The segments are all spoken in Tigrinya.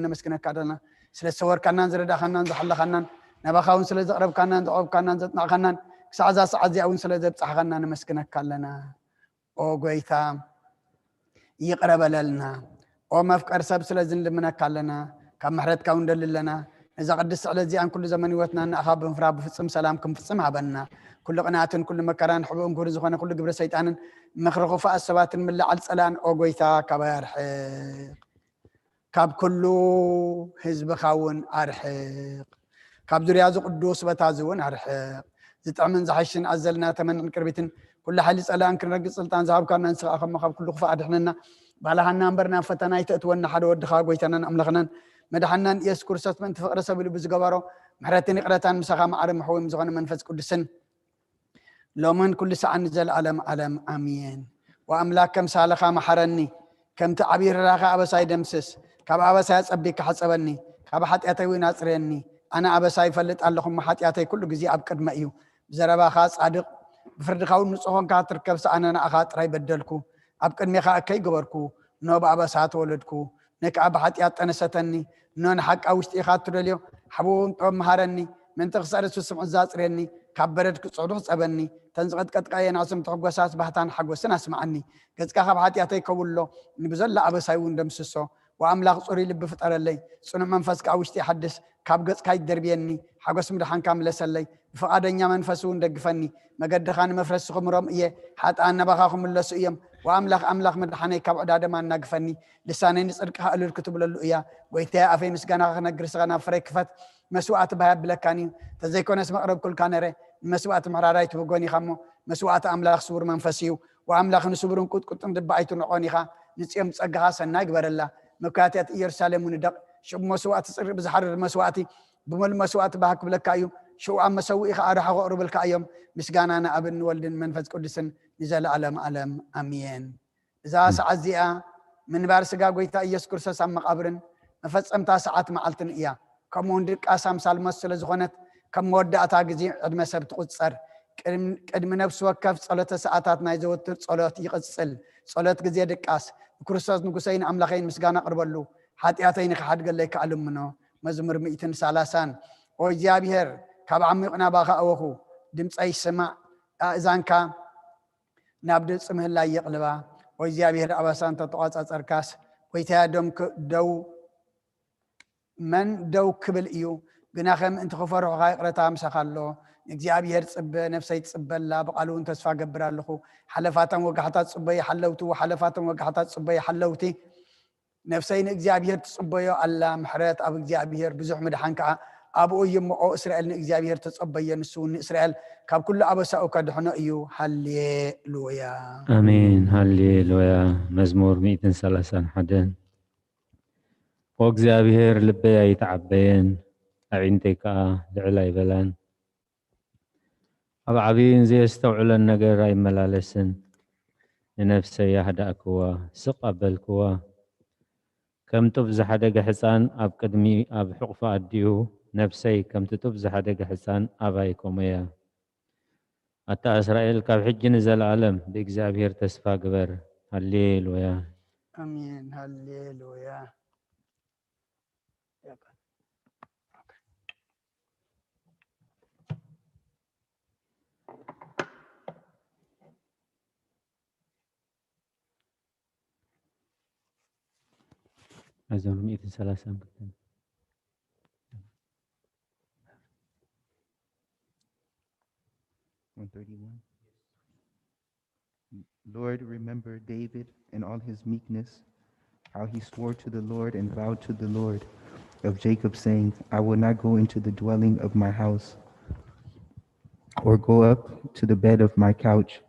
ነመስግነካ ኣለና። ስለ ዝሰወርካናን ዝረዳእካናን ዝሓለኻናን፣ ናባኻ እውን ስለ ዘቕረብካናን ዘቕረብካናን ዘጽናዕካናን፣ ክሳዕ እዛ ሰዓት እዚኣ እውን ስለ ዘብጻሕኻና ነመስግነካ ኣለና። ኦ ጎይታ፣ ይቕረ በለልና። ኦ መፍቀር ሰብ፣ ስለዚ ንልምነካ ኣለና። ካብ ምሕረትካ እውን ንደሊ ኣለና። ነዛ ቅድስቲ ዕለት እዚኣን ኩሉ ዘመን ህይወትና ንኣኻ ብምፍራህ ብፍጹም ሰላም ክንፍጽም ሃበና። ኩሉ ቅንኣትን ኩሉ መከራን ሕቡእን ክቡርን ዝኾነ ኩሉ ግብረ ሰይጣንን ምኽሪ ክፉኣት ሰባትን ምልዓል ጸላእን፣ ኦ ጎይታ፣ ካባይ ኣርሕቕ። ካብ ኩሉ ህዝብኻ እውን ኣርሕቕ። ካብ ዙርያ እዚ ቅዱስ ቦታ እዚ እውን ኣርሕቕ። ዝጥዕምን ዝሓሽን ኣዘልና ተመንዕን ቅርቢትን ኩሉ ሓይሊ ጸላእን ክንረግጽ ስልጣን ዝሃብካና ንስኻ ከሞ ካብ ኩሉ ክፉእ ኣድሕነና። ባልሃና እምበር ናብ ፈተና ኣይተእትወና። ሓደ ወድኻ ጎይታናን ኣምላኽናን መድሓናን ኢየሱስ ክርስቶስ ምእንቲ ፍቕሪ ሰብ ኢሉ ብዝገበሮ ምሕረትን ይቕረታን ምሳኻ ማዕረ ምሕውዮም ዝኾነ መንፈስ ቅዱስን ሎምን ኩሉ ሰዓን ንዘለኣለም ዓለም ኣሜን። ወኣምላክ ከምሳልኻ መሓረኒ፣ ከምቲ ዓብዪ ርህራኸ ኣበሳይ ደምስስ፣ ካብ ኣበሳይ ኣጸቢካ ሕጸበኒ፣ ካብ ሓጢኣተይ እውን ኣጽርየኒ። ኣነ ኣበሳይ ይፈልጥ ኣለኹ እሞ ሓጢኣተይ ኩሉ ግዜ ኣብ ቅድመ እዩ። ብዘረባኻ ጻድቕ፣ ብፍርድኻ እውን ንጹህ ኾንካ ትርከብ፣ ኣነ ንኣኻ ጥራይ በደልኩ፣ ኣብ ቅድሜኻ እከይ ገበርኩ፣ እነሆ ብኣበሳ ተወለድኩ፣ ነይ ከኣ ብሓጢኣት ጠነሰተኒ። እኖ ንሓቂ ኣብ ውሽጢ ኢኻ እትደልዮ፣ ሓብኡ እውን ጥበብ መሃረኒ። ምእንቲ ክስዕር እሱ ስምዒ ዛጽርየኒ፣ ካብ በረድ ክጽዕዱ ክጸበኒ። እተን ዝቐጥቀጥካየን ኣዕጽምቲ ሕጎሳት ባህታን ሓጎስን ኣስምዓኒ። ገጽካ ካብ ሓጢኣተይ ከውሎ፣ ንብዘሎ ኣበሳይ እውን ደምስሶ። ወኣምላኽ ጽሩይ ልቢ ፍጠረለይ፣ ጽኑዕ መንፈስ ከኣ ውሽጢ ሓድስ። ካብ ገጽካ ይደርብየኒ፣ ሓጎስ ምድሓንካ ምለሰለይ። ብፍቓደኛ መንፈስ እውን ደግፈኒ። መገድኻ ንመፍረሲ ክምሮም እየ፣ ሓጥኣን ናባኻ ክምለሱ እዮም። ወኣምላኽ ኣምላኽ ምድሓነይ ካብ ዕዳ ደም ኣናግፈኒ። ልሳነይ ንጽድቅኻ እልል ክትብለሉ እያ። ጎይታየ ኣፈይ ምስጋናኻ ክነግር ስኻ ናብ ፍረይ ክፈት። መስዋእቲ ባህ የብለካን እዩ። ተዘይኮነስ መቕረብኩልካ ነረ። ንመስዋእቲ ምሕራር ኣይትብጎን ኢኻ እሞ መስዋእቲ ኣምላኽ ስውር መንፈስ እዩ። ወኣምላኽ ንስቡርን ቁጥቁጥን ድባ ኣይትንዕቆን ኢኻ። ንጽዮን ብጸጋኻ ሰናይ ግበረላ። መካትያት ኢየሩሳሌም ንደቕ። ሽቡ መስዋእቲ ጽድቂ ብዝሓርር መስዋእቲ ብምሉእ መስዋእቲ ባህ ክብለካ እዩ። ሽኡ ኣብ መሰውኢ ኸኣ ርሖ ከቕርብልካ እዮም። ምስጋና ንኣብን ንወልድን መንፈስ ቅዱስን ንዘለኣለም ኣለም ኣሜን። እዛ ሰዓት እዚኣ ምንባር ስጋ ጎይታ ኢየሱስ ክርስቶስ ኣብ መቓብርን መፈጸምታ ሰዓት መዓልትን እያ። ከምኡ እውን ድቃስ ኣምሳል ሞት ስለ ዝኾነት ከም መወዳእታ ግዜ ዕድመ ሰብ ትቑጸር። ቅድም- ቅድሚ ነፍሲ ወከፍ ጸሎተ ሰዓታት ናይ ዘወትር ጸሎት ይቕጽል። ጸሎት ግዜ ድቃስ። ንክርስቶስ ንጉሰይን ኣምላኸይን ምስጋና ኣቕርበሉ፣ ሓጢኣተይ ንኽሓድገለይ ከኣ ልምኖ። መዝሙር ሚእትን ሰላሳን። ኦ እግዚኣብሔር፣ ካብ ዓሚቕ ናባኻ ኣወኹ፣ ድምፀይ ስማዕ፣ ኣእዛንካ ናብ ድምፂ ምህላይ የቕልባ። ኦ እግዚኣብሔር፣ ኣበሳ እንተተቋጻጸርካስ፣ ጎይታያ ደም ክ- ደው መን ደው ክብል እዩ? ግናኸ ምእንቲ ክፈርሑኻ ይቕረታ ምሳኻ ኣሎ። ንእግዚኣብሔር ጽበ፣ ነፍሰይ ትጽበ ኣላ፣ ብቓሉ እውን ተስፋ እገብር ኣለኹ። ሓለፋታን ወጋሕታ ጽበዩ ሓለውቲ፣ ሓለፋታን ወጋሕታ ጽበዩ ሓለውቲ። ነፍሰይ ንእግዚኣብሔር ትጽበዮ ኣላ። ምሕረት ኣብ እግዚኣብሔር፣ ብዙሕ ምድሓን ከኣ ኣብኡ እዩ እሞ፣ ኦ እስራኤል ንእግዚኣብሔር ተጸበዮ፣ ንሱ እውን ንእስራኤል ካብ ኩሉ ኣበሳኡ ከድሕኖ እዩ። ሃሌሉያ። ኣሜን። ሃሌሉያ። መዝሙር ሚእትን ሰላሳን ሓደን። ኦ እግዚኣብሔር፣ ልበይ ኣይተዓበየን፣ ኣዒንተይ ከኣ ልዕል ኣይበላን። ኣብ ዓብይን ዘየስተውዕሎን ነገር ኣይመላለስን። ንነፍሰይ ኣህዳእክዋ፣ ስቕ ኣበልክዋ። ከም ጡብ ዝሓደገ ሕፃን ኣብ ቅድሚ ኣብ ሕቑፊ ኣዲኡ፣ ነፍሰይ ከምቲ ጡብ ዝሓደገ ሕፃን ኣባይ ከምኡ እያ። ኣታ እስራኤል፣ ካብ ሕጂ ንዘለኣለም ብእግዚኣብሔር ተስፋ ግበር። ሃሌሉያ። ኣሜን። ሃሌሉያ። መዝሙር ሚእትን ሰላሳን ክልተን። One thirty-one. Lord, remember David and all his meekness, how he swore to the Lord and vowed to the Lord of Jacob, saying, I will not go into the dwelling of my house, or go up to the bed of my couch.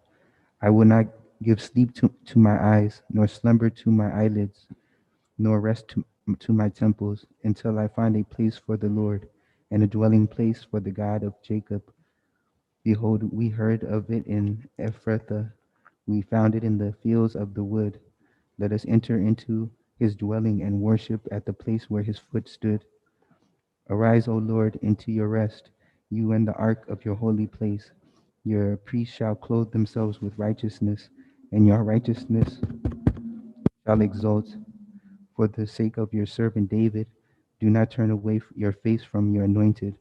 I will not give sleep to, to my eyes, nor slumber to my eyelids, nor rest to, to my temples, until I find a place for the Lord, and a dwelling place for the God of Jacob. Behold, we heard of it in Ephrathah. We found it in the fields of the wood. Let us enter into his dwelling and worship at the place where his foot stood. Arise, O Lord, into your rest, you and the ark of your holy place. Your priests shall clothe themselves with righteousness, and your righteousness shall exalt. For the sake of your servant David, Do not turn away f- your face from your anointed.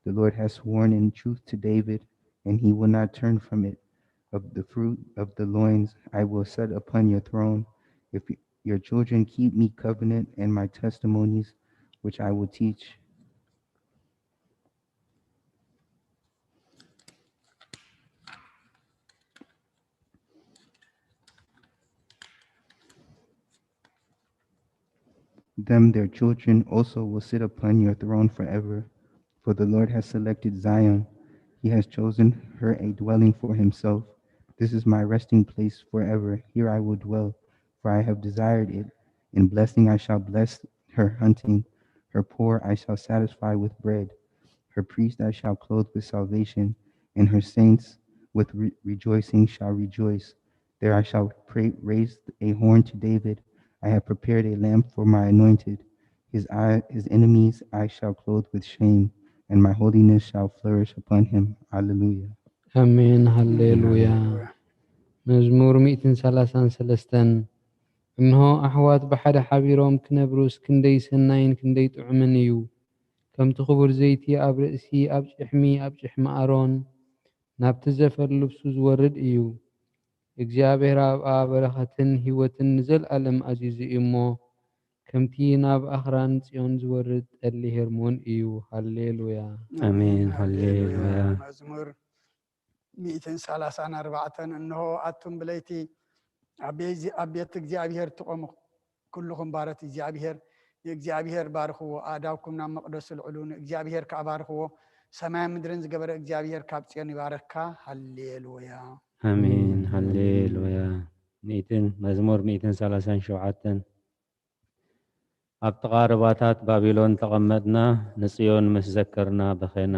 The Lord has sworn in truth to David, and he will not turn from it. Of the fruit of the loins I will set upon your throne. If y- your children keep me covenant and my testimonies, which I will teach, them their children also will sit upon your throne forever. For the Lord has selected Zion. He has chosen her a dwelling for himself. This is my resting place forever. Here I will dwell, for I have desired it. In blessing I shall bless her hunting. Her poor I shall satisfy with bread. Her priest I shall clothe with salvation, and her saints with re- rejoicing shall rejoice. There I shall pray, raise a horn to David. I have prepared a lamp for my anointed. His, eye, his enemies I shall clothe with shame, and my holiness shall flourish upon him. Alleluia. ኣሜን። ሃሌሉያ። መዝሙር ሚእትን ሰላሳን ሰለስተን። እንሆ ኣሕዋት ብሓደ ሓቢሮም ክነብሩስ ክንደይ ሰናይን ክንደይ ጥዑምን እዩ። ከምቲ ክቡር ዘይቲ ኣብ ርእሲ ኣብ ጭሕሚ ኣብ ጭሕሚ ኣሮን ናብቲ ዘፈር ልብሱ ዝወርድ እዩ። እግዚኣብሔር ኣብኣ በረኸትን ህይወትን ንዘለኣለም ኣዚዙ እዩ እሞ ከምቲ ናብ ኣኽራን ጽዮን ዝወርድ ጠሊ ሄርሞን እዩ። ሃሌሉያ። ኣሜን። ሃሌሉያ። መዝሙር ሚእትን ሰላሳን ኣርባዕተን። እንሆ ኣቱም ብለይቲ ኣብ ቤዚ- ኣብ ቤት እግዚኣብሔር ትቆሙ ኩልኹም ባሮት እግዚኣብሔር ንእግዚኣብሔር ባርኽዎ፣ ኣእዳውኩም ናብ መቕደሱ ልዕሉ ንእግዚኣብሔር ከዓ ባርኽዎ። ሰማይን ምድርን ዝገበረ እግዚኣብሔር ካብ ጽዮን ይባረካ። ሃሌሉያ። ኣሜን። ሃሌሉያ። ሚእትን መዝሙር ሚእትን ሰላሳን ሸውዓተን። ኣብ ጥቓ ርባታት ባቢሎን ተቐመጥና፣ ንጽዮን ምስ ዘከርና በኸና።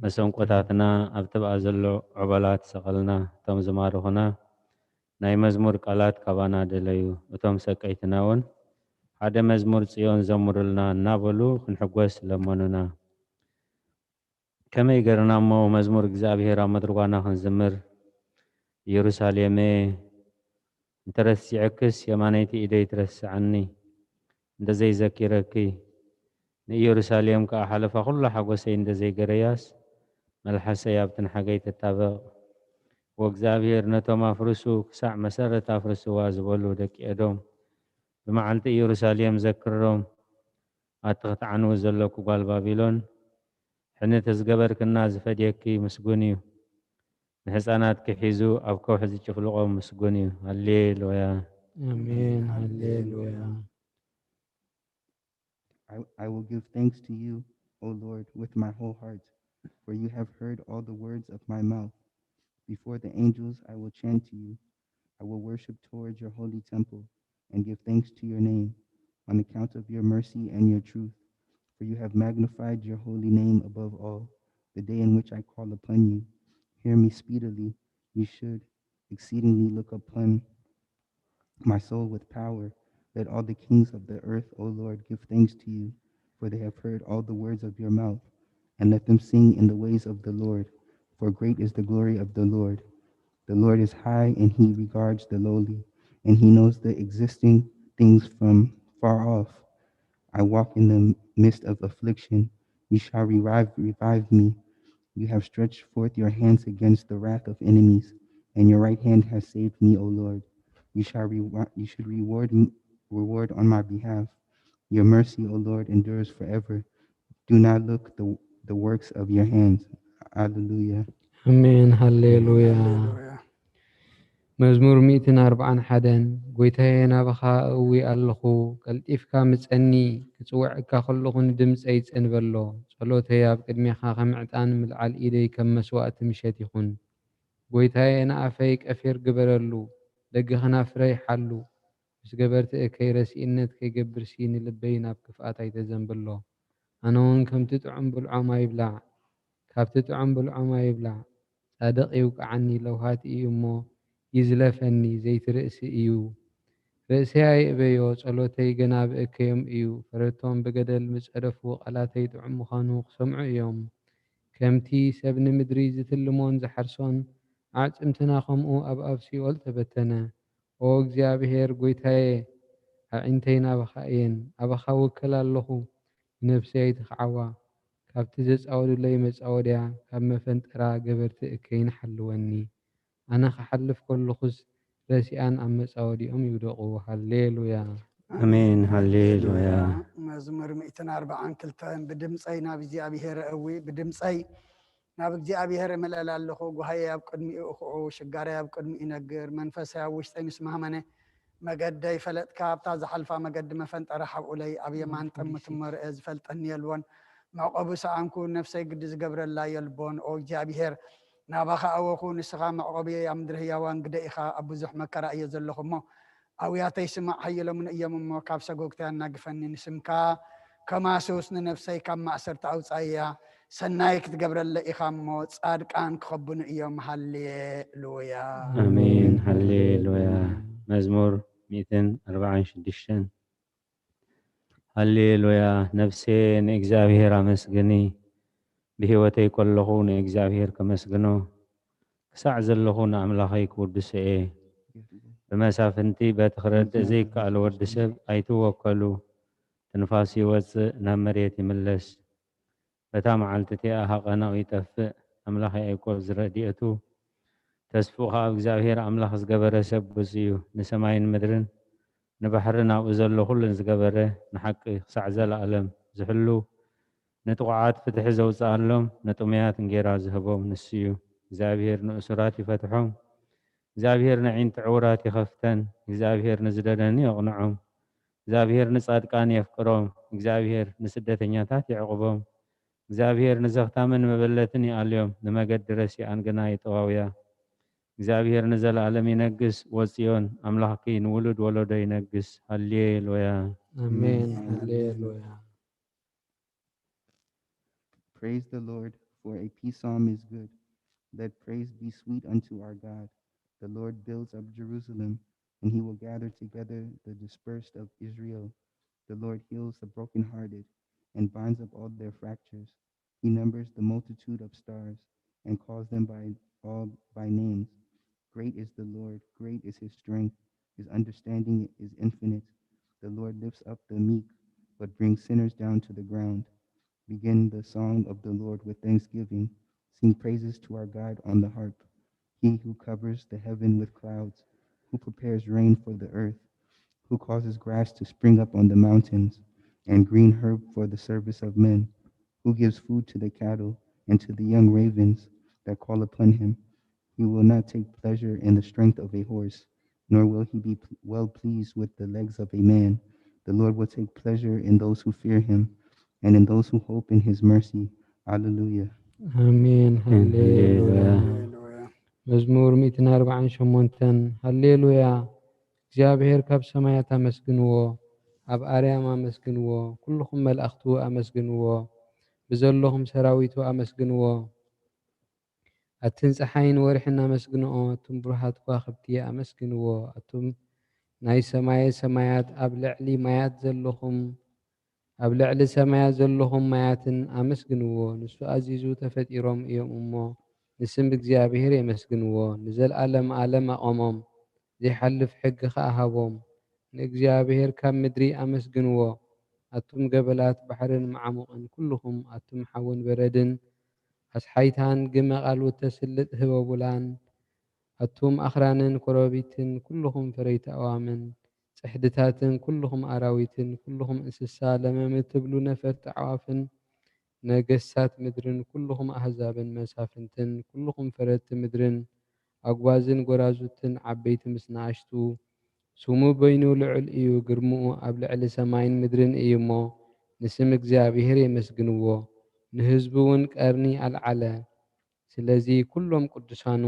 መሰንቆታትና ኣብ ትብኣ ዘሎ ዑበላት ሰቐልና። እቶም ዝማርኹና ናይ መዝሙር ቃላት ካባና ደለዩ። እቶም ሰቀይትና እውን ሓደ መዝሙር ጽዮን ዘምሩልና እናበሉ ክንሕጎስ ለመኑና። ከመይ ገርና እሞ መዝሙር እግዚኣብሔር ኣብ መድርጓና ክንዝምር? ኢየሩሳሌመ እንተረሲዐክስ የማነይቲ ኢደይ ትረስዓኒ፣ እንደዘይዘኪረኪ ንኢየሩሳሌም ከኣ ሓለፋ ኩሉ ሓጎሰይ እንደዘይገረያስ መልሓሰይ ኣብቲ ንሓገይ ተጣበቕ። ወእግዚኣብሔር ነቶም ኣፍርሱ ክሳዕ መሰረት ኣፍርስዋ ዝበሉ ደቂ ኤዶም ብመዓልቲ ኢየሩሳሌም ዘክሮም። ኣቲ ክትዓንዊ ዘለኩ ጓል ባቢሎን፣ ሕኒ ተዝገበርክና ዝፈድየኪ ምስጉን እዩ። ንህፃናትኪ ሒዙ ኣብ ከውሒ ዝጭፍልቖም ምስጉን እዩ። ሃሌሉያ። ኣሜን። ሃሌሉያ። I, I will give thanks to you, O Lord, with my whole heart, for you have heard all the words of my mouth. Before the angels I will chant to you. I will worship towards your holy temple and give thanks to your name on account of your mercy and your truth, for you have magnified your holy name above all. The day in which I call upon you, hear me speedily. You should exceedingly look upon my soul with power. Let all the kings of the earth, O Lord, give thanks to you, for they have heard all the words of your mouth. And let them sing in the ways of the Lord, for great is the glory of the Lord. The Lord is high, and he regards the lowly, and he knows the existing things from far off. I walk in the midst of affliction. You shall revive, revive me. You have stretched forth your hands against the wrath of enemies, and your right hand has saved me, O Lord. You shall reward. You should reward me, reward on my behalf. Your mercy, O Lord, endures forever. Do not look the, the works of your hands. Alleluia. ኣሜን። ሃሌሉያ። ሃሌሉያ። መዝሙር ሚእትን ኣርባዓን ሓደን። ጎይታየ ናባኻ እእዊ ኣለኹ፣ ቀልጢፍካ ምጸኒ፣ ክጽውዐካ ከለኹ ንድምጸይ ጽን በሎ። ጸሎተይ ኣብ ቅድሜኻ ከም ዕጣን ምልዓል ኢደይ ከም መስዋእቲ ምሸት ይኹን። ጎይታየ ንኣፈይ ቀፊር ግበረሉ፣ ደገ ከናፍረይ ሓሉ። ምስ ገበርቲ እከይ ረሲእነት ከይገብርሲ ንልበይ ናብ ክፍኣት ኣይተዘንብሎ። ኣነ እውን ከምቲ ጥዑም ብልዖም ኣይብላዕ፣ ካብቲ ጥዑም ብልዖም ኣይብላዕ። ጻድቕ ይውቅዓኒ ለውሃት እዩ እሞ ይዝለፈኒ፣ ዘይትርእሲ እዩ። ርእሰይ ኣይእበዮ፣ ጸሎተይ ገና ብእከዮም እዩ። ፈረድቶም ብገደል ምጸደፉ፣ ቃላተይ ጥዑም ምዃኑ ክሰምዑ እዮም። ከምቲ ሰብ ንምድሪ ዝትልሞን ዝሓርሶን፣ ኣዕጽምትና ኸምኡ ኣብ ኣብ ሲኦል ተበተነ። ኦ እግዚኣብሔር ጐይታየ፣ ኣዒንተይ ናባኻ እየን። ኣባኻ እውከል ኣለኹ፣ ንነፍሰይ ኣይትኽዓዋ። ካብቲ ዘጻወዱለይ መጻወድያ፣ ካብ መፈንጠራ ገበርቲ እከይን ሓልወኒ። ኣነ ክሓልፍ ከለኹስ፣ ረሲኣን ኣብ መጻወድያኦም ይውደቑ። ሃሌሉያ። ኣሜን። ሃሌሉያ። መዝሙር ሚእትን ኣርባዓን ክልተን ብድምፀይ ናብ እግዚኣብሔር እዊ ብድምፀይ ናብ እግዚኣብሔር እምለል ኣለኹ። ጓሃየ ኣብ ቅድሚኡ እኽዑ፣ ሽጋራይ ኣብ ቅድሚኡ ይነግር። መንፈሰይ ኣብ ውሽጠይ ምስ ማህመነ፣ መገደይ ፈለጥካ፣ ኣብታ ዝሓልፋ መገዲ መፈንጠራ ሓብኡለይ፣ ኣብ የማን ጠምትሞ ርአ ዝፈልጠኒ የልቦን። መዕቆቢ ሰኣንኩ፣ ነፍሰይ ግዲ ዝገብረላ የልቦን። ኦ እግዚኣብሔር፣ ናባኻ ኣወኹ፣ ንስኻ መዕቆብየይ፣ ኣብ ምድሪ ህያዋን ግደ ኢኻ። ኣብ ብዙሕ መከራ እየ ዘለኹ እሞ፣ ኣውያተይ ስማዕ፣ ሓይሎምን እዮም እሞ፣ ካብ ሰጎግተይ ኣናግፈኒ። ንስምካ ከማስውስ፣ ንነፍሰይ ካብ ማእሰርቲ ኣውጻእያ። ሰናይ ክትገብረለ ኢኻ እሞ፣ ጻድቃን ክኸብኑ እዮም። ሃሌሉያ። ኣሜን። ሃሌሉያ። መዝሙር ሚእትን ኣርባዓን ሽዱሽተን። ሃሌሉያ። ነፍሴ ንእግዚኣብሔር ኣመስግኒ፣ ብህይወተይ ከለኹ ንእግዚኣብሔር ከመስግኖ፣ ክሳዕ ዘለኹ ንኣምላኸይ ክውድሶ እየ። ብመሳፍንቲ በቲ ክረድእ ዘይከኣል ወዲ ሰብ ኣይትወከሉ። ትንፋስ ይወጽእ፣ ናብ መሬት ይምለስ። በታ መዓልቲ እቲኣ ሃቐናኡ ይጠፍእ። ኣምላኽ ያዕቆብ ዝረድኤቱ፣ ተስፍኡ ኸኣ ኣብ እግዚኣብሔር ኣምላኽ ዝገበረ ሰብ ብፁዕ እዩ። ንሰማይን ምድርን ንባሕርን ኣብኡ ዘሎ ኹሉን ዝገበረ፣ ንሓቂ ክሳዕ ዘለኣለም ዝሕሉ፣ ንጥቑዓት ፍትሒ ዘውጽኣሎም፣ ንጥሙያት እንጌራ ዝህቦም ንሱ እዩ። እግዚኣብሔር ንእሱራት ይፈትሖም። እግዚኣብሔር ነዒንቲ ዕውራት ይኸፍተን። እግዚኣብሔር ንዝደነኑ የቕንዖም። እግዚኣብሔር ንጻድቃን የፍቅሮም። እግዚኣብሔር ንስደተኛታት የዕቑቦም። እግዚኣብሔር ንዘኽታምን መበለትን ይኣልዮም፣ ንመገዲ ረሲኣን ግና ይጠዋውያ። እግዚኣብሔር ንዘለኣለም ይነግስ። ወጽዮን ኣምላኽኪ ንውሉድ ወለዶ ይነግስ። ሃሌሉያ። ኣሜን። ሃሌሉያ። Praise the Lord, for a peace psalm is good. Let praise be sweet unto our God. The Lord builds up Jerusalem, and he will gather together the dispersed of Israel. The Lord heals the brokenhearted and binds up all their fractures. He numbers the multitude of stars and calls them by all by names. Great is the Lord, great is his strength. His understanding is infinite. The Lord lifts up the meek, but brings sinners down to the ground. Begin the song of the Lord with thanksgiving. Sing praises to our God on the harp. He who covers the heaven with clouds, who prepares rain for the earth, who causes grass to spring up on the mountains, and green herb for the service of men, who gives food to the cattle and to the young ravens that call upon him. He will not take pleasure in the strength of a horse, nor will he be p- well pleased with the legs of a man. The Lord will take pleasure in those who fear him and in those who hope in his mercy. Alleluia. ኣሜን። ሃሌሉያ። ሃሌሉያ። መዝሙር ሚእትን ኣርባዓን ሸሞንተን። ሃሌሉያ። እግዚኣብሔር ካብ ሰማያት ኣመስግንዎ፣ ኣብ ኣርያም ኣመስግንዎ፣ ኩልኹም መላእኽቱ ኣመስግንዎ፣ ብዘለኹም ሰራዊቱ ኣመስግንዎ። ኣትን ጸሓይን ወርሕን ኣመስግንኦ፣ ኣቱም ብሩሃት ከዋኽብቲ ኣመስግንዎ፣ ኣቱም ናይ ሰማየ ሰማያት ኣብ ልዕሊ ማያት ዘለኹም፣ ኣብ ልዕሊ ሰማያት ዘለኹም ማያትን ኣመስግንዎ። ንሱ ኣዚዙ ተፈጢሮም እዮም እሞ፣ ንስም እግዚኣብሔር የመስግንዎ። ንዘለኣለም ኣለም ኣቐሞም፣ ዘይሓልፍ ሕጊ ኸኣ ሃቦም። ንእግዚኣብሔር ካብ ምድሪ ኣመስግንዎ። ኣቱም ገበላት ባሕርን መዓሙቕን ኩልኹም፣ ኣቱም ሓውን በረድን፣ ኣስሓይታን ግመ ቓልውት ተስልጥ ህበቡላን፣ ኣቱም ኣኽራንን ኮረቢትን ኩልኹም ፈረይቲ ኣዋምን፣ ጽሕድታትን ኩልኹም ኣራዊትን፣ ኩልኹም እንስሳ ለመም እትብሉ ነፈርቲ ኣዕዋፍን፣ ነገስታት ምድርን ኩልኹም ኣህዛብን መሳፍንትን፣ ኩልኹም ፈረድቲ ምድርን፣ ኣጓዝን ጎራዙትን፣ ዓበይቲ ምስ ንኣሽቱ፣ ስሙ በይኑ ልዑል እዩ፣ ግርምኡ ኣብ ልዕሊ ሰማይን ምድርን እዩ እሞ፣ ንስም እግዚኣብሔር የመስግንዎ። ንህዝቡ እውን ቀርኒ ኣልዓለ። ስለዚ ኩሎም ቅዱሳኑ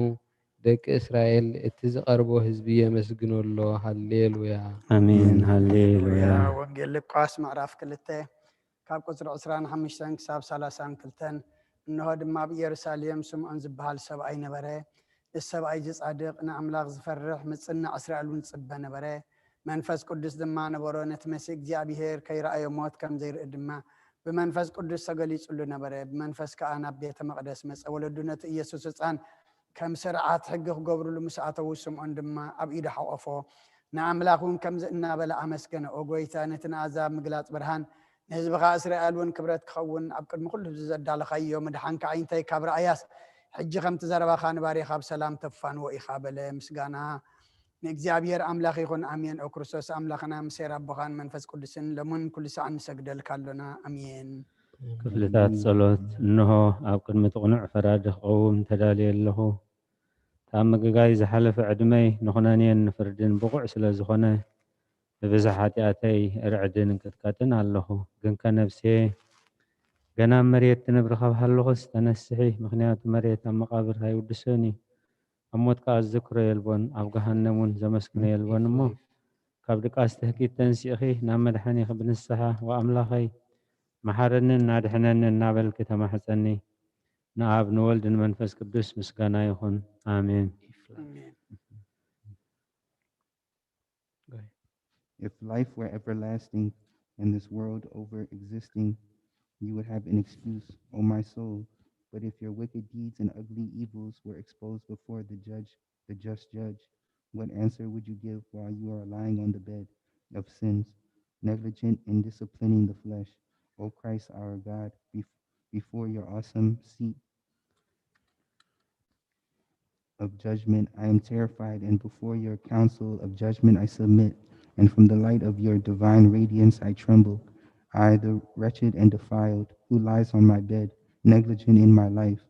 ደቂ እስራኤል፣ እቲ ዝቐርቦ ህዝቢ የመስግኖ ኣሎ። ሃሌሉያ። ኣሜን። ሃሌሉያ። ወንጌል ሉቃስ ምዕራፍ ክልተ ካብ ቁፅሪ ዕስራን ሓሙሽተን ክሳብ ሰላሳን ክልተን። እንሆ ድማ ኣብ ኢየሩሳሌም ስምዖን ዝበሃል ሰብኣይ ነበረ። እቲ ሰብኣይ እዚ ጻድቕ፣ ንኣምላኽ ዝፈርሕ፣ ምጽናዕ እስራኤል እውን ዝጽበ ነበረ። መንፈስ ቅዱስ ድማ ነበሮ። ነቲ መሲህ እግዚኣብሔር ከይረኣዮ ሞት ከም ዘይርኢ ድማ ብመንፈስ ቅዱስ ተገሊጹሉ ነበረ። ብመንፈስ ከኣ ናብ ቤተ መቕደስ መጸ። ወለዱ ነቲ ኢየሱስ ህጻን ከም ስርዓት ሕጊ ክገብሩሉ ምስ ኣተዉ፣ ስምዖን ድማ ኣብ ኢዱ ሓቖፎ። ንኣምላኽ እውን ከምዚ እናበለ ኣመስገነ። ኦ ጎይታ፣ ነቲ ንኣዛብ ምግላጽ ብርሃን፣ ንህዝብኻ እስራኤል እውን ክብረት ክኸውን ኣብ ቅድሚ ኩሉ ህዝቢ ዘዳለኻዮ ምድሓንካ ኣዒንተይ ካብ ረኣያስ፣ ሕጂ ከምቲ ዘረባኻ ንባርያኻ ብሰላም ተፋንዎ ኢኻ በለ። ምስጋና ንእግዚኣብሔር ኣምላኽ ይኹን፣ ኣሜን። ኦ ክርስቶስ ኣምላኽና፣ ምስ ኄር ኣቦኻን መንፈስ ቅዱስን፣ ሎምን ኩሉ ሰዓን ንሰግደልካ ኣሎና። ኣሜን። ክፍልታት ጸሎት። እንሆ፣ ኣብ ቅድሚ እቲ ቅኑዕ ፈራዲ ክቐውም ተዳልየ ኣለኹ። ካብ ምግጋይ ዝሓለፈ ዕድመይ ንኹነኔን ንፍርድን ብቑዕ ስለ ዝኾነ፣ ብብዝሒ ሓጢኣተይ ርዕድን እንቅጥቃጥን ኣለኹ። ግንከ ነፍስየ፣ ገና ኣብ መሬት ትነብሪ ካብ ሃለኹስ ተነስሒ፣ ምኽንያቱ መሬት ኣብ መቓብር ኣይውድሰን እዩ። ኣብ ሞት ከኣ ዝዝክሮ የልቦን፣ ኣብ ገሃነም እውን ዘመስግኖ የልቦን እሞ፣ ካብ ድቃስ ትህኪት ተንሲእኺ ናብ መድሓኒኺ ብንስሓ፣ ወኣምላኸይ፣ መሓረንን ኣድሕነንን እናበልኪ ተማሕጸኒ። ንኣብ ንወልድ ንመንፈስ ቅዱስ ምስጋና ይኹን። ኣሜን። ኣሜን። If life were everlasting and this world over existing, you would have an excuse, O my soul. But if your wicked deeds and ugly evils were exposed before the judge, the just judge, what answer would you give while you are lying on the bed of sins, negligent in disciplining the flesh? O Christ our God, bef- before your awesome seat of judgment, I am terrified, and before your council of judgment I submit, and from the light of your divine radiance I tremble. I, the wretched and defiled, who lies on my bed, negligent in my life,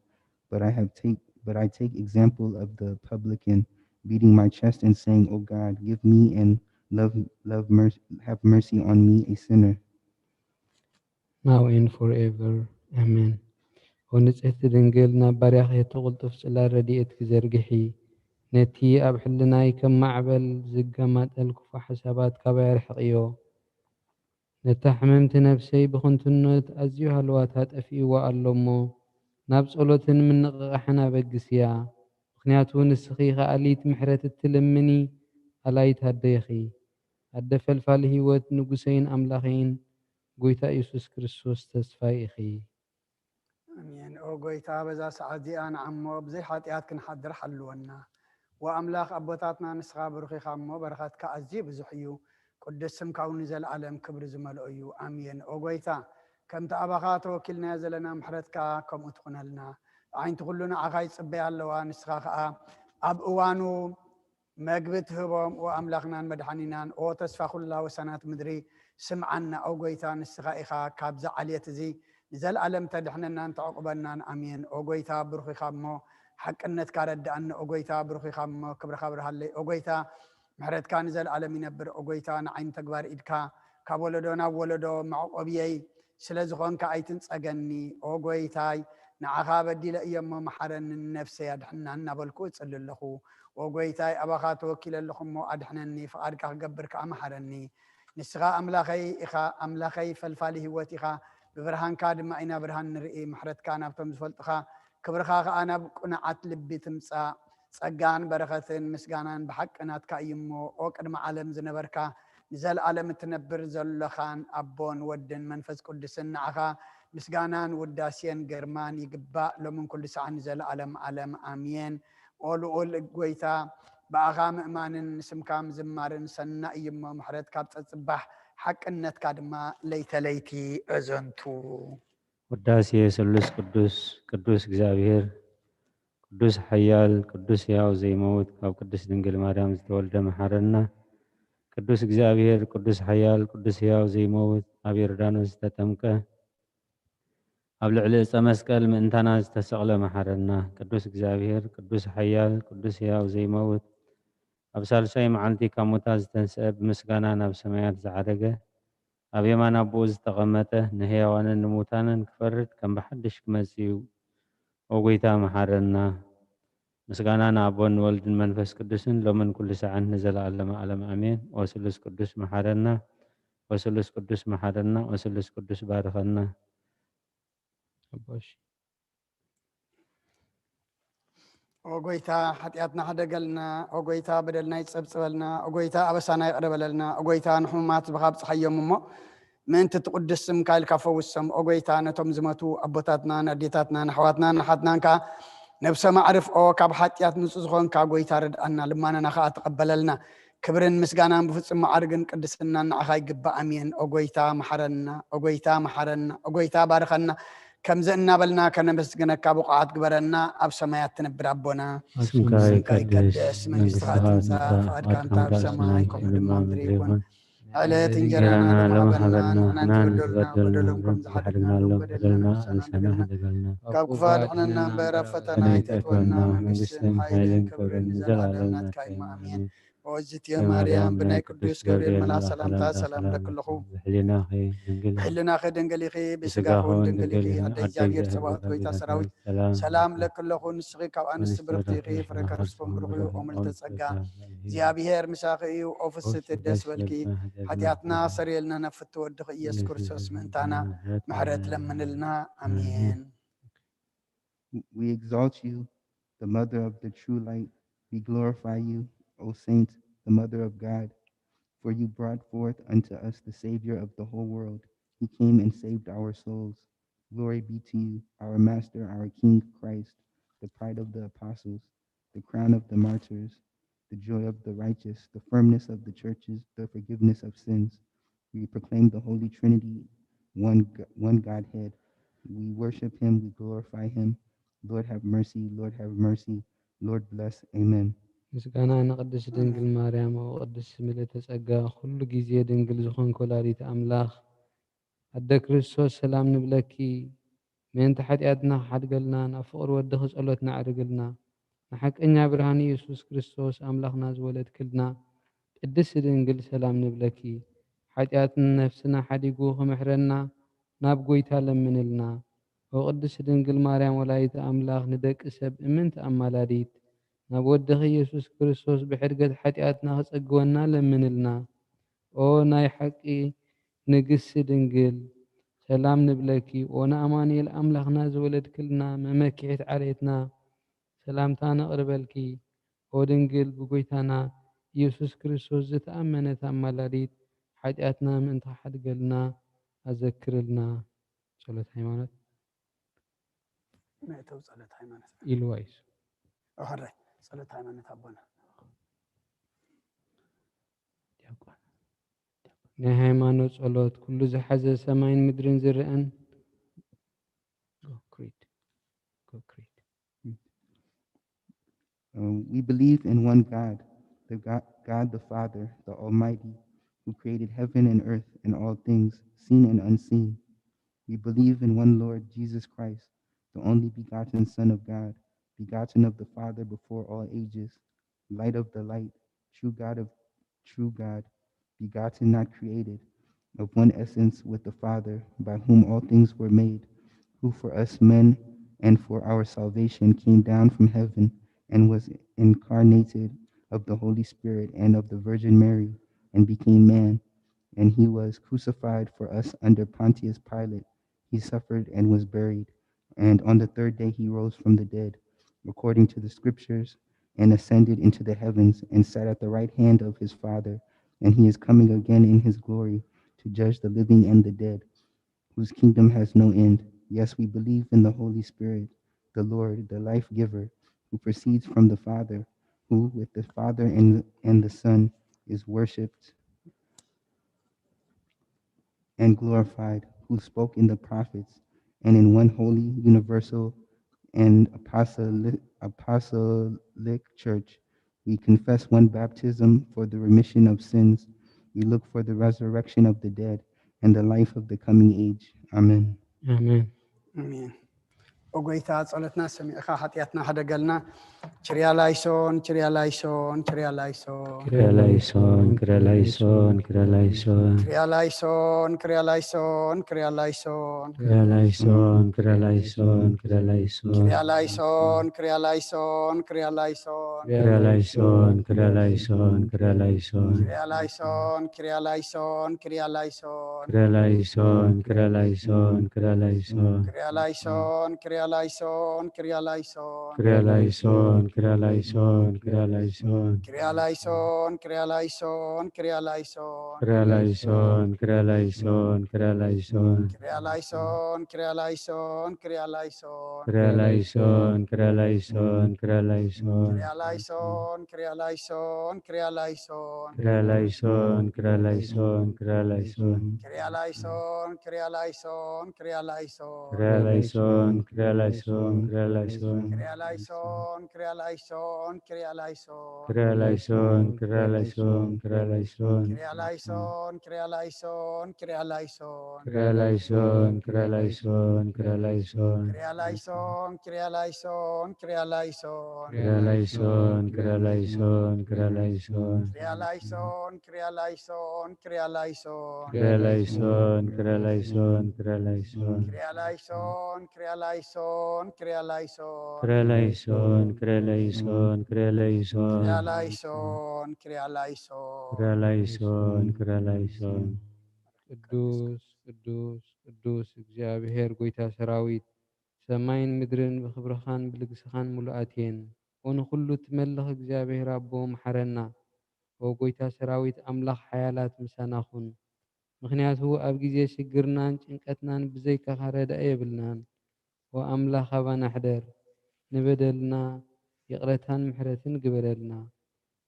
but I have take but I take example of the publican, beating my chest and saying, O God, give me and love love mercy have mercy on me, a sinner. Now and forever. ኣሜን። ኦ ንጽህቲ ድንግል፣ ናብ ባርያኺ እቲ ቅልጡፍ ጽላል ረድኤትኪ ዘርግሒ። ነቲ ኣብ ሕልናይ ከም ማዕበል ዝገማጠል ክፉእ ሓሳባት ካባይ ኣርሕቕዮ። ነታ ሕምምቲ ነፍሰይ ብኽንቱነት ኣዝዩ ሃለዋታ ጠፊእዋ ኣሎ እሞ፣ ናብ ጸሎትን ምንቕቓሕን ኣበግስያ። ምኽንያቱ ንስኺ ከኣሊት ምሕረት እትልምኒ ኣላይት ኣደ ኢኺ። ኣደ ፈልፋሊ ህይወት፣ ንጉሰይን ኣምላኸይን፣ ጎይታ ኢየሱስ ክርስቶስ ተስፋይ ኢኺ። ኣሜን። ኦ ጎይታ፣ በዛ ሰዓት እዚኣ ንዓሞ ብዘይ ሓጢኣት ክንሓድር ሓልወና። ወኣምላኽ ኣቦታትና፣ ንስኻ ብሩኽ ኢኻ እሞ፣ በረኸትካ ኣዝዩ ብዙሕ እዩ። ቅዱስ ስምካ እውን ንዘለኣለም ክብሪ ዝመልኦ እዩ። ኣሜን። ኦ ጎይታ፣ ከምቲ ኣባኻ ተወኪልናዮ ዘለና ምሕረትካ ከምኡ ትኹነልና። ኣዒንቲ ኩሉ ንዓኻ ይጽበያ ኣለዋ። ንስኻ ኸኣ ኣብ እዋኑ መግቢ ትህቦም። ኦ ኣምላኽናን መድሓኒናን፣ ኦ ተስፋ ኩላ ወሰናት ምድሪ፣ ስምዓና። ኦ ጎይታ፣ ንስኻ ኢኻ ካብዚ ዓልየት እዚ ንዘለኣለም ተድሕነናን ተዕቑበናን። ኣሜን። ኦ ጎይታ፣ ብሩኽ ኢኻ እሞ ሓቅነትካ ረድኣኒ። ኦ ጎይታ፣ ብሩኽ ኢኻ እሞ ክብርኻ ኣብርሃለይ። ኦ ጎይታ፣ ምሕረትካ ንዘለኣለም ይነብር። ኦ ጎይታ፣ ንዓይ ንተግባር ኢድካ ካብ ወለዶ ናብ ወለዶ መዕቆብየይ ስለ ዝኾንካ ኣይትንጸገኒ። ኦ ጎይታይ፣ ንዓኻ በዲለ እየ እሞ መሓረኒ፣ ንነፍሰይ ኣድሕና እናበልኩ እጽሊ ኣለኹ። ኦ ጎይታይ፣ ኣባኻ ተወኪለ ኣለኹ እሞ ኣድሕነኒ፣ ፍቓድካ ክገብር ከኣ መሓረኒ። ንስኻ ኣምላኸይ ኢኻ፣ ኣምላኸይ ፈልፋሊ ህይወት ኢኻ። ብብርሃንካ ድማ ኢና ብርሃን ንርኢ። ምሕረትካ ናብቶም ዝፈልጡኻ፣ ክብርኻ ከኣ ናብ ቅኑዓት ልቢ ትምጻእ። ጸጋን በረኸትን ምስጋናን ብሓቂ ናትካ እዩ እሞ፣ ኦ ቅድሚ ዓለም ዝነበርካ፣ ንዘለኣለም እትነብር ዘሎኻን ኣቦን ወድን መንፈስ ቅዱስን፣ ንዓኻ ምስጋናን ውዳሴን ግርማን ይግባእ፣ ሎምን ኩሉ ሰዓት ንዘለኣለም ዓለም። ኣሜን። ኦ ልኡል ጎይታ፣ ብኣኻ ምእማንን ንስምካ ምዝማርን ሰናይ እዩ እሞ፣ ምሕረትካ ኣብ ጸጽባሕ፣ ሓቅነትካ ድማ ለይተ ለይቲ እዘንቱ። ውዳሴ ስሉስ ቅዱስ። ቅዱስ እግዚኣብሔር፣ ቅዱስ ሓያል፣ ቅዱስ ሕያው ዘይመውት፣ ካብ ቅድስት ድንግል ማርያም ዝተወልደ መሓረና። ቅዱስ እግዚኣብሔር፣ ቅዱስ ሓያል፣ ቅዱስ ሕያው ዘይመውት፣ ኣብ ዮርዳኖስ ዝተጠምቀ፣ ኣብ ልዕሊ ዕፀ መስቀል ምእንታና ዝተሰቕለ መሓረና። ቅዱስ እግዚኣብሔር፣ ቅዱስ ሓያል፣ ቅዱስ ሕያው ዘይመውት፣ ኣብ ሳልሳይ መዓልቲ ካብ ሙታት ዝተንስአ፣ ብምስጋና ናብ ሰማያት ዝዓረገ፣ ኣብ የማን ኣቦኡ ዝተቐመጠ፣ ንህያዋንን ንሙታንን ክፈርድ ከም ብሓድሽ ክመጽእ እዩ። ኦ ጐይታ መሓረና። ምስጋና ንኣቦን ንወልድን መንፈስ ቅዱስን ሎምን ኩሉ ሰዓን ንዘለኣለመ ዓለም ኣሜን። ኦ ስሉስ ቅዱስ መሓረና። ኦ ስሉስ ቅዱስ መሓረና። ኦ ስሉስ ቅዱስ ባርኸና። ኣቦሽ ኦ ጎይታ፣ ሓጢኣትና ሕደገልና። ኦ ጎይታ፣ በደልና ይጸብጽበልና። ኦ ጎይታ፣ ኣበሳና ይቕረ በለልና። ኦ ጎይታ፣ ንሕሙማት ህዝብኻ ኣብጽሓዮም እሞ፣ ምእንቲ እቲ ቅዱስ ስምካ ኢልካ ፈውሶም። ኦ ጎይታ፣ ነቶም ዝመቱ ኣቦታትናን ኣዴታትናን ኣሕዋትናን ኣሓትናን ከኣ ነብሶም ኣዕርፍኦ። ካብ ሓጢኣት ንጹህ ዝኾንካ ጎይታ ርድኣና፣ ልማናና ከኣ ተቐበለልና። ክብርን ምስጋናን ብፍጹም መዓርግን ቅድስናን ንዓኻ ይግባእ። ኣሜን። ኦ ጎይታ መሓረና፣ ኦ ጎይታ መሓረና፣ ኦ ጎይታ ባርኸና። ከምዚ እናበልና ከነመስግነካ ብቑዓት ግበረና። ኣብ ሰማያት ትነብር ኣቦና፣ ስምካ ይቀደስ፣ መንግስትኻ ትምጻእ፣ ፍቓድካ ኣብ ሰማይ ከምኡ ድማ ኣብ ምድሪ ይኹን። ዕለት እንጀራና ሎሚ ሃበና፣ ንሕናን ዝበደልናን በደሎም ከም ዝሓደግናሎም በደልና ንሕሰና፣ ካብ ክፉእ ኣድሕነና እምበር ኣብ ፈተና ኣይተእትወና። መንግስትን ሓይልን ክብርን ንዘለኣለም ናትካ እዩ። ኣሜን። ኦዝቲ ማርያም ብናይ ቅዱስ ገብርኤል መልኣኽ ሰላምታ ሰላም ለክለኹ። ብሕልናኺ ድንግል ኢኺ፣ ብስጋኺ እውን ድንግል ኢኺ። ኣደ እግዚኣብሔር ጸባኦት ጎይታ ሰራዊት ሰላም ለክለኹ። ንስኺ ካብ ኣንስቲ ብርኽቲ ኢኺ፣ ፍረ ከርስኪ ብሩኽ እዩ። ኦ ምልዕተ ጸጋ እግዚኣብሔር ምሳኺ እዩ። ኦ ፍስሕቲ ደስ በልኪ። ሓጢኣትና ሰሪየልና ናብ ፍትወ ወድኺ ኢየሱስ ክርስቶስ ምእንታና ምሕረት ለምንልና። ኣሜን። We exalt you, the mother of the true light. We glorify you, O saint, the mother of God, for you brought forth unto us the Savior of the whole world. He came and saved our souls. Glory be to you, our Master, our King, Christ, the pride of the apostles, the crown of the martyrs, the joy of the righteous, the firmness of the churches, the forgiveness of sins. We proclaim the Holy Trinity, one, one Godhead. We worship him, we glorify him. Lord have mercy, Lord have mercy, Lord bless. Amen. ምስጋና ንቅድስት ድንግል ማርያም። ኦ ቅድስት ምልእተ ጸጋ፣ ኩሉ ግዜ ድንግል ዝኾንኪ ወላዲት ኣምላኽ፣ ኣደ ክርስቶስ ሰላም ንብለኪ። ምእንቲ ሓጢኣትና ክሓድገልና ናብ ፍቕሪ ወድኺ ጸሎትና ኣዕርግልና። ንሓቀኛ ብርሃን ኢየሱስ ክርስቶስ ኣምላኽና ዝወለድክልና ቅድስቲ ድንግል ሰላም ንብለኪ። ሓጢኣትን ነፍስና ሓዲጉ ክምሕረና ናብ ጎይታ ለምንልና። ኦ ቅድስቲ ድንግል ማርያም ወላዲተ ኣምላኽ ንደቂ ሰብ እምንቲ ኣማላዲት ናብ ወድኺ ኢየሱስ ክርስቶስ ብሕድገት ሓጢኣትና ክጸግወና ለምንልና። ኦ ናይ ሓቂ ንግስቲ ድንግል ሰላም ንብለኪ። ኦ ንኣማኑኤል ኣምላኽና ዝወለድክልና መመኪሒት ዓሌትና ሰላምታ ነቕርበልኪ። ኦ ድንግል ብጎይታና ኢየሱስ ክርስቶስ ዝተኣመነት ኣማላዲት ሓጢኣትና ምእንቲ ክሓድገልና ኣዘክርልና። ጸሎት ሃይማኖት መእተው ጸሎት ሃይማኖት ኢልዋ እዩ። ኦኸራይ ጸሎት ሃይማኖት ኣቦና ዲያቆን ናይ ሃይማኖት ጸሎት ኩሉ ዝሓዘ ሰማይን ምድርን ዝርአን Go creed. Go creed. Um, we believe in one God, the God, God the Father, the Almighty, who created heaven and earth and all things, seen and unseen. We believe in one Lord, Jesus Christ, the only begotten Son of God, begotten of the Father before all ages, light of the light, true God of true God, begotten, not created, of one essence with the Father, by whom all things were made, who for us men and for our salvation came down from heaven and was incarnated of the Holy Spirit and of the Virgin Mary, and became man. And he was crucified for us under Pontius Pilate. He suffered and was buried. And on the third day he rose from the dead, according to the Scriptures, and ascended into the heavens, and sat at the right hand of his Father. And he is coming again in his glory to judge the living and the dead, whose kingdom has no end. Yes, we believe in the Holy Spirit, the Lord, the life giver, who proceeds from the Father, who with the Father and, and the Son is worshipped and glorified, who spoke in the prophets, and in one holy, universal, and apostolic, apostolic church. We confess one baptism for the remission of sins. We look for the resurrection of the dead and the life of the coming age. Amen. ኣሜን። ኣሜን። ኦ ጎይታ ጸሎትና ሰሚዕካ ሓጢኣትና ሓደገልና። ችርያ ላይሶን ችርያ ላይሶን ችርያ ላይሶን ክርያ ላይሶን ክርያ ላይሶን ክርያ ላይሶን ችርያ ላይሶን ችርያ ላይሶን ችርያ ላይሶን ክርያ ላይሶን ክርያ ላይሶን ክርያ ላይሶን ችርያ ላይሶን ችርያ ላይሶን ችርያ ላይሶን ክርያ ላይሶን ክርያ ላይሶን ክርያ ላይሶን ችርያ ላይሶን ችርያ ላይሶን ችርያ ላይሶን ክርያ ላይሶን ክርያ ላይሶን ክርያ ላይሶን ችርያ ላይሶን ችርያ ላይሶን ችርያ ላይሶን ክርያ ላይሶን ክርያ ላይሶን ክርያ ላይሶን ችርያ ላይሶን ችርያ ላይሶን ችርያ ላይሶን ክርያ ላይሶን ክርያ ላይሶን ክርያ ላይሶን ችርያ ላይሶን ችርያ ላይሶን ችርያ ላይሶን ክርያላይሶን፣ ክርያላይሶን፣ ክርያላይሶን። ክርያላይሶን፣ ክርያላይሶን፣ ክርያላይሶን። ክርያላይሶን፣ ክርያላይሶን፣ ክርያላይሶን። ክርያላይሶን፣ ክርያላይሶን፣ ክርያላይሶን። ክርያላይሶን፣ ክርያላይሶን፣ ክርያላይሶን። ክርያላይሶን፣ ክርያላይሶን፣ ክርያላይሶን። ክርያላይሶን፣ ክርያላይሶን፣ ክርያላይሶን። ክርያላይሶን፣ ክርያላይሶን፣ ክርያላይሶን። ክርያላይሶን፣ ክርያላይሶን፣ ክርያላይሶን። ክርያላይሶን፣ ክርያላይሶን፣ ክርያላይሶን። ክርያላይሶን፣ ክርያላይሶን፣ ክርያላይሶን። ክርያላይሶን፣ ክርያላይሶን፣ ክርያላይሶን። ክርያላይሶን፣ ክርያላይሶን፣ ክርያላይሶን። ክርያላይሶን፣ ክርያላይሶን፣ ክርያላይሶን። ክርያላይሶን፣ ክርያላይሶን፣ ክርያላይሶን። ክርያላይሶን፣ ክርያላይሶን። ክርያላይሶን፣ ክርያላይሶን። ቅዱስ ቅዱስ ቅዱስ እግዚኣብሔር ጎይታ ሰራዊት፣ ሰማይን ምድርን ብኽብርኻን ብልግስኻን ምሉኣት እየን። ኦ ንኹሉ እትመልኽ እግዚኣብሔር ኣቦ፣ መሓረና። ኦ ጎይታ ሰራዊት ኣምላኽ ሓያላት፣ ምሳና ኩን። ምኽንያቱ ኣብ ግዜ ሽግርናን ጭንቀትናን ብዘይካኻ ረዳኢ የብልናን። ኦ ኣምላኽ ኣባና ሕደር፣ ንበደልና ይቕረታን ምሕረትን ግበረልና።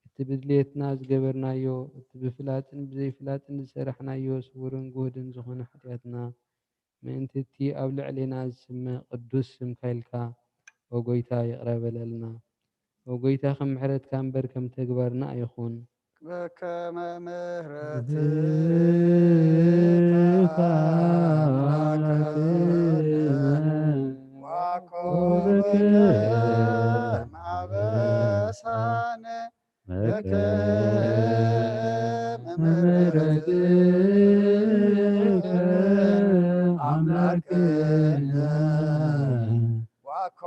እቲ ብድሌትና ዝገበርናዮ፣ እቲ ብፍላጥን ብዘይፍላጥን ዝሰራሕናዮ ስውርን ግሁድን ዝኾነ ሓጢኣትና፣ ምእንቲ እቲ ኣብ ልዕሌና ዝስመ ቅዱስ ስምካ ኢልካ፣ ኦ ጎይታ፣ ይቕረ በለልና። ኦ ጎይታ፣ ከም ምሕረትካ እምበር ከም ተግባርና ኣይኹን። በከመ ምሕረትከ ኣምላክነ ዋኮብከ ማበሳነ። በከመ ምሕረትከ ኣምላክነ ዋኮ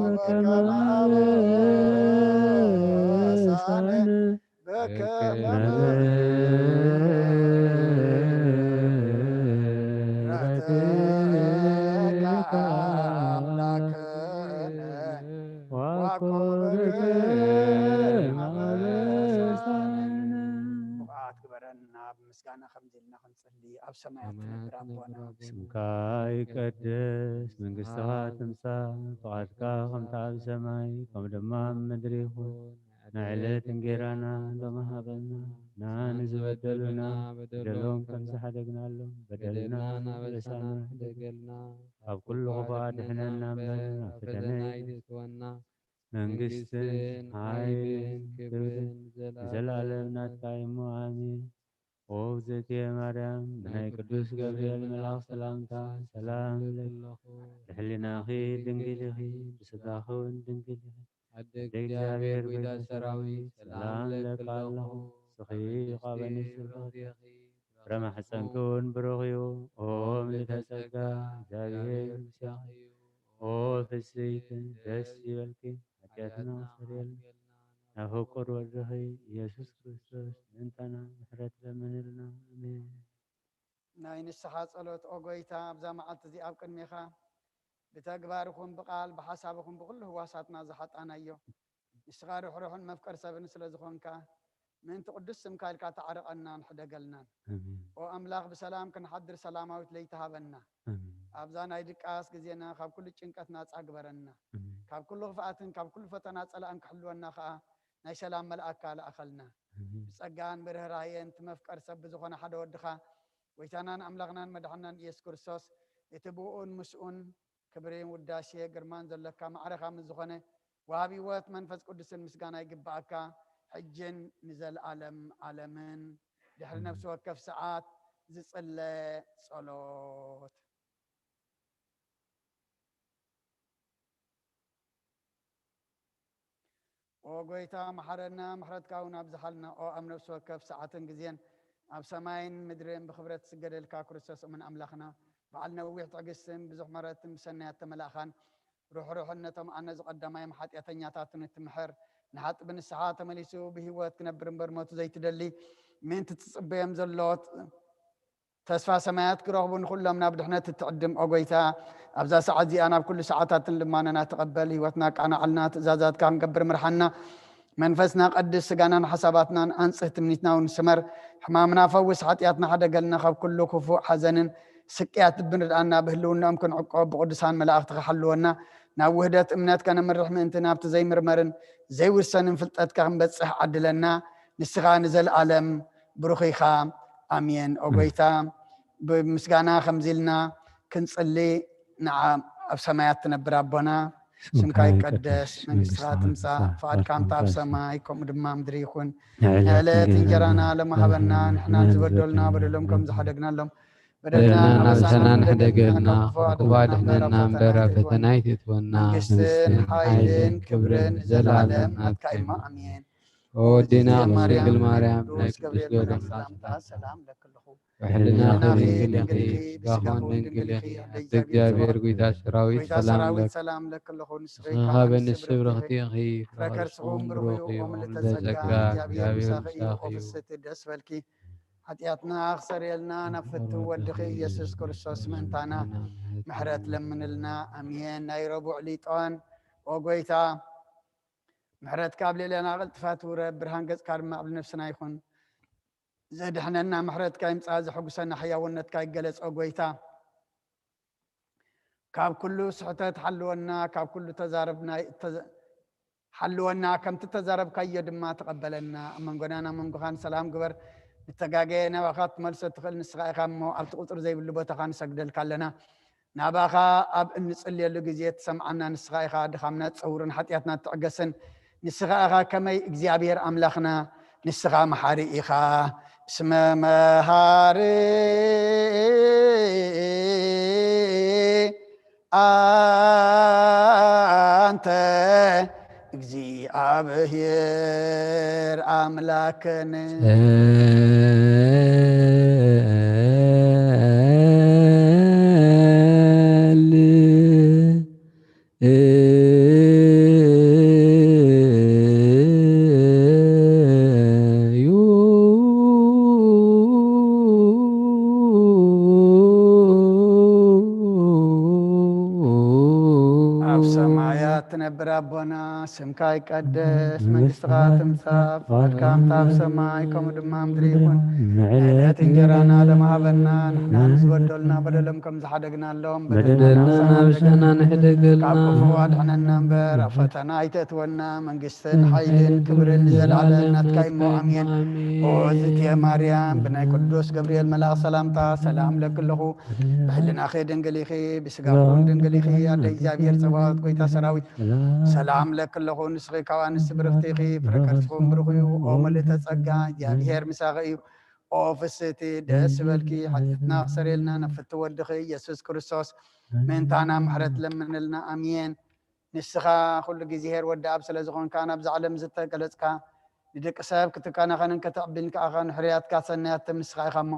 በከመ አበሳነ በከመ ምሕረትከ አምላክነ ዋኮ በከመ አበሳነ። ብቕዓት ግበረና፣ ብምስጋና ከምዚ ኢልና ክንጽሊ። ኣብ ሰማያት ትነብር ኣቦና። ስምካ ይቀደስ፣ መንግስትኻ ትምጻእ፣ ፍቓድካ ከምቲ ኣብ ሰማይ ከምኡ ድማ ኣብ ምድሪ ይኹን። ንዕለት እንጌራና ሎሚ ሃበና፣ ንዓና ዝበደሉና በደሎም ከም ዝሓደግናሎም በደልና ንበሳና ሕደገልና፣ ካብ ኩሉ ክፉእ ኣድሕነና እምበር ናብ ፈተነ ኣይትእትወና። መንግስትን ሓይልን ክብርን ንዘለኣለም ናትካ እዩ እሞ ኣሜን። ኦ እግዝእትየ ማርያም፣ ብናይ ቅዱስ ገብርኤል መልኣኽ ሰላምታ ሰላም እብለኪ። ብሕሊናኺ ድንግል ኢኺ፣ ብስጋኺ እውን ድንግል ኢኺ። ኣደ እግዚኣብሔር ጎይታ ሰራዊት፣ ሰላም እብለኪ ኣለኹ። ንስኺ ካብ ኣንስቲ ብሩኽቲ ኢኺ፣ ፍረ ማሕፀንኪ እውን ብሩኽ እዩ። ኦ ምልዕተ ጸጋ፣ እግዚኣብሔር ምስኪ እዩ። ኦ ፍስሕቲ ደስ ይበልኪ፣ ሓጢኣትና ኣስተሰርየልና፣ ናብ ፍቁር ወድኺ ኢየሱስ ክርስቶስ ምእንታና ምሕረት ለምንልና። ኣሜን። ናይ ንስሓ ጸሎት ኦ ጎይታ፣ ኣብዛ መዓልቲ እዚኣ ኣብ ቅድሜኻ ብተግባር ይኹን ብቓል ብሓሳብ ይኹን ብኹሉ ህዋሳትና ዝሓጣናዮ፣ ንስኻ ርሕሩሕን መፍቀር ሰብን ስለ ዝኾንካ፣ ምእንቲ ቅዱስ ስምካ ኢልካ ተዓርቐናን ሕደገልናን። ኣሜን። ኦ ኣምላኽ፣ ብሰላም ክንሓድር ሰላማዊት ለይቲ ሃበና። ኣሜን። ኣብዛ ናይ ድቃስ ግዜና ካብ ኩሉ ጭንቀት ናጻ ግበረና። ኣሜን። ካብ ኩሉ ክፍኣትን ካብ ኩሉ ፈተና ጸላእን ክሕልወና ከኣ ናይ ሰላም መልኣካ ለኣኸልና። ኣሜን። ብጸጋን ብርህራሄን እቲ መፍቀር ሰብ ብዝኾነ ሓደ ወድኻ፣ ጎይታናን ኣምላኽናን መድሓናን ኢየሱስ ክርስቶስ፣ እቲ ብኡን ምስኡን ክብርን ውዳሴ ግርማን ዘለካ ማዕረኻ ምስ ዝኾነ ወሃቢ ህይወት መንፈስ ቅዱስን ምስጋና ይግብኣካ፣ ሕጅን ንዘለኣለም ዓለምን። ድሕሪ ነፍሲ ወከፍ ሰዓት ዝጽለ ጸሎት። ኦ ጎይታ፣ መሓረና፣ ምሕረትካ እውን ኣብዝሓልና። ኦ ኣብ ነፍሲ ወከፍ ሰዓትን ግዜን ኣብ ሰማይን ምድርን ብኽብረት ዝስገደልካ ክርስቶስ እሙን ኣምላኽና፣ በዓል ነዊሕ ትዕግስትን ብዙሕ ምሕረትን ብሰናያት ተመላእኻን ርሕሩሕን ነቶም ኣነ ዝቐዳማዮም ሓጢኣተኛታትን እትምሕር፣ ንሓጢ ብንስሓ ተመሊሱ ብህይወት ክነብር እምበር ሞቱ ዘይትደሊ፣ ምእንቲ ትጽበዮም ዘሎ ተስፋ ሰማያት ክረኽቡ ንኹሎም ናብ ድሕነት እትዕድም ኦ ጎይታ፣ ኣብዛ ሰዓት እዚኣ ናብ ኩሉ ሰዓታትን ልማነና ተቐበል። ህይወትና ኣቃናዓልና፣ ትእዛዛትካ ክንገብር ምርሓና። መንፈስና ቀድስ፣ ስጋናን ሓሳባትናን ኣንጽህ፣ ትምኒትና እውን ስመር። ሕማምና ፈውስ፣ ሓጢኣትና ሓደገልና፣ ካብ ኩሉ ክፉእ ሓዘንን ስቅያት ልቢ ንርድኣና፣ ብህልውናኦም ክንዕቆብ ብቅዱሳን መላእኽትኻ ሓልወና። ናብ ውህደት እምነት ከነምርሕ ምእንቲ ናብቲ ዘይምርመርን ዘይውሰንን ፍልጠትካ ክንበጽሕ ዓድለና። ንስኻ ንዘለኣለም ብሩኽ ኢኻ። ኣሜን። ኦ ጎይታ፣ ብምስጋና ከምዚ ኢልና ክንጽሊ፣ ንዓ ኣብ ሰማያት ትነብር ኣቦና፣ ስምካ ይቀደስ፣ መንግስትኻ ትምጻእ፣ ፍቓድካ ከምታ ኣብ ሰማይ ከምኡ ድማ ምድሪ ይኹን። ንዕለት እንጀራና ሎሚ ሃበና፣ ንሕና ዝበደሉና በደሎም ከም ዝሓደግናሎም በደልና በደልና ኣበሳና ንሕደገልና፣ ካብ ክፉእ ኣድሕነና እምበር ኣብ ፈተና ኣይትእትወና። መንግስትን ሓይልን ክብርን ዘለዓለም ናትካ እዩ። ኣሜን። ኦ ወዴና ቅድስት ድንግል ማርያም፣ ናይ ቅዱስ ገብርኤል መልኣክ ሰላምታ ሰላም ለክልኹ። ብሕልናኺ ድንግል ኢኺ፣ ብስጋኺ እውን ድንግል ኢኺ፣ ኣደ እግዚኣብሔር ጎይታ ሰራዊት ሰላም ለክ። ሰላም ለክልኹ። ንስኺ ንስኺ ካብ ኣንስቲ ብርኽቲ ኢኺ፣ ፍረ ከርስኺ እውን ብሩኽ እዩ። ኦ ምልዕተ ጸጋ፣ እግዚኣብሔር ምሳኺ እዩ። ኦ ፍስሕቲ ደስ በልኪ። ሓጢኣትና ክሰርየልና ናብ ፍትው ወድኺ ኢየሱስ ክርስቶስ ምእንታና ምሕረት ለምንልና። ኣሜን። ናይ ረቡዕ ሊጦን። ኦ ጎይታ፣ ምሕረትካ ኣብ ልዕሌና ቅልጥፋ ትውረድ፣ ብርሃን ገጽካ ድማ ኣብ ነፍስና ይኹን። ዘድሕነና ምሕረትካ ይምጻእ፣ ዘሐጉሰና ሕያውነትካ ይገለጽ። ኦ ጎይታ፣ ካብ ኩሉ ስሕተት ሓልወና፣ ካብ ኩሉ ተዛረብና ተዘ-፣ ሓልወና፣ ከምቲ ተዛረብካዮ ድማ ተቐበለና። ኣብ መንጎናን ኣብ መንጎኻን ሰላም ግበር። ንተጋገየ ናባኻ ክትመልሶ ትኽእል ንስኻ ኢኻ እሞ፣ ኣብቲ ቁጽሪ ዘይብሉ ቦታኻ ንሰግደልካ ኣለና። ናባኻ ኣብ እንጽልየሉ ግዜ ትሰምዓና ንስኻ ኢኻ። ድኻምና ትጸውርን ሓጢኣትና ትዕገስን ንስኻ ኢኻ። ከመይ እግዚኣብሔር ኣምላኽና፣ ንስኻ መሓሪ ኢኻ። እስመ መሃሪ ኣንተ እግዚኣብሔር ኣምላክን። ጸል እዩ። ኣብ ሰማያት ትነብር ኣቦና፣ ስምካ ይቀደስ፣ መንግስትኻ ትምጻእ፣ ፍቓድካ ከምታ ኣብ ሰማይ ከምኡ ድማ ኣብ ምድሪ ይኹን። ንዕለት እንጀራና ሎሚ ሃበና፣ ንሕና ንዝበደሉና በደሎም ከም ዝሓደግናሎም በደልና በደልና ኣበሳና ንሕደገልና። ካብ ክፉእ ኣድሕነና እምበር፣ ኣብ ፈተና ኣይተእትወና፣ መንግስትን ሓይልን ክብርን ንዘለኣለም ናትካ እዩ እሞ፣ ኣሜን። ኦ እግዝእትየ ማርያም፣ ብናይ ቅዱስ ገብርኤል መልኣኽ ሰላምታ ሰላም እብለኪ ኣለኹ። ብሕልናኺ ድንግል ኢኺ፣ ብስጋኺ እውን ድንግል ኢኺ። ኣደ እግዚኣብሔር ጸባኦት፣ ጎይታ ሰራዊት፣ ሰላም እብለኪ ኣለኹ። ንስኺ ካብ ኣንስቲ ብርኽቲ ኢኺ፣ ፍረ ከርስኺ እውን ብሩኽ እዩ። ኦ ምልእተ ጸጋ፣ እግዚኣብሔር ምሳኺ እዩ። ኦ ፍስህቲ፣ ደስ ይበልኪ፣ ሓጢኣትና ክሰርየልና፣ ናብ ፍትው ወድኺ ኢየሱስ ክርስቶስ ምእንታና ምሕረት ለምንልና። ኣሜን። ንስኻ ኩሉ ግዜ ኄር ወዲ ኣብ ስለ ዝኾንካ፣ ናብዛ ዓለም ዝተገለጽካ፣ ንደቂ ሰብ ክትከናኸንን ከተዕብን ከኣ ንሕሩያትካ ሰናያት ትህብ ንስኻ ኢኻ እሞ፣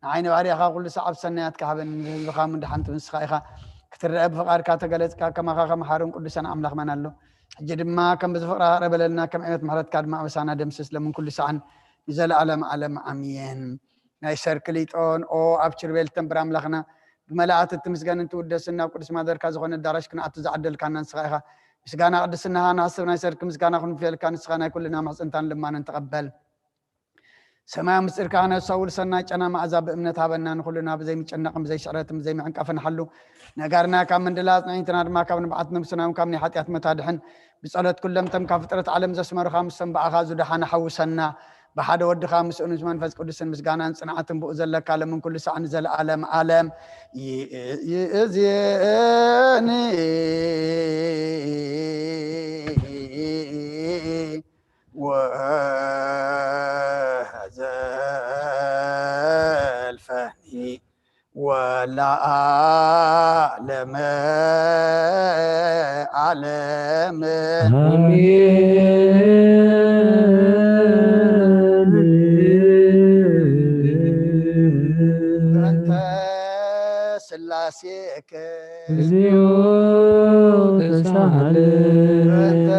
ንዓይ ንባርያኻ ኩሉ ሰዓብ ሰናያትካ ሃበኒ፣ ንህዝብኻ እውን ደሓን ትህብ ንስኻ ኢኻ። ክትረአ ብፍቓድካ ተገለጽካ፣ ከማኻ ከመሓርን ቅዱስን ኣምላኽ መን ኣሎ? ሕጂ ድማ ከም ብዙሕ ፍቕርኻ ይቕረ በለልና፣ ከም ዕቤት ምሕረትካ ድማ ኣበሳና ደምስስ፣ ሎምን ኩሉ ሰዓን ንዘለኣለም ዓለም ኣሜን። ናይ ሰርክ ሊጦን፣ ኦ ኣብ ኪሩቤል ትነብር ኣምላኽና፣ ብመላእክቲ እትምስገንን ትውደስን፣ ናብ ቅዱስ ማደርካ ዝኾነ ኣዳራሽ ክንኣቱ ዝዓደልካና ንስኻ ኢኻ። ምስጋና ቅድስናኻ ንሓስብ፣ ናይ ሰርክ ምስጋና ክንውፍየልካ፣ ንስኻ ናይ ኩልና ምሕጽንታን ልማንን ተቐበል። ሰማያዊ ምስጢርካ ክነስተውል፣ ሰናይ ጨና መኣዛ ብእምነት ሃበና። ንኹልና ብዘይ ምጭናቕን ብዘይ ስዕረትን ብዘይ ምዕንቃፍን ሓሉ። ነጋርና ካብ ምንድላ፣ ኣጽንዒትና ድማ ካብ ንብዓት ነብስና እውን ካብ ናይ ሓጢኣት ሞት ኣድሕን። ብጸሎት ኩሎም እቶም ካብ ፍጥረት ዓለም ዘስመሩኻ፣ ምስቶም ብኣኻ ዝደሓኑ ሓውሰና። ብሓደ ወድኻ ምስኡን ምስ መንፈስ ቅዱስን ምስጋናን ጽንዓትን ብኡ ዘለካ፣ ሎምን ኩሉ ሰዓን ንዘለኣለም ዓለም። ይእዜኒ ወዘልፈኒ ወለዓለመ ዓለም። ኣሜን። በእንተ ስላሴ ሥላሴከ እግዚኦ ተሳሃለ። በእንተ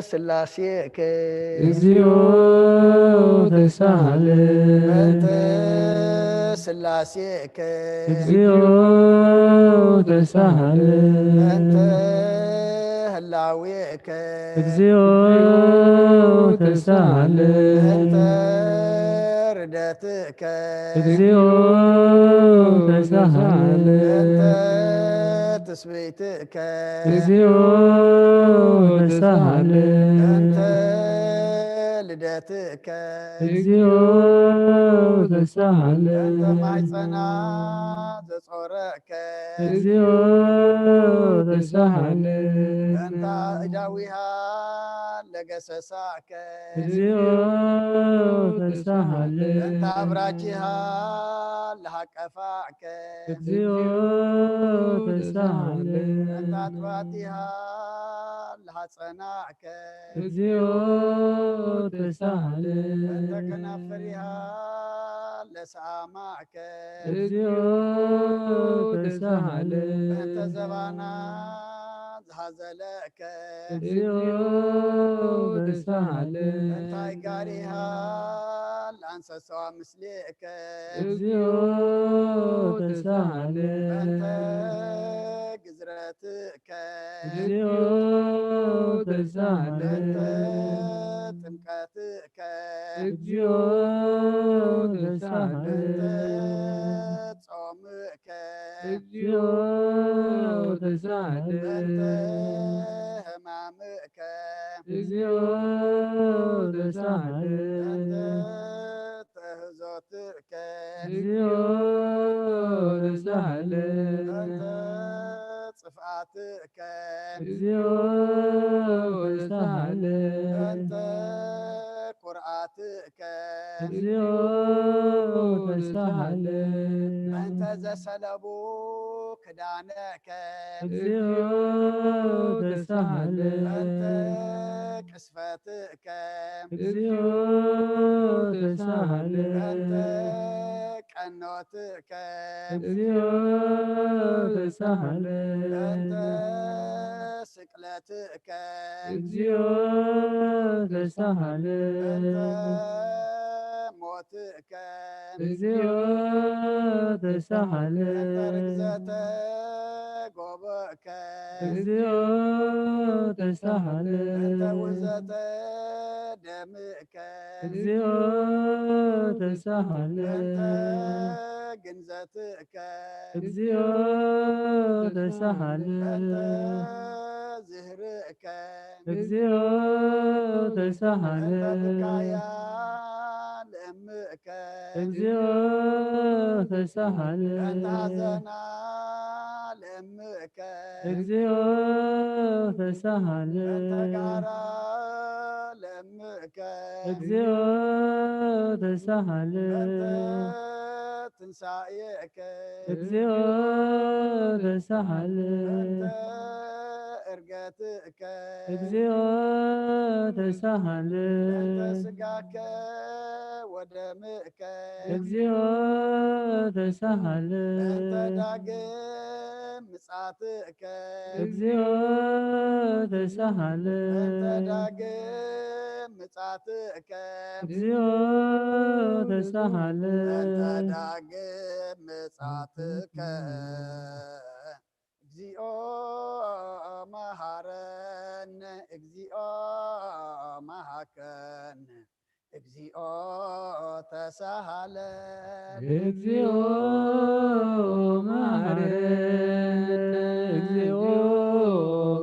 ሥላሴከ እግዚኦ ተሳሃለ። በእንተ ሥላሴከ እግዚኦ ተሳሃለ። በእንተ ህላዌከ እግዚኦ ተሳሃለ። በእንተ ርደት ትእከ እግዚኦ ተሳሃለ። በእንተ ትስብእትከ እግዚኦ ተሳሃለ። በእንተ ልደትከ እግዚኦ ተሳሃለ። በእንተ ማሕፀና ዘጾረከ እግዚኦ ተሳሃለ። በእንተ እዳዊሃ ለገሰሳከ እግዚኦ ተሳሃለ። በእንተ ኣብራጅሃ ለሃቀፋከ እግዚኦ ተሳሃለ። በእንተ ኣጥባቲሃ ለሃጸናከ እግዚኦ ተሳሃለ። በእንተ ከናፍሪሃ ለሰኣማከ እግዚኦ ተሳሃለ። በእንተ ዘባና ዝሃዘለከ እግዚኦ ተሳሃለ። በእንተ ኣይጋሪሃ ለኣንሰሰዋ ምስሌከ እግዚኦ ተሳሃለ። በእንተ ግዝረትከ እግዚኦ ተሳሃለ። በእንተ ጥምቀትከ እግዚኦ ተሳሃለ። በእንተ ጾምከ እግዚኦ ተሳሃለ። በእንተ ሕማምከ እግዚኦ ተሳሃለ። በእንተ ተህዞትከ እግዚኦ ተሳሃለ። በእንተ ጽፍኣትከ እግዚኦ ተሳሃለ። በእንተ ኩርዓትከ እግዚኦ ተሳሃለ። በእንተ ዘሰለቡ ክዳነከ እግዚኦ ተሳሃለ። በእንተ ቅስፈትከ እግዚኦ ተሳሃለ። በእንተ ቀኖትከ እግዚኦ ተሳሃለ። በእንተ ስቅለትከ እግዚኦ ተሳሃለ። በእንተ ሞትከ እግዚኦ ተሳሃለ። በእንተ ርግዘተ ጎቦከ እግዚኦ ተሳሃለ። በእንተ ውህዘተ ደምከ እግዚኦ ተሳሃለ። በእንተ ግንዘትከ እግዚኦ ተሳሃለ። በእንተ ዝህርእ ከ እግዚኦ ተሳሃለ። በእንተ ብካያ ለእምእከ እግዚኦ ተሳሃለ። በእንተ ሐዘና ለእምእከ እግዚኦ ተሳሃለ። በእንተ ጋራ ለእምእከ እግዚኦ ተሳሃለ። በእንተ ትንሳኤከ እግዚኦ ተሳሃለ። በእንተ እርገትከ እግዚኦ ተሳሃለ። በእንተ ስጋከ ወደምከ እግዚኦ ተሳሃለ። በእንተ ዳግም ምጻትከ እግዚኦ ተሳሃለ። በእንተ ዳግም ምጻትከ እግዚኦ ተሳሃለ። በእንተ ዳግም ምጻትከ እግዚኦ መሃረነ፣ እግዚኦ መሃከነ፣ እግዚኦ ተሳሃለ። እግዚኦ መሃረነ፣ እግዚኦ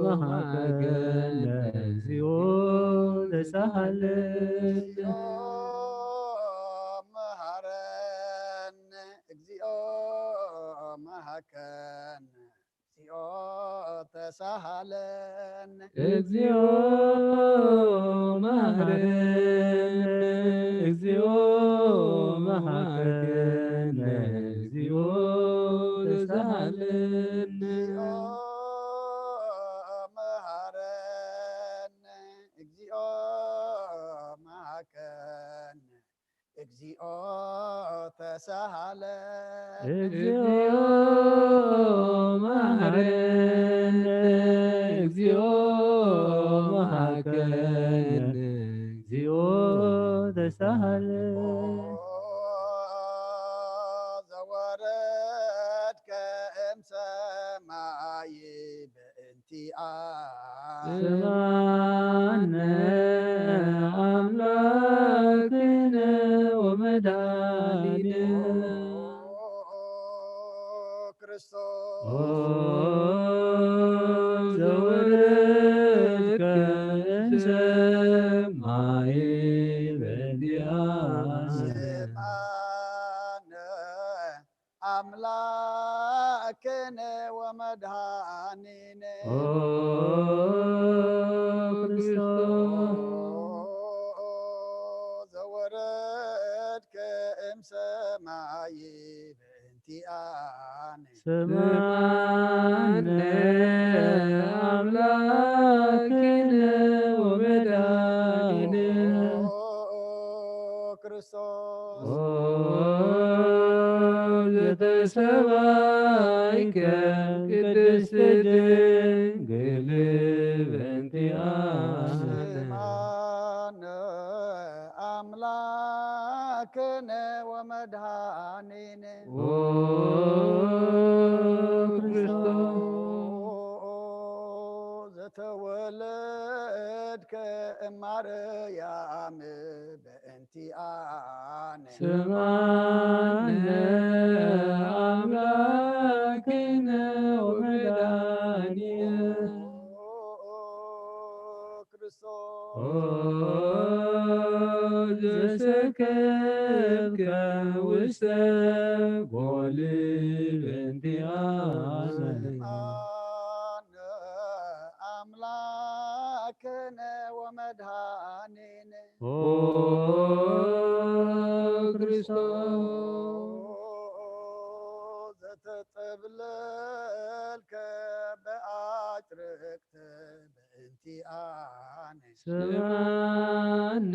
መሃከነ፣ እግዚኦ ተሳሃለ። እግዚኦ መሃረነ፣ እግዚኦ መሃከነ፣ እግዚኦ ተሳሃለነ። እግዚኦ መሃረነ፣ እግዚኦ መሃረነ፣ እግዚኦ ተሳሃለነ። እግዚኦ መሃረነ፣ እግዚኦ መሃከነ፣ እግዚኦ ተሳሃለ። እግዚኦ መሃረነ፣ እግዚኦ መሃከነ፣ እግዚኦ ተሳሃለ። ኦ ዘወረድከ እምሰማይ በእንቲኣ ስማነ ኣምላክነ ወመድኃኒነ ኦ ዘወረድከ እምሰማይ በእንቲኣነ። ስምዓነ ኣምላክነ ወመድኃኒነ። ኦ ክርስቶስ። ኦ ዘወረድከ እምሰማይ በእንቲኣነ። ስምዓነ ኣምላክነ ወመድኃኒነ። ኦ ክርስቶስ። ኦ ዘተሰባይከ ቅድስት ድንግል በእንቲኣነ። ስምዓነ ኣምላክነ ወመድኃኒነ። ኦ ክርስቶስ። ኦ ዘተወለድከ እማርያም በእንቲኣነ። ስምዓነ ኣምላክነ ወመድኃኒነ። ኦ ክርስቶስ። ኦ ዘሰከብከ ውስተ ጎል በእንቲኣነ። ስምዓነ ኣምላክነ ወመድኃኒነ። ኦ ክርስቶስ። ዘተጠብለልከ በአጭርቅት በእንቲኣነ። ስምዓነ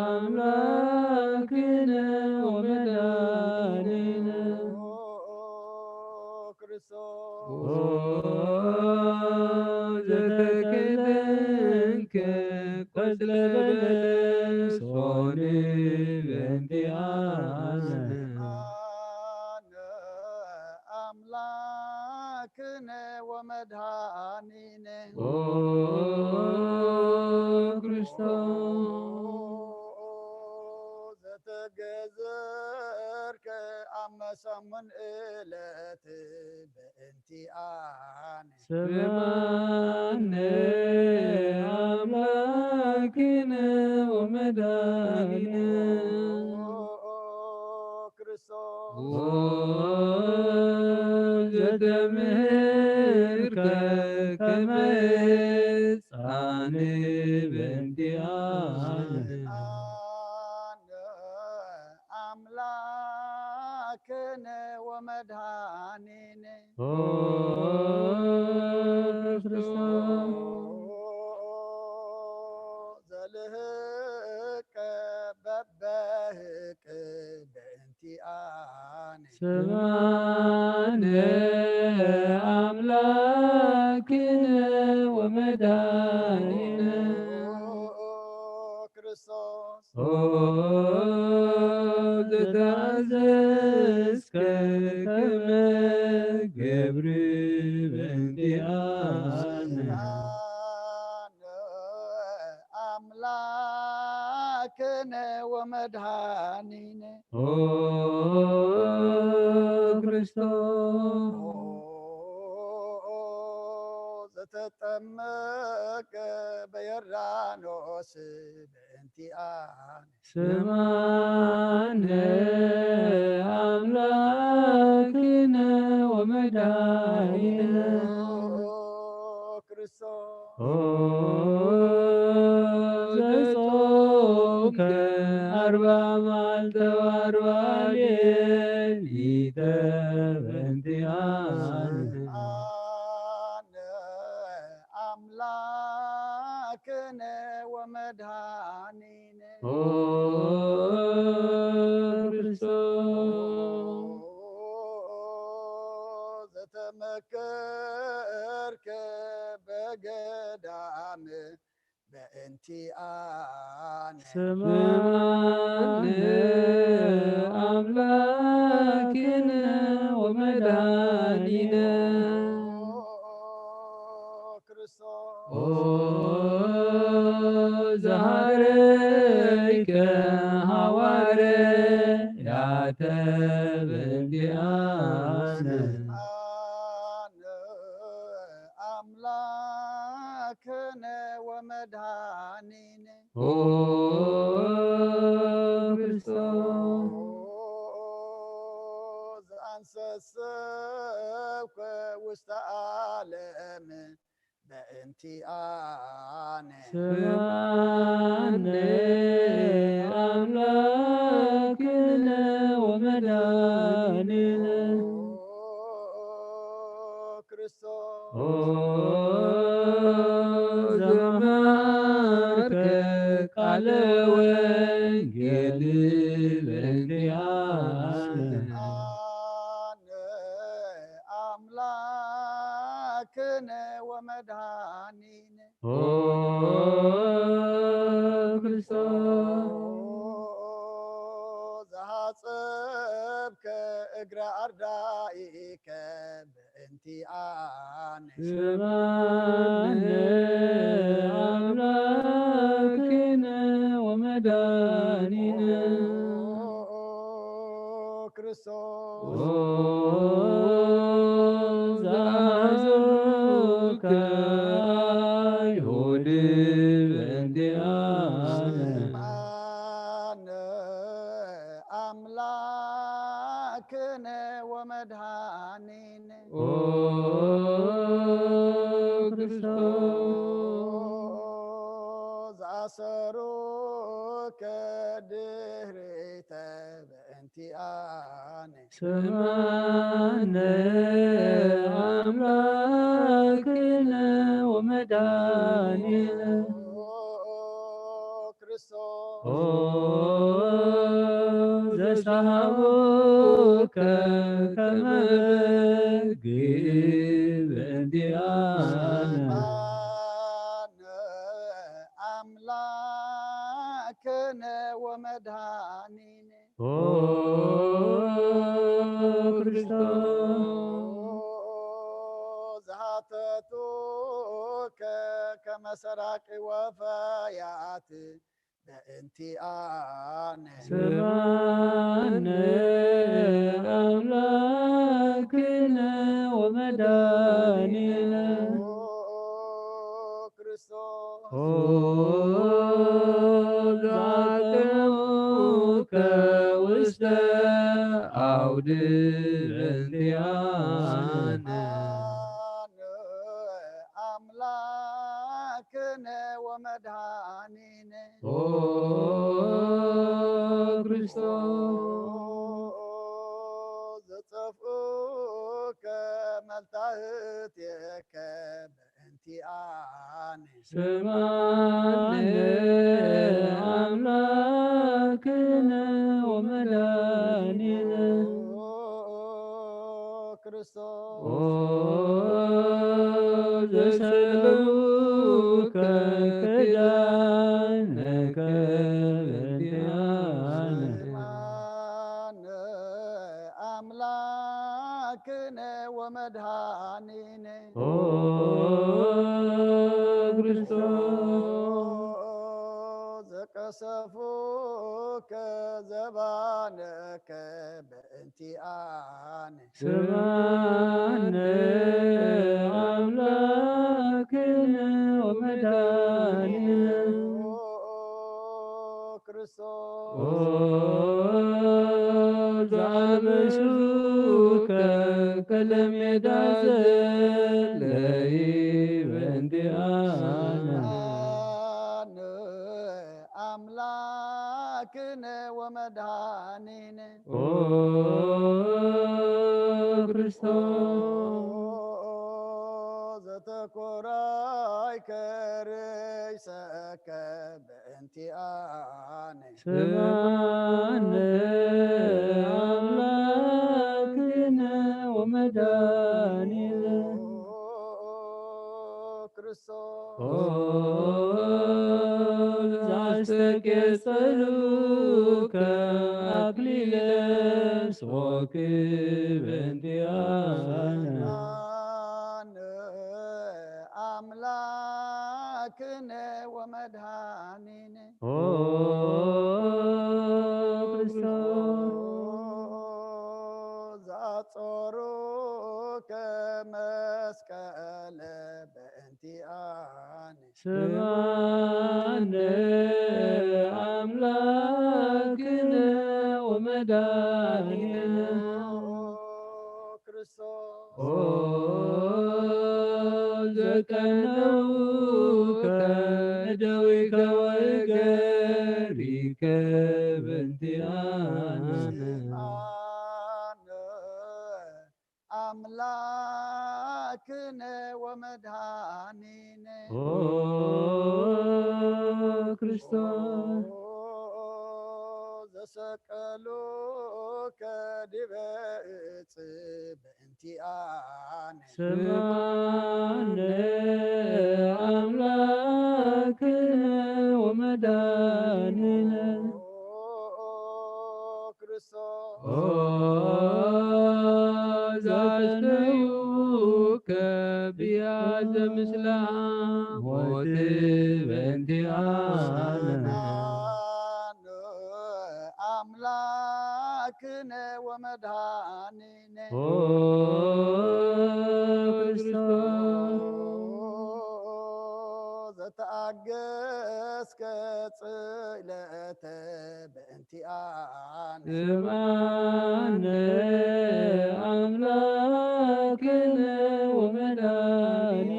ኣምላክነ ወመድኃኒነ። ኦ ክርስቶስ። ኦ ዘተከዘንከ ቆጽለ በለስ ሆኒ በእንቲኣነ። ስምዓነ ኣምላክነ ወመድኃኒነ። ኦ ክርስቶስ። ዘተገዘርከ ኣብ መሰሙን ዕለት በእንቲኣነ። ስምዓነ ኣምላክነ ወመድኃኒነ። ኦ ክርስቶስ። ኦ ዘተምህርከ ከመ ሕፃን በእንቲኣነ። ስምዓነ ኣምላክነ ወመድኃኒነ። ኦ ክርስቶስ። ዘልህቀ በበህቅ በእንቲኣነ። ስምዓነ ኣምላክነ ወመድኃኒነ። ኦ ክርስቶስ። ኦ ዘተኣዘዝከ ከመ ገብር በእንቲኣነ። ስምዓነ ኣምላክነ ወመድኃኒነ። ኦ ክርስቶስ። ኦ ዘተጠመቀ በዮርዳኖስ በእንቲኣነ። ስምዓነ ኣምላክነ ወመድኃኒነ። ኦ ክርስቶስ። ኦ ዘጾምከ ኣርባ መዓልተ ወኣርባ ሌሊተ በእንቲኣነ። ስምዓነ ኣምላክነ ወመድኃኒነ። ኦ ክርስቶስ። ዘተመከርከ በገዳም በእንቲኣነ። ስምዓነ ኣምላክነ ወመድኃኒነ። ኦ ክርስቶስ። ኦ ዘሃረይከ ሃዋርያተ በእንቲኣነ። ስምዓነ ሰሰብከ ውስተ ዓለም በእንቲኣነ። ስምዓነ ኣምላክነ ወመድኃኒነ። ክርስቶስ ኦ ዘመሃርከ ቃለ ወንጌል በእንቲኣነ። ኣነ ኣምላክነ ወመድኃኒነ። ኦ ክርስቶስ ዘሃጸብከ እግረ ኣርዳኢከ በእንቲኣነ። ስምዓነ ኣምላክነ ወመድኃኒነ። ክርስቶስ ኦ ዘአዘዙከ አይሁድ በእንቲአነ። ስምዓነ ኣምላክነ ወመድኃኒነ። ኦ ክርስቶስ ዘአሰሩከ ድህሪተ በእንቲአነ። ስምዓነ ኣምላክነ ወመድኃኒነ። ክርስቶስ ኦ ዘሰሃቡከ ከመ በግ በእንቲአነ። ኣነ ኣምላክነ ወመድኃኒነ። ኦ ክርስቶስ ዝሃተቱከ ከመ ሰራቂ ወፈያት በእንቲኣነ። ስምዓነ ኣምላክነ ወመድኃኒነ። ክርስቶስ ኦ ዘአቅሙከ ውስተ አውድ በእንቲአነ። ኣነ ኣምላክነ ወመድኃኒነ። ኦ ክርስቶስ ዘጸፍኡከ መልታህትከ በእንቲኣነ። ስምዓነ ኣምላክነ ወመድኃኒነ። ክርስቶስ ኦ ዘሰለሙከ ክዳነከ በእንቲአነ። ስምዓነ ኣምላክነ ወመድኃኒነ። ኦ ክርስቶስ ዘቀሰፉከ ዘባነከ በእንቲኣነ። ስምዓነ ኣምላክነ ወመድኃኒነ። ክርስቶስ ኦ ዘአበሱከ ከለሜዳ ዘለይ በእንቲአነ። ኣነ ኣምላክነ ወመድኃኒነ። ኦ ክርስቶስ ዘተኮራይከ ርእሰከ በእንቲኣነ። ስምዓነ ኣምላክነ ወመድኃኒነ። ክርስቶስ ኦ ዘአስተቄጸሉከ አክሊለ ጾክ በእንቲአነ። ኣነ ኣምላክነ ወመድኃኒነ። ኦ ክርስቶስ ዘአጾሩከ መስቀለ በእንቲአነ። ስምዓነ ኣምላክነ ወመድኃኒነ። ቀነውከ እደዊከ ወእገሪከ በእንቲኣነ። ኣምላክነ ወመድኃኒነ ኦ ክርስቶስ ዘሰቀሉከ ዲበ እጽ በእንቲኣነ። ስምዓነ ኣምላክነ ወመድኃኒነ ኦ ክርስቶስ ኦ ዘስተዩከ ብያዘ ምስላ ሞት በእንቲኣነ ኣምላክነ ወመድኃኒነ ኦ ክርስቶስ ዘተኣገስከ ጽለተ በእንቲኣነ ስምዓነ ኣምላክነ ወመድኃኒነ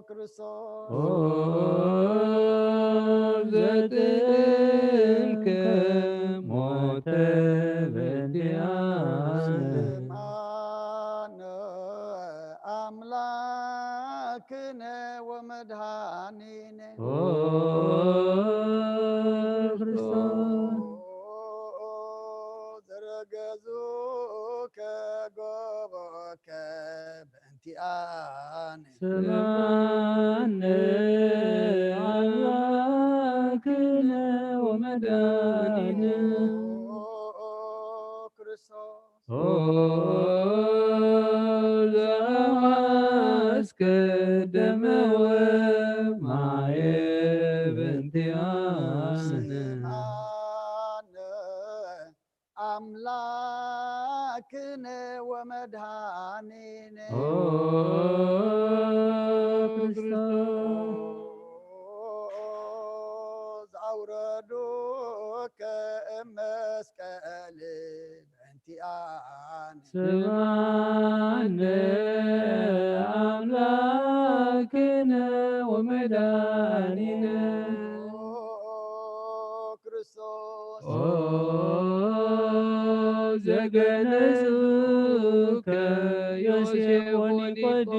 ክርስቶስ ኦ ዘጥእምከ ሞተ በእንቲኣነ ኣነ ኣምላክነ ወመድኃኒነ ኦ ክርስቶስ ዘረገዙከ ጎቦከ በእንቲኣነ ስምዓነ ኣምላክነ ወመድኃኒነ ክርስቶስ ኦ ዘኣዋስከ ደመ ወማየ በእንቲኣነ ኣነ ኣምላክነ ወመድኃኒነ ኦ ክርስቶስ ዘኣውረዱከ እመስቀል በእንቲኣነ ስምዓነ ኣምላክነ ወመድኃኒነ ክርስቶስ ኦ ዘገነዙከ ዮሴፍ ወኒቆዲሞስ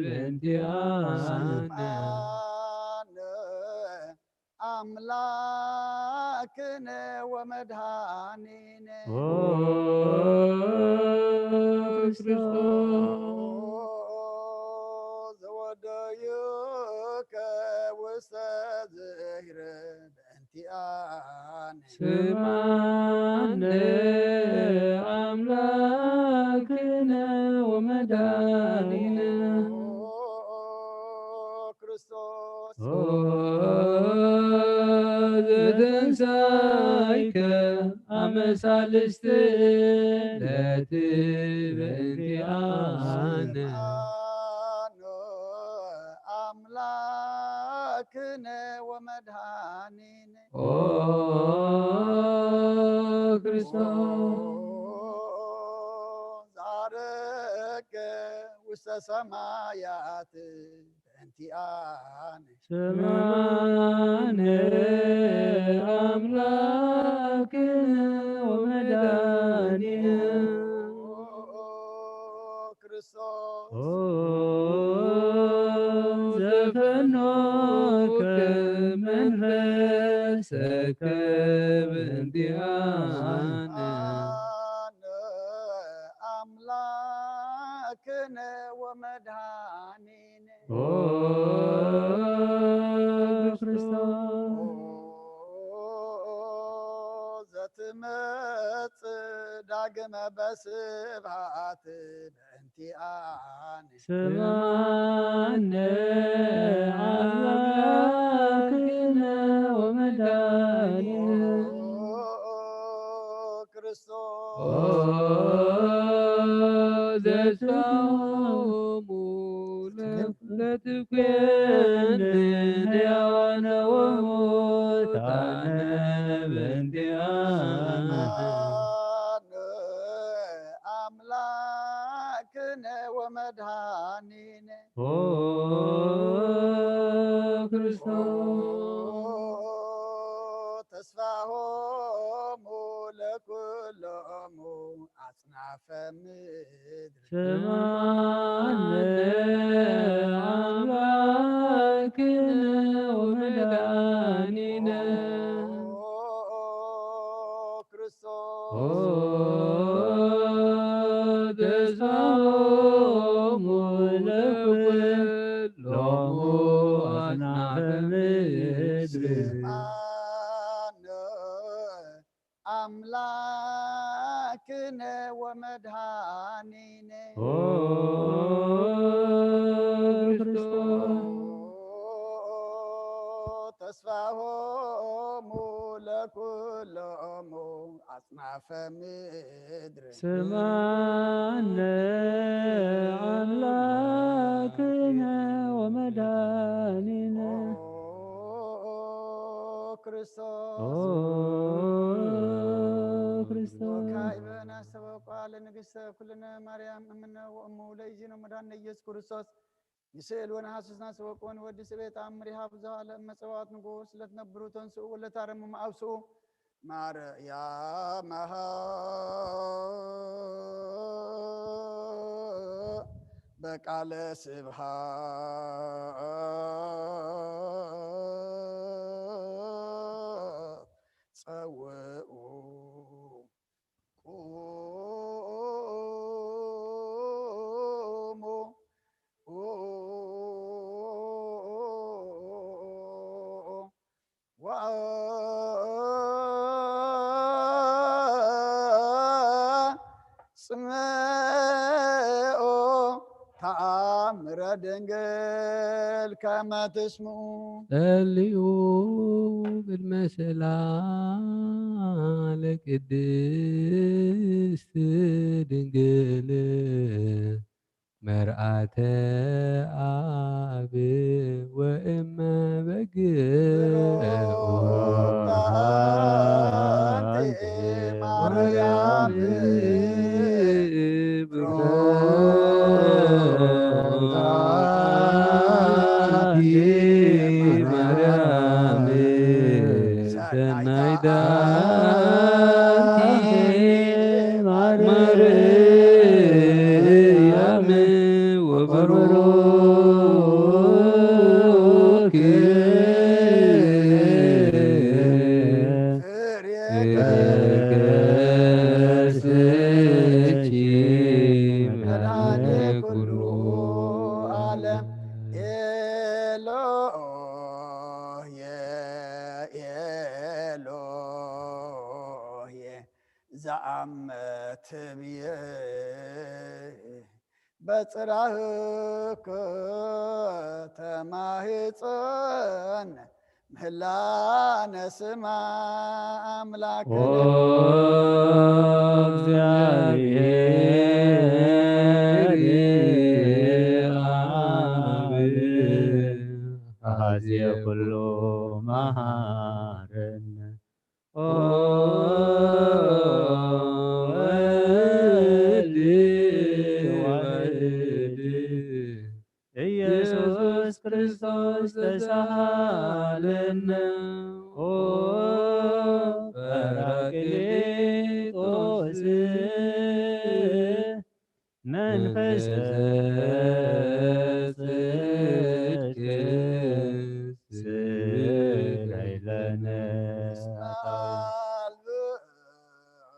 በእንቲኣነ ኣነ ኣምላክነ ወመድኃኒነ ኦ ክርስቶስ ዘወደዩከ ውስተ ዝህረ በእንቲኣነ ስምዓነ ኣምላክነ ወመድኃኒነ ክርስቶስ ኦ ዘተንሳይከ ኣመሳልስቲ ዕለት በእንቲኣነ ኣነ ኣምላክነ ወመድኃኒነ ኦ ክርስቶስ ዛረገ ውስተ ሰማያት በእንቲኣነ ስምዓነ ኣምላክነ ወመድኃኒነ ክርስቶስ ኦ ዘፈኖከ መንፈሰከ በእንቲኣነ ኣነ ኣምላክነ ወመድኃኒነ ኦ ክርስቶስ ዘትመጽእ ዳግመ በስብሐት በእንቲኣነ ስምዓነ ኣምላክነ ወመድኃኒነ ክርስቶስ ኦ ዘስጋሆሙ ለትኩየንን ሕያዋነ ወሙታነ በእንቲኣነ ኣምላክ መድኃኒነ ኦ ክርስቶስ ተስፋሆሙ ለኩሎሙ አጽናፈ ምድር ስማነ አምላክነ ወመድኃኒነ ክርስቶስ ኦ ተስፋሆሙ ለኩሎሙ አጽናፈ ምድር ስማነ አምላክነ ወመድኃኒነ ኦ ክርስቶስ ተስፋሆሙ ለኩሎሙ አጽናፈ ምድር ስማነ አምላክነ ወመድኃኒነ ክርስቶስ ኦ ክርስቶስ ወካዕበ ናስተበቋ ለንግሥተ ኩልነ ማርያም እምነ ወእሙ ለኢዚነ መድኃኒነ ኢየሱስ ክርስቶስ ይስእል ወነሐስስ ናስተበቆ ወንወድስ ቤት አምር ይሃብ ዘዋለ እመ ጸባዖት ንጉሥ ለትነብሩ ተንስኡ ወለታረሙ መአብስኡ ማርያም በቃለ ስብሐት ጸውኡ ቁሙ ወአጽምዑ ተአምረ ድንግል ከመ ትስምዑ። ጸልዩ ቅድመ ስእላ ለቅድስት ድንግል መርአተ አብ ወእመ በግ ብሩክ አንቲ ማርያም ማርያም ሰናይት አንቲ ማርያም ወበሩክ ፍሬ ከርሥኪ መድኃኔ ኩሉ ዓለም። ኤሎሄ ኤሎሄ ዘአመ ትብዬ በጽራህከ ተማህፀን ምህላነ ስማ አምላክነ። ኦ እግዚአብሔር አብ አዜ ኩሉ መሐረነ። ኦ ወልድ ዋሕድ ኢየሱስ ክርስቶስ ተሳሃለነ። ኦ ጳራቅሊጦስ መንፈሰ ጽድቅ ስጋይ ለነ።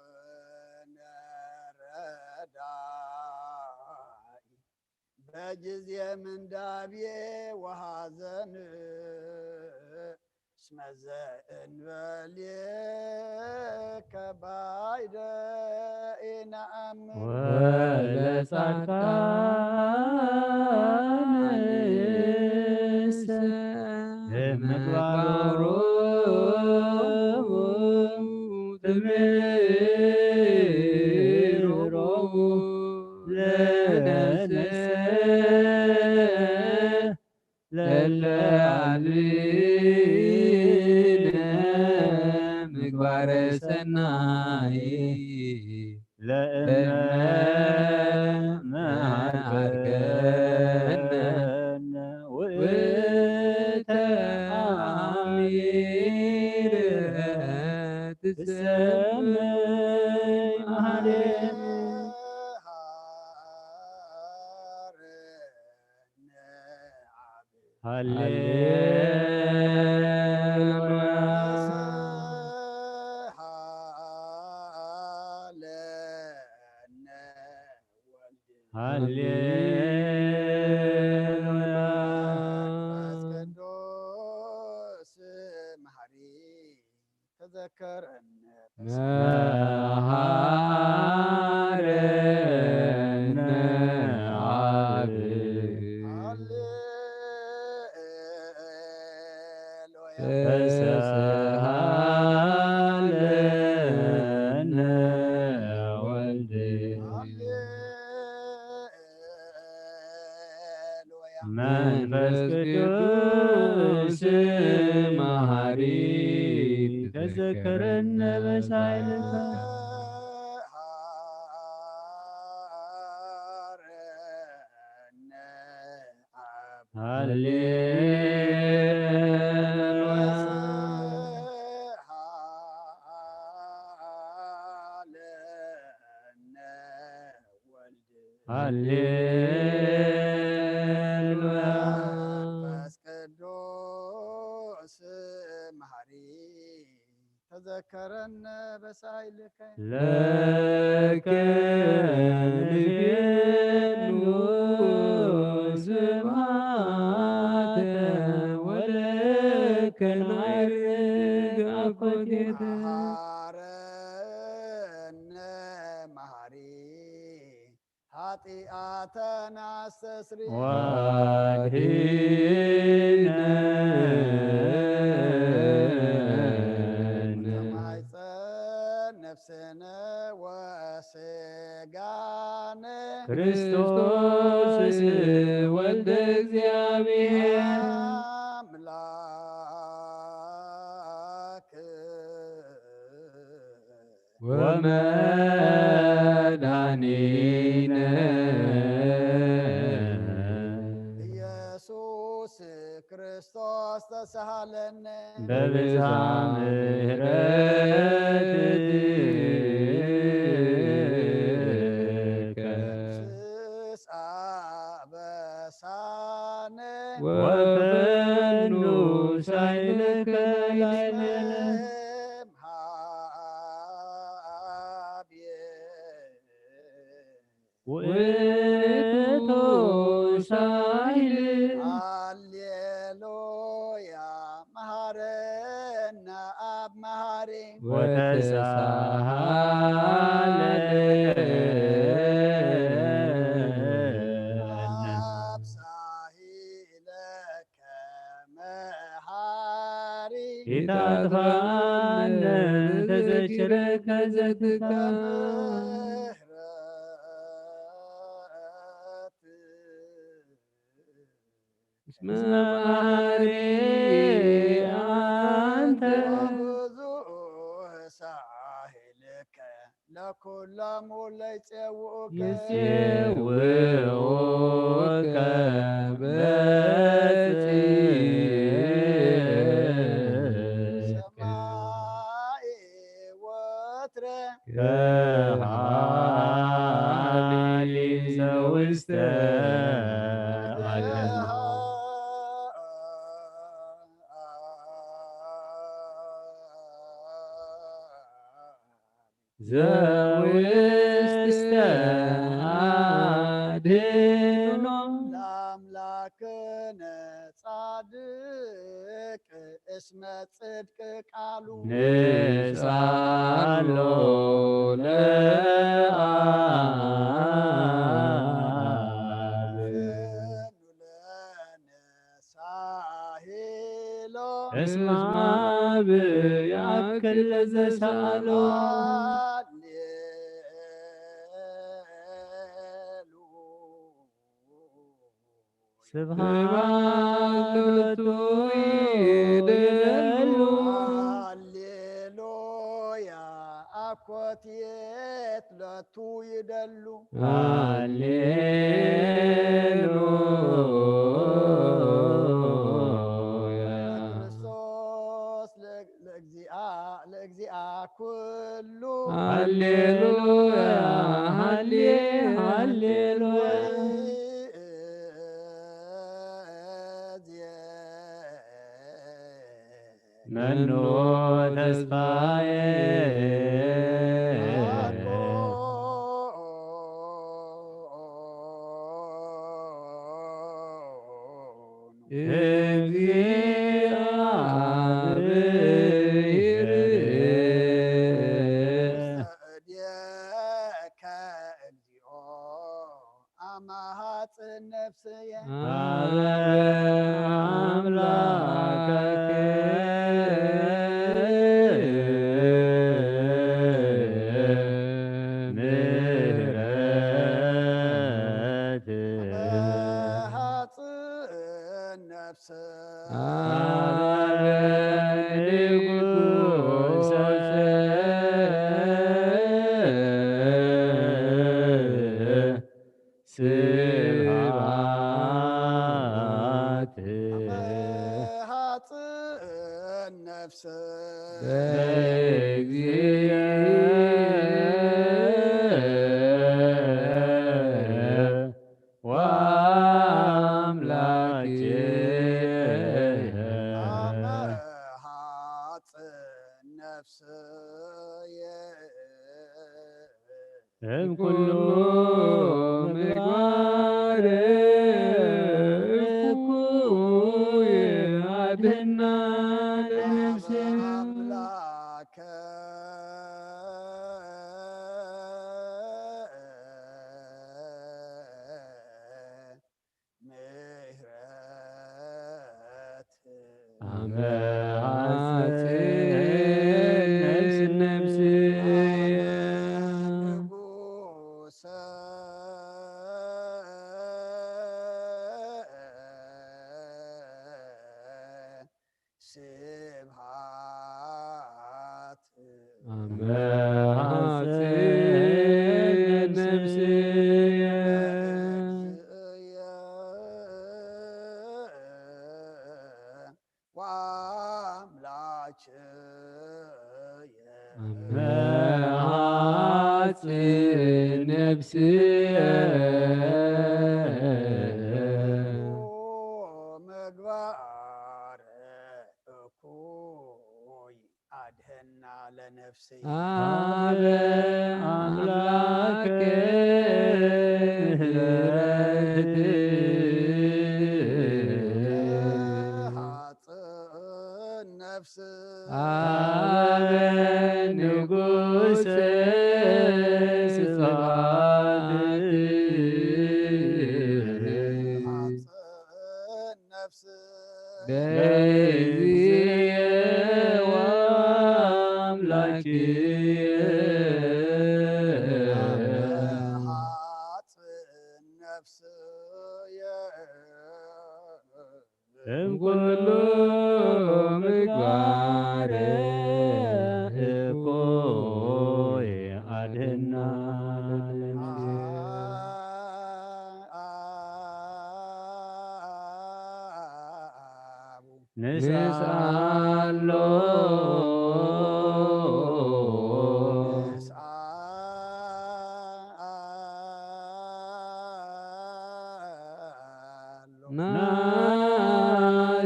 አልብነ ረዳኢ በጊዜ ምንዳቤ ወሐዘን እስመ ዘእንበሌከ ባይደ ኢነአምን። ወለጻድቃንሰ ምግባሮሙ ትምህሮሙ ለነሰ ለለ አልብነ ምግባረ ሰናይ ለእመ መሃርከነ ውእተ አሚረ ትሰመይ መሃሬነ። ሃሌሉያ። ሃሌሉያ። መንፈስ ቅዱስ መሐሪ ተዘከረነ። መሐረነ አብ። ሃሌሉያ። ተስሃለነ ወልድ። ሃሌሉያ። መንፈስ ቅዱስ መሐሪ ተዘከረነ በሳይልከ። ሃሌሉያ። ሃሌሉያ። መንፈስ ቅዱስ መሐሪ ተዘከረነ በሳይልከ። ለከ ንቤሉ ስብሐተ ወለከ ናይርግ አኮቴተ። መሐረነ መሐሪ ኃጢአተነ አስተስሪ። ወአድኅነነ ከማይጸን ነፍስነ ወስጋነ። ክርስቶስ ወልደ እግዚአብሔር። አምላክ ወመድኃኒነ ኢየሱስ ክርስቶስ ተሳሃለነ። በብዝኃ ምሕረትከ ስስአ በሳነ ወፈኑ ሳይልከ ላይለነ። ውእቱ ሳይል። ሃሌሉያ መሐረነ አብ መሐሪ። ወተሳሃለነ። አብ ሳሂለ ከመሃሪ። ኢታጥፋነ ተዘኪረከ ዘትካ። እስመ መሐሪ አንተ። ወብዙሕ ሳሂልከ ለኩሎሙ ለይጼውኡከ። ይጼውኡከ በጽድቅ። ሰማይ ወትረ። ከሃሊ ዘውስተ ዓለም። ዘውስተ አድህኖ። ለአምላክነ ጻድቅ እስመ ጽድቅ ቃሉ። ንጻሎ ለአብ። ሳሄሎ። እስመ አብ ያክል ለዘሳሎ። ሃሌሉ። ስብሐት ሎቱ ይደሉ። ሃሌሉያ። ኮቴት ለቱ ይደሉ። ሃሌሉያ። ክርስቶስ ለእግ-፣ ለእግዚኣ፣ ለእግዚኣ ኩሉ። ሃሌሉያ፣ ሃሌ-፣ ሃሌሉያ። መኑ ተስፋዬ። እግዚአብሔር። ሰእድየከ እግዚኦ አማሃጽ ነፍስየ። አምላከ ምህረት አማሃጽ ነፍስ አበ ንጉሰ ስብሐት ሃጽን ነፍስ በእግዚእ ወአምላኬ። አመ ሃጽን ነፍስየ እምኩሉ ምግባር እኩይ አድህና ለነፍስየ። አምላከ ምሕረት አመ ሐጽን ነፍስ ነፍስየ። ንጉሰ ስብሐት አመ ሐጽን ነፍስየ። ለእግዚእየ ወአምላክየ አመ ሐጽን ነፍስየ። ምግባር እኩይ አድህና ለነፍስየ። አበ አምላከ ምህረት ሃጽን ነፍስ አበ ንጉሰ ስብሐት ሃጽን ነፍስ በእግዚእየ ወአምላክየ። ሃጽን ነፍስየ እምኩሉ ምግባር እኩይ አድህና ለነፍስየ። ንስአሎ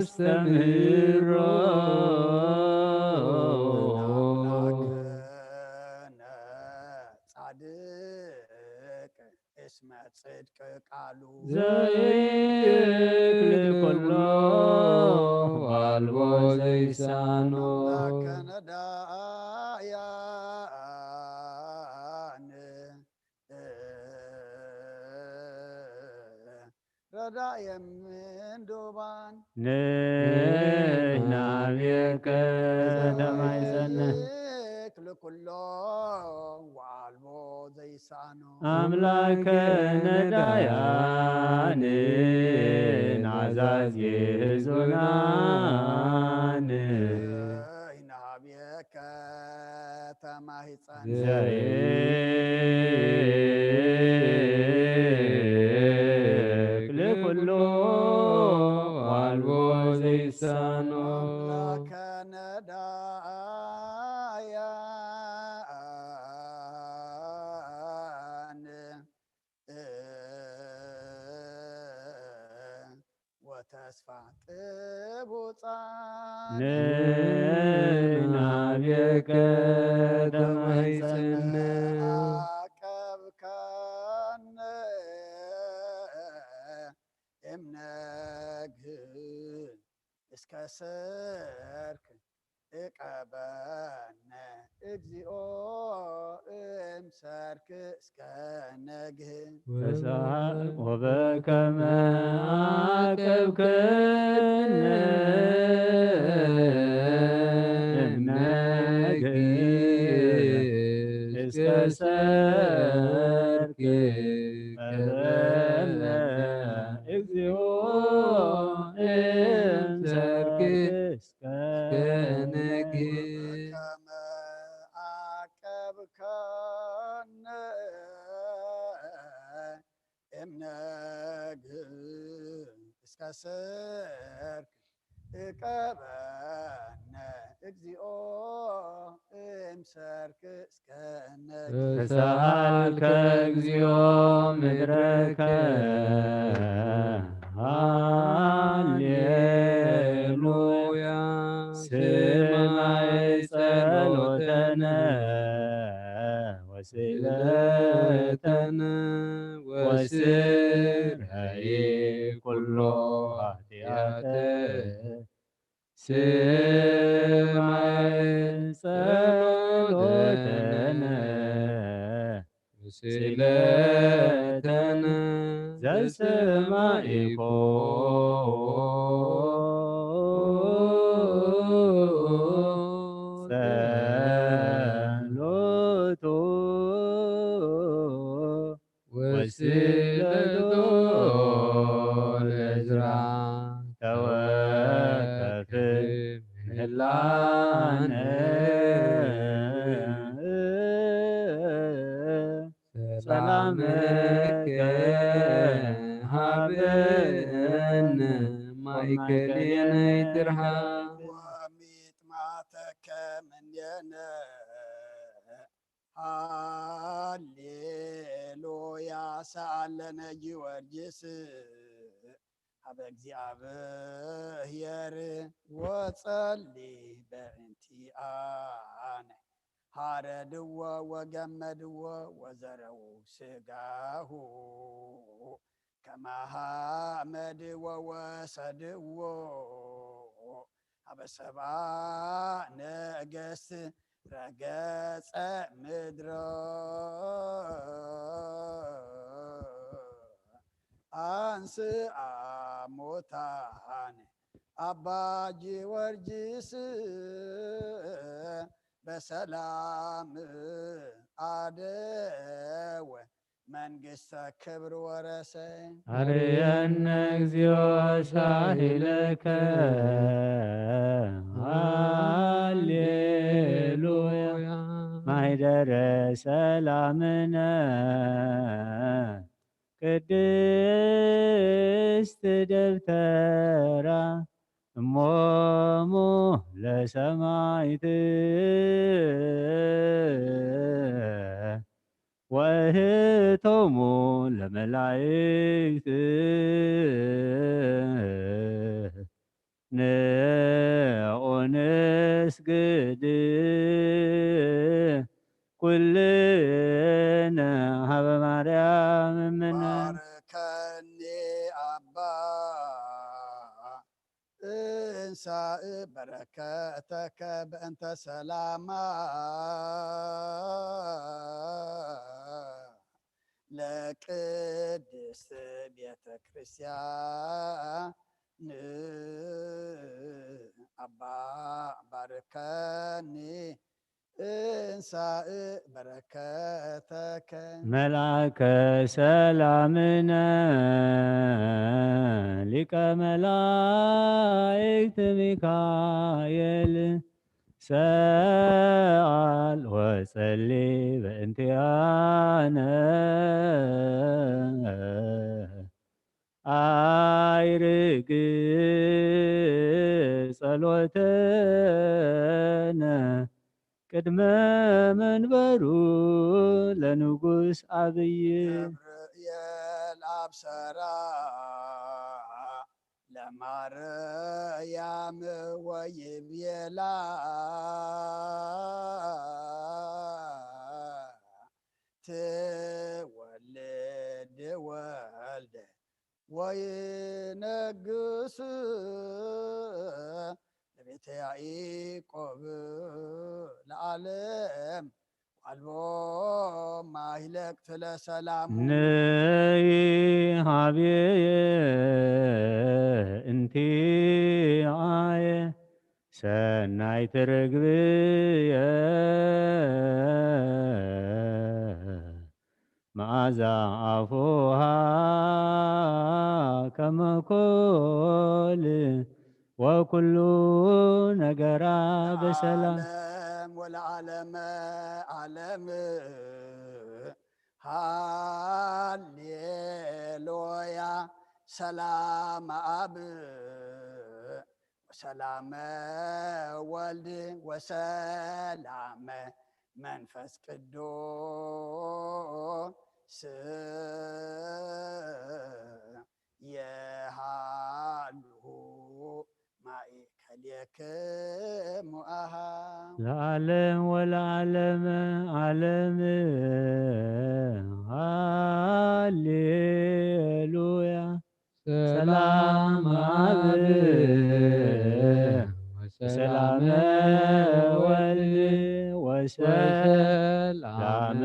ናስተምህሮ ጻድቅ እስመ ጽድቅ ቃሉ ዘይክል ኩሎ ዋልቦ ዘይሳኖ አምላከ ነዳያን ረዳየ ምንዱባን ንሕና ቤከ ተማይጸነ ክልኩሎ ዋልቦ ዘይሳኖ አምላከ ነዳያን ናዛዜ ህዙናን ይናብየከ ተማሂጸ ዘይክል ኩሉ ዋልቦ ዘይሳኖ። ኣምላከነ ዳያን ወተስፋ ቅቡጻን ንናብየከ ተማይጸነ። ኣቀብከነ እምነግህ እስከ ሰርክ እቀበነ እግዚኦ እምሰርክ እስከ ነግህ። ወበከመ አቀብከነ እምነግህ እስከ ሰርክ እቀበነ እግዚኦ እምሰርክ እስከ ነግህ። ከመ አቀብከነ እምነግህ እስከ ሰርክ እቀበነ እግዚኦ እምሰርክ እስከ ነግህ። ተሳሃልከ እግዚኦ ምድረከ ሃሌሉያ። ስማይ ጸሎተነ ወስእለተነ ወስረይ ኩሎ ኃጢአተ። ስማይ ጸሎተነ ወስእለተነ ዘሰማኢኮ ጸሎቶ ወስእለቶ ለዕዝራ ተወከፍ ምህላነ። ሰላምከ ሃበነ ማእከሌነ ይትርሃ። ወሚጥማተከ ምኔነ ሃሌሉያ። ሰአለነ ጊዮርጊስ ሀበ እግዚኣብሔር ወጸሊ በእንቲአነ። ሐረድዎ ወገመድዎ ወዘረው ስጋሁ ከመ ሐመድ ወወሰድዎ ሀበ ሰብአ ነገስት ረገጸ ምድሮ አንስአ ሙታነ። አባ ጊዮርጊስ በሰላም አደወ መንግስተ ክብር ወረሰ። አርየነ እግዚኦ ሳሂለከ ሃሌሉያ። ማይደረ ሰላምነ ቅድስት ደብተራ እሞሙ ለሰማይት ወህቶሙ ለመላይክት ንዑ ንስግድ ኩልነ ሀበ ማርያም እምነ። ባርከኒ አባ እንሳእ በረከተከ በእንተ ሰላማ ለቅድስት ቤተ ክርስቲያን። አባ ባርከኒ እንሳእ በረከተከ። መልአከ ሰላምነ ሊቀ መላእክት ሚካኤል ሰኣል ወጸሊ በእንቲኣነ ኣይርግ ጸሎተነ ቅድመ መንበሩ ለንጉስ ኣብይ። ገብርኤል ኣብሰራ ለማርያም ወይቤላ ትወልድ ወልደ ወይነግስ ለቤተ ያዕቆብ ለዓለም ዋልቦ ማይለቅት ለሰላሙ። ነይ ሃብየ እንቲኣየ ሰናይት ርግብየ መዓዛ ኣፉሃ ከመ ኮል ወኩሉ ነገራ በሰላም። ዓለም ወለዓለመ ዓለም ሃሌሉያ ሰላም ኣብ ወሰላመ ወልድ ወሰላመ መንፈስ ቅዱስ የሃሉ ማእከሌክሙ አሃ። ለዓለም ወለዓለመ ዓለም ሃሌሉያ። ሰላም አብ ወሰላመ ወልድ ወሰላመ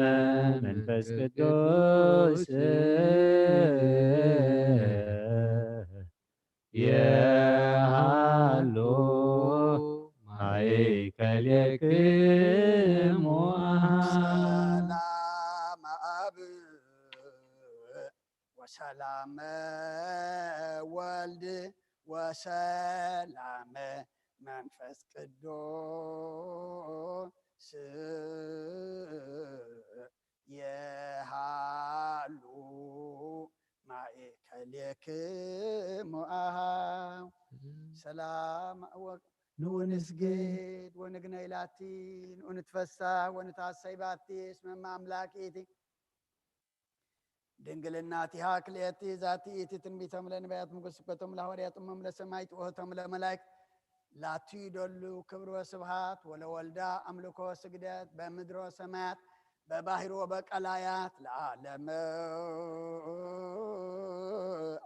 መንፈስ ቅዱስ የሃሉ ማእከሌክሙ አሃ። ሰላም አብ ወሰላመ ወልድ ወሰላመ መንፈስ ቅዱስ የሃሉ ማእከሌክሙ አሃ። ሰላም ወ-፣ ንኡንስግድ ወንግነይ ላቲ፣ ንኡንትፈሳህ ወንትሐሰይ ባቲ፣ እስመ እመ አምላክ ኢቲ። ድንግልናቲሃ ክልኤቲ ዛቲ ኢቲ ትንቢቶም ለነቢያት ምጉስ ስብከቶም ለሐዋርያት እሞም ለሰማይት ውህቶም ለመላእክት ላቱ ይደሉ ክብር ወስብሃት ወለወልዳ አምልኮ ስግደት በምድሮ ሰማያት በባህር ወበቀላያት ለዓለመ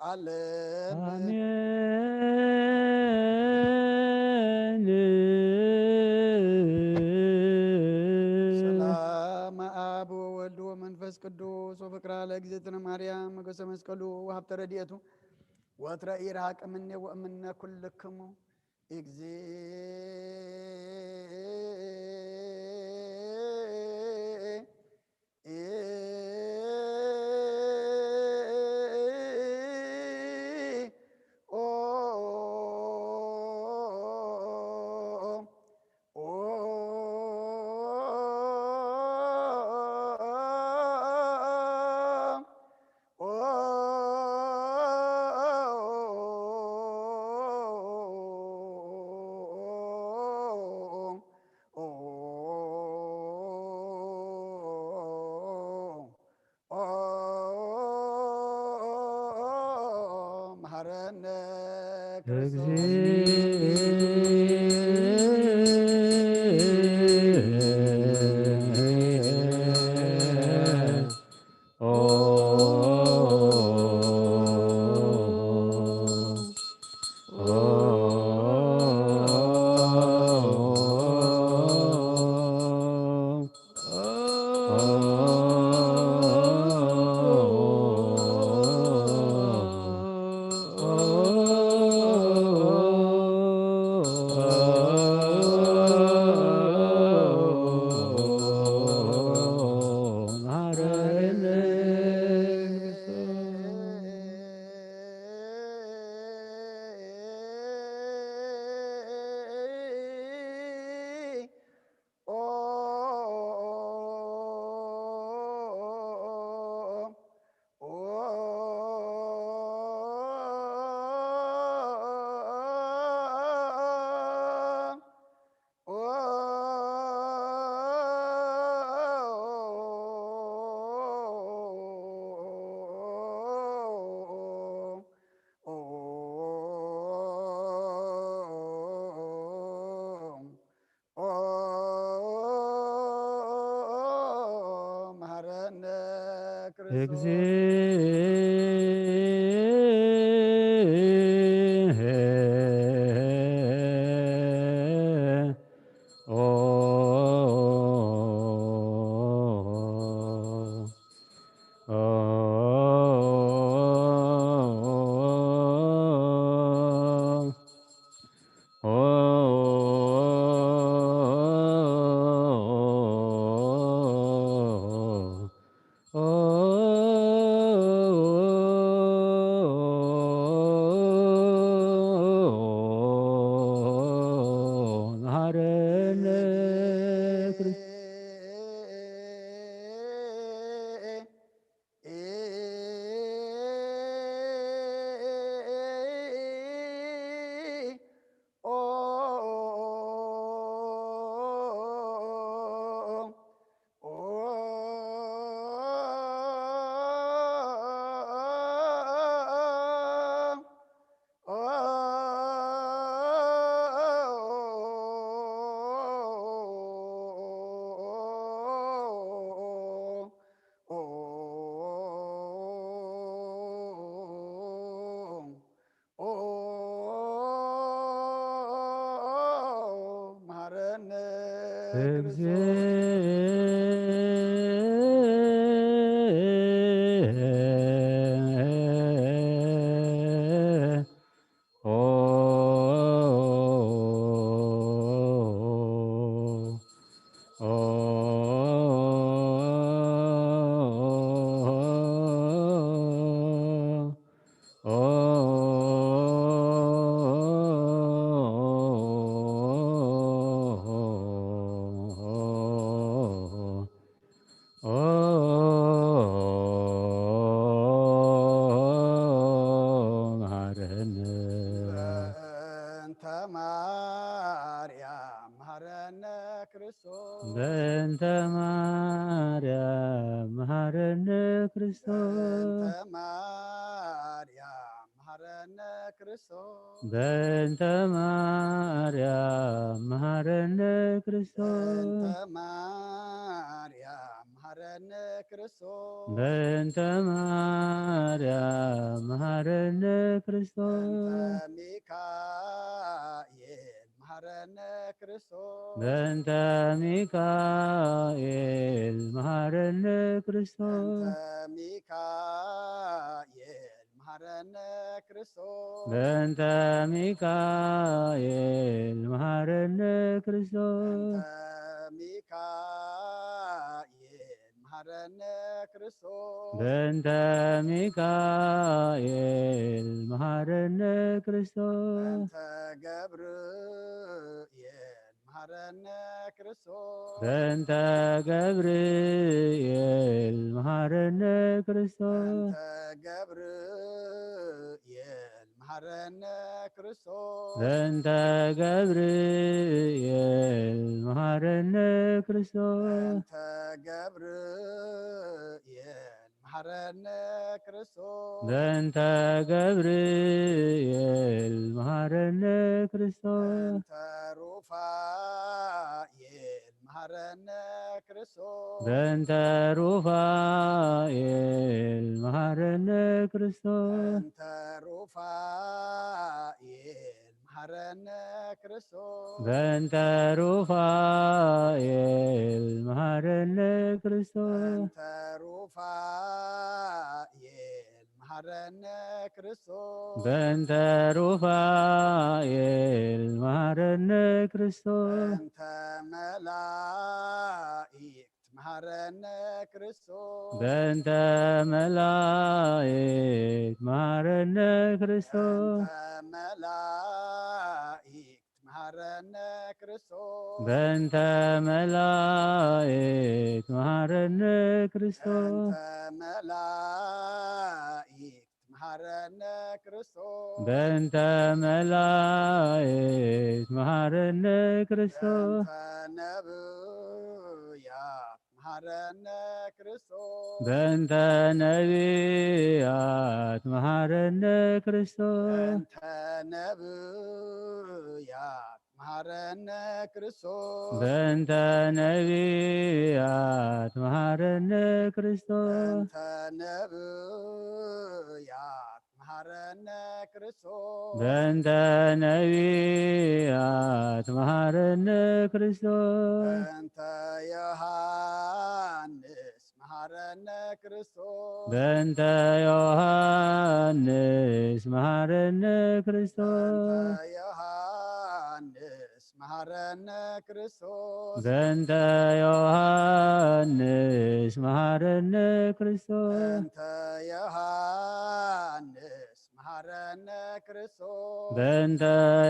ዓለም። አሜን። ሰላም አብ ወወልድ ወመንፈስ ቅዱስ ወፍቅራ ለእግዝእትነ ማርያም ሞገሰ መስቀሉ ወሀብተ ረድኤቱ ወትረ ኢርሃቅ እምኔ ወእምነ ኩልክሙ። እግዚእ መሐረነ ክርስቶስ። እግዚእ። ኦ። ኦ። ኦ። መሐረነ ክርስቶስ። መሐረነ በእንተ ማርያም መሐረነ ክርስቶስ። በእንተ ማርያም መሐረነ ክርስቶስ። በእንተ ማርያም መሐረነ ክርስቶስ። በእንተ ማርያም መሐረነ ክርስቶስ። በእንተ ማርያም መሐረነ ክርስቶስ። በእንተ ማርያም መሐረነ ክርስቶስ። በእንተ ሚካኤል መሐረነ ክርስቶስ። በእንተ ሚካኤል መሐረነ ክርስቶስ። በእንተ ሚካኤል መሐረነ ክርስቶስ። በእንተ ሚካኤል መሐረነ ክርስቶስ። በእንተ ሚካኤል መሐረነ ክርስቶስ። በእንተ ሚካኤል መሐረነ ክርስቶስ። በእንተ ገብርኤል መሐረነ ክርስቶስ። በእንተ ገብርኤል መሐረነ ክርስቶስ። በእንተ ገብርኤል መሐረነ ክርስቶስ። በእንተ ገብርኤል መሐረነ ክርስቶስ። በእንተ ገብርኤል መሐረነ ክርስቶስ። በእንተ ገብርኤል መሐረነ ክርስቶስ። በእንተ ሩፋኤል መሐረነ ክርስቶስ። በእንተ ሩፋኤል መሐረነ ክርስቶስ። በእንተ ሩፋኤል መሐረነ ክርስቶስ። በእንተ ሩፋኤል መሐረነ ክርስቶስ። በእንተ ሩፋኤል መሐረነ ክርስቶስ። በእንተ ሩፋኤል መሐረነ ክርስቶስ። በእንተ መላእክት መሐረነ ክርስቶስ። በእንተ መላእክት መሐረነ ክርስቶስ። በእንተ መላእክት መሐረነ ክርስቶስ። በእንተ መላእክት መሐረነ ክርስቶስ። በእንተ መላእክት መሐረነ ክርስቶስ። በእንተ መላእክት መሐረነ ክርስቶስ። በእንተ ነብያት መሐረነ ክርስቶስ። በእንተ ነቢያት መሐረነ ክርስቶስ። በእንተ ነብያት መሃረነ ክርስቶስ። በእንተ ነቢያት መሃረነ ክርስቶስ። በእንተ ነቢያት መሃረነ ክርስቶስ። በእንተ ነቢያት መሃረነ ክርስቶስ። በእንተ ዮሐንስ መሃረነ ክርስቶስ። በእንተ ዮሐንስ መሃረነ ክርስቶስ። በእንተ ዮሐንስ መሃረነ ክርስቶስ። በእንተ ዮሐንስ መሃረነ ክርስቶስ። በእንተ ዮሐንስ መሃረነ ክርስቶስ። በእንተ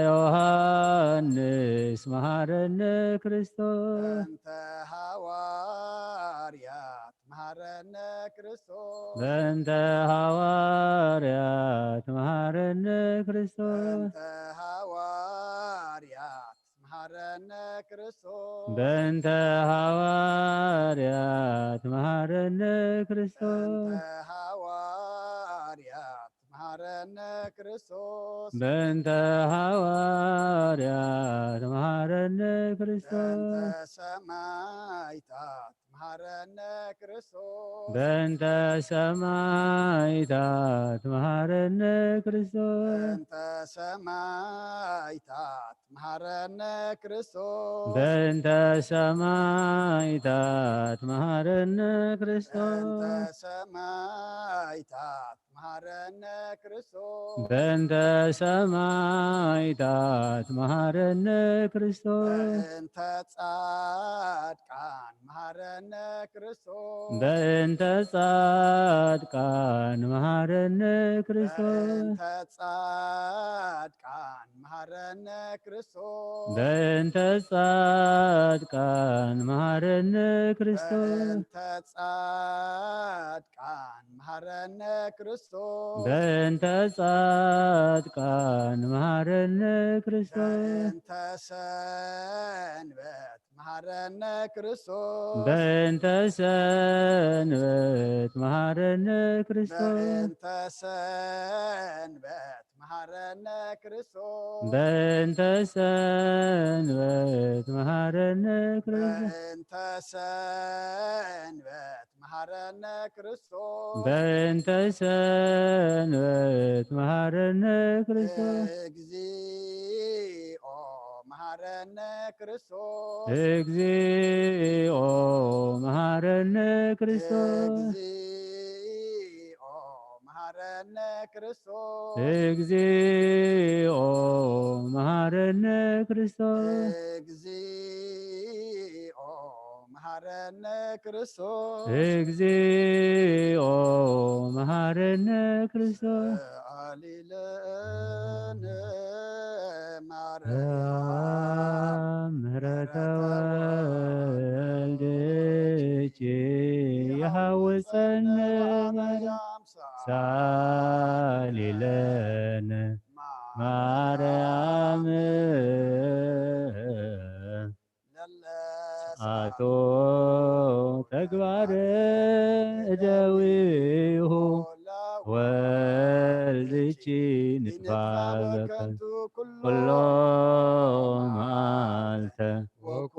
ዮሐንስ መሃረነ ክርስቶስ። በእንተ ሃዋርያት መሃረነ ክርስቶስ። በእንተ ሃዋርያት መሃረነ ክርስቶስ። በእንተ ሃዋርያት መሃረነ ክርስቶስ። በእንተ ሃዋርያት መሃረነ ክርስቶስ። በእንተ ሃዋርያት መሃረነ ክርስቶስ። በእንተ ሃዋርያት መሃረነ ክርስቶስ። በእንተ ሰማዕታት መሃረነ ክርስቶስ። በእንተ ሰማዕታት መሃረነ ክርስቶስ። በእንተ ሰማዕታት መሃረነ ክርስቶስ። በእንተ ሰማዕታት መሃረነ ክርስቶስ። በእንተ ሰማዕታት መሃረነ ክርስቶስ። በእንተ ሰማዕታት መሃረነ ክርስቶስ። በእንተ ጻድቃን መሃረነ ክርስቶስ። በእንተ ጻድቃን መሃረነ ክርስቶስ። በእንተ ጻድቃን መሃረነ ክርስቶስ። በእንተ ጻድቃን መሃረነ ክርስቶስ። በእንተ ጻድቃን መሃረነ ክርስቶስ። በእንተ ጻድቃን መሃረነ ክርስቶስ። በእንተ ሰንበት መሃረነ ክርስቶስ። በእንተ ሰንበት መሃረነ ክርስቶስ። በእንተ ሰንበት መሃረነ ክርስቶስ። በእንተ ሰንበት መሃረነ ክርስቶስ። በእንተ ሰንበት መሃረነ ክርስቶስ። በእንተ ሰንበት መሃረነ ክርስቶስ። እግዚኦ መሃረነ ክርስቶስ። እግዚኦ መሃረነ ክርስቶስ። እግዚኦ መሃረነ ክርስቶስ። እግዚኦ መሃረነ ክርስቶስ። እግዚኦ መሃረነ ክርስቶስ። እግዚኦ መሃረነ ክርስቶስ። ሰአሊ ለነ ማርያም ምህረተ ወልድኪ የሐውፀነ ማርያም። ሳሊ ለነ ማርያም። ለለ አቶ ተግባረ እደዊሁ ወልድኪ ንጥፋ በከንቱ ኩሎ መዓልተ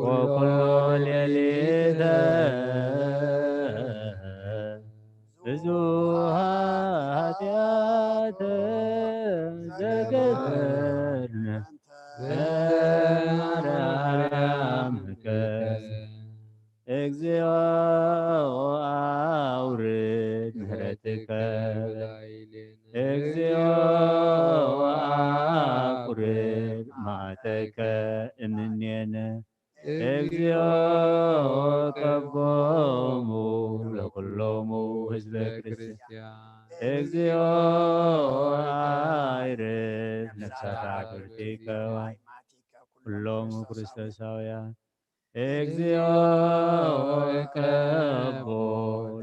ወኩሎ ሌሊተ ብዙሃ ኃጢአተ ዘገበርነ በማርያም ከ እግዚኦ አውርድ ምህረትከ። እግዚኦ አቁርብ መዓተከ እምኔነ። እግዚኦ ቀቦሙ ለኩሎሙ ህዝበ ክርስቲያን። እግዚኦ አይርፍ ነፍሳት አቅርቲከ ኩሎሙ ክርስቶሳውያን። እግዚኦ ቀቦ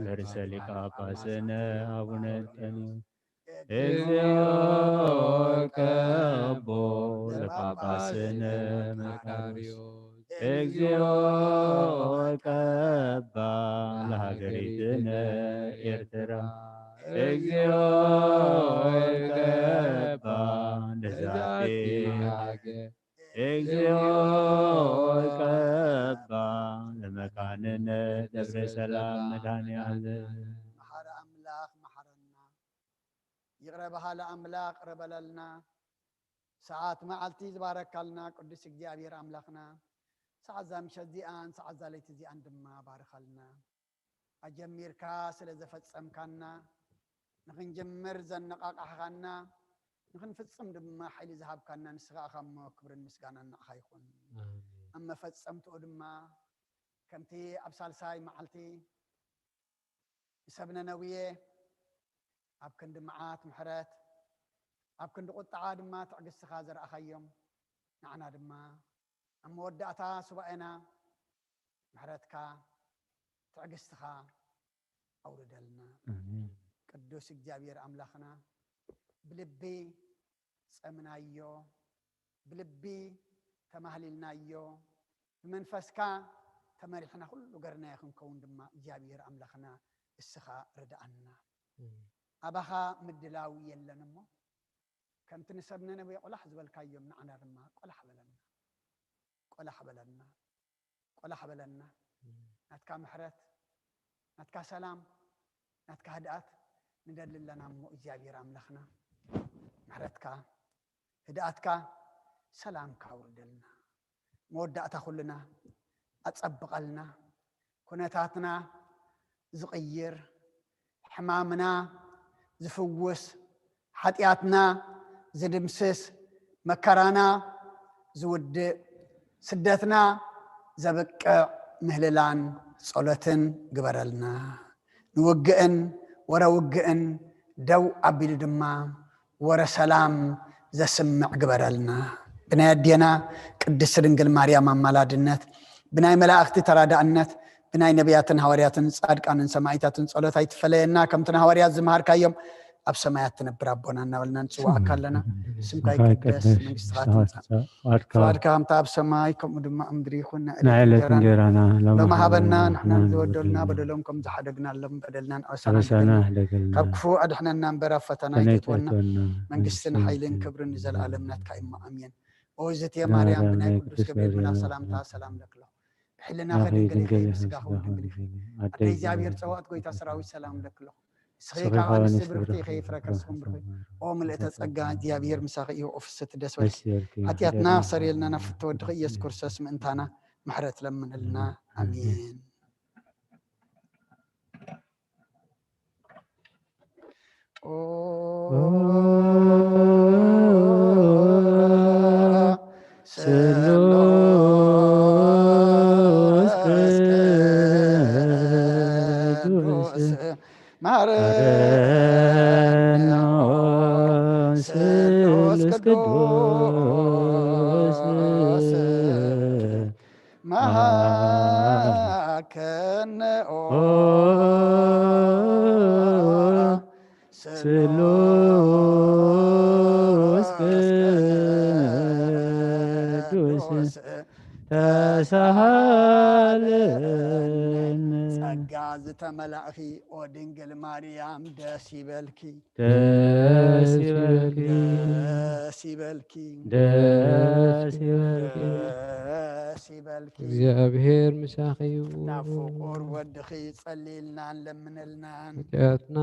ለርእሰ ሊቀ ጳጳስነ አቡነ እንጠንዮስ። እግዚኦ ቀቦ ለጳጳስነ መቃርዮስ። እግዚኦ ቀባ ለሀገሪትነ ኤርትራ። እግዚኦ ቀባ ለዛቲ ሀገር። እግዚኦ ቀባ ለመካንነ ደብረ ሰላም መድኃኔ ዓለም። መሓሪ ኣምላኽ መሓረና፣ ይቕረ በሃሊ ኣምላኽ ይቕረ በለልና። ሰዓት መዓልቲ ዝባረካልና ቅዱስ እግዚኣብሔር ኣምላኽና፣ ሰዓት እዛ ምሸት እዚኣን ሰዓት እዛ ለይቲ እዚኣን ድማ ባርኸልና። ኣጀሚርካ ስለ ዘፈጸምካና፣ ንኽንጅምር ዘነቓቓሕኻና፣ ንኽንፍጽም ድማ ሓይሊ ዝሃብካና ንስኻ ኢኻ እሞ ክብርን ምስጋናን ንዓኻ ይኹን። ኣሜን። ኣብ መፈጸምትኡ ድማ ከምቲ ኣብ ሳልሳይ መዓልቲ ንሰብ ነነውየ ኣብ ክንዲ መዓት ምሕረት፣ ኣብ ክንዲ ቁጥዓ ድማ ትዕግስትኻ ዘርኣኻዮም፣ ንዓና ድማ ኣብ መወዳእታ ሱባኤና ምሕረትካ፣ ትዕግስትኻ ኣውርደልና። ኣሜን። ቅዱስ እግዚኣብሔር ኣምላኽና፣ ብልቢ ጸምናዮ፣ ብልቢ ተማህሊልናዮ፣ ብመንፈስካ ተመሪሕና ኩሉ ገርናዮ ክንከውን ድማ እግዚኣብሔር ኣምላኽና እስኻ ርድኣና። ኣሜን። ኣባኻ ምድላው የለን እሞ፣ ከምቲ ንሰብ ነነዌ ቆላሕ ዝበልካዮም ንዓና ድማ ቆላሕ በለና፣ ቆላሕ በለና፣ ቆላሕ በለና። ናትካ ምሕረት፣ ናትካ ሰላም፣ ናትካ ህድኣት ንደሊ ኣለና እሞ እግዚኣብሔር ኣምላኽና ምሕረትካ፣ ህድኣትካ፣ ሰላምካ ኣውርደልና። መወዳእታ ኩልና ኣጸብቐልና። ኩነታትና ዝቕይር፣ ሕማምና ዝፍውስ፣ ሓጢኣትና ዝድምስስ፣ መከራና ዝውድእ፣ ስደትና ዘብቅዕ ምህልላን ጸሎትን ግበረልና። ንውግእን ወረ ውግእን ደው ኣቢሉ ድማ ወረ ሰላም ዘስምዕ ግበረልና። ብናይ ኣዴና ቅድስቲ ድንግል ማርያም ኣማላድነት፣ ብናይ መላእኽቲ ተራዳእነት፣ ብናይ ነቢያትን ሃዋርያትን ጻድቃንን ሰማዕታትን ጸሎት ኣይትፈለየና። ከምቲ ንሃዋርያት ዝመሃርካዮም ኣብ ሰማያት ትነብር ኣቦና እናበልና ንጽውዓካ ኣለና። ስምካ ይቀደስ፣ መንግስትኻ ትምጻእ፣ ፍቓድካ ከምታ ኣብ ሰማይ ከምኡ ድማ ኣብ ምድሪ ይኹን። ናይ ዕለት እንጀራና ሎሚ ሃበና፣ ንሕና ንዝበደሉና በደሎም ከም ዝሓደግናሎም በደልና ንዕበሳና ኣሕድገልና፣ ካብ ክፉእ ኣድሕነና እምበር ኣብ ፈተና ኣይተእትወና። መንግስትን ሓይልን ክብርን ንዘለኣለም ናትካ እዩ እሞ ኣሜን። ኦዝቴ ማርያም ብናይ ቅዱስ ገብርኤል መልኣክ ሰላምታ ሰላም ለክሎ ብሕልናኺ ድንግል ኢኺ፣ ብስጋኺ እውን ድንግል ኢኺ። ኣደ እግዚኣብሔር ጸባኦት ጎይታ ሰራዊት ሰላም ለክሎ። ንስኺ ካብ ኣንስቲ ብርኽቲ ኢኺ፣ ፍረ ከርስኺ እውን ብሩኽ እዩ። ኦ ምልእተ ጸጋ እግዚኣብሔር ምሳኺ እዩ፣ ኦ ፍስሕቲ ደስ በልኪ። ሓጢኣትና ክሰርየልና ናብ ፍትወ ወድኺ ኢየሱስ ክርስቶስ ምእንታና ምሕረት ለምንልና። ኣሜን። ስሉስ ቅዱስ ማረነ ስሉስ ቅዱስ መሃከነ ኦ ስሉስ ቅዱስ ተሳሃለነ። ጸጋ ዝተመላእኺ ኦ ድንግል ማርያም ደስ ይበልኪ። ደስ ይበልኪ። ደስ ይበልኪ። ደስ ይበልኪ። ደስ ይበልኪ። እግዚኣብሔር ምሳኺ እዩ። ናብ ፍቁር ወድኺ ጸልይልናን ለምንልናን። ሓጢኣትና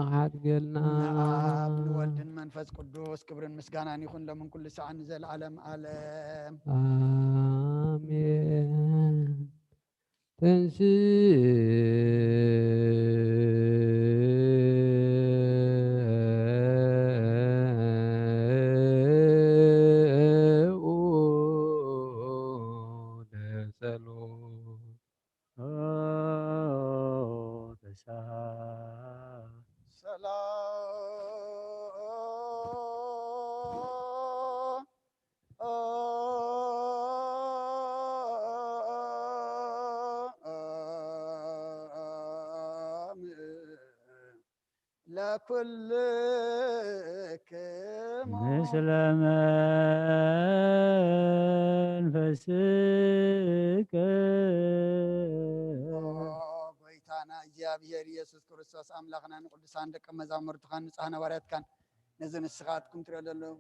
ክሓድገልና። ንኣብ ንወልድን መንፈስ ቅዱስ ክብርን ምስጋናን ይኹን ሎምን ኩሉ ሰዓን ንዘለዓለም ዓለም። ኣሜን። ተንሥእ ለጸሎት። ሰላም ለኩልክሙ ምስለ መንፈስከ። ኦ ጎይታና እግዚኣብሔር ኢየሱስ ክርስቶስ ኣምላኽና ንቅዱሳን ደቀ መዛሙርትኻን ንጹሓን ሃዋርያትካን ነዚ ንስኻትኩም ትሪኦ ዘለኹም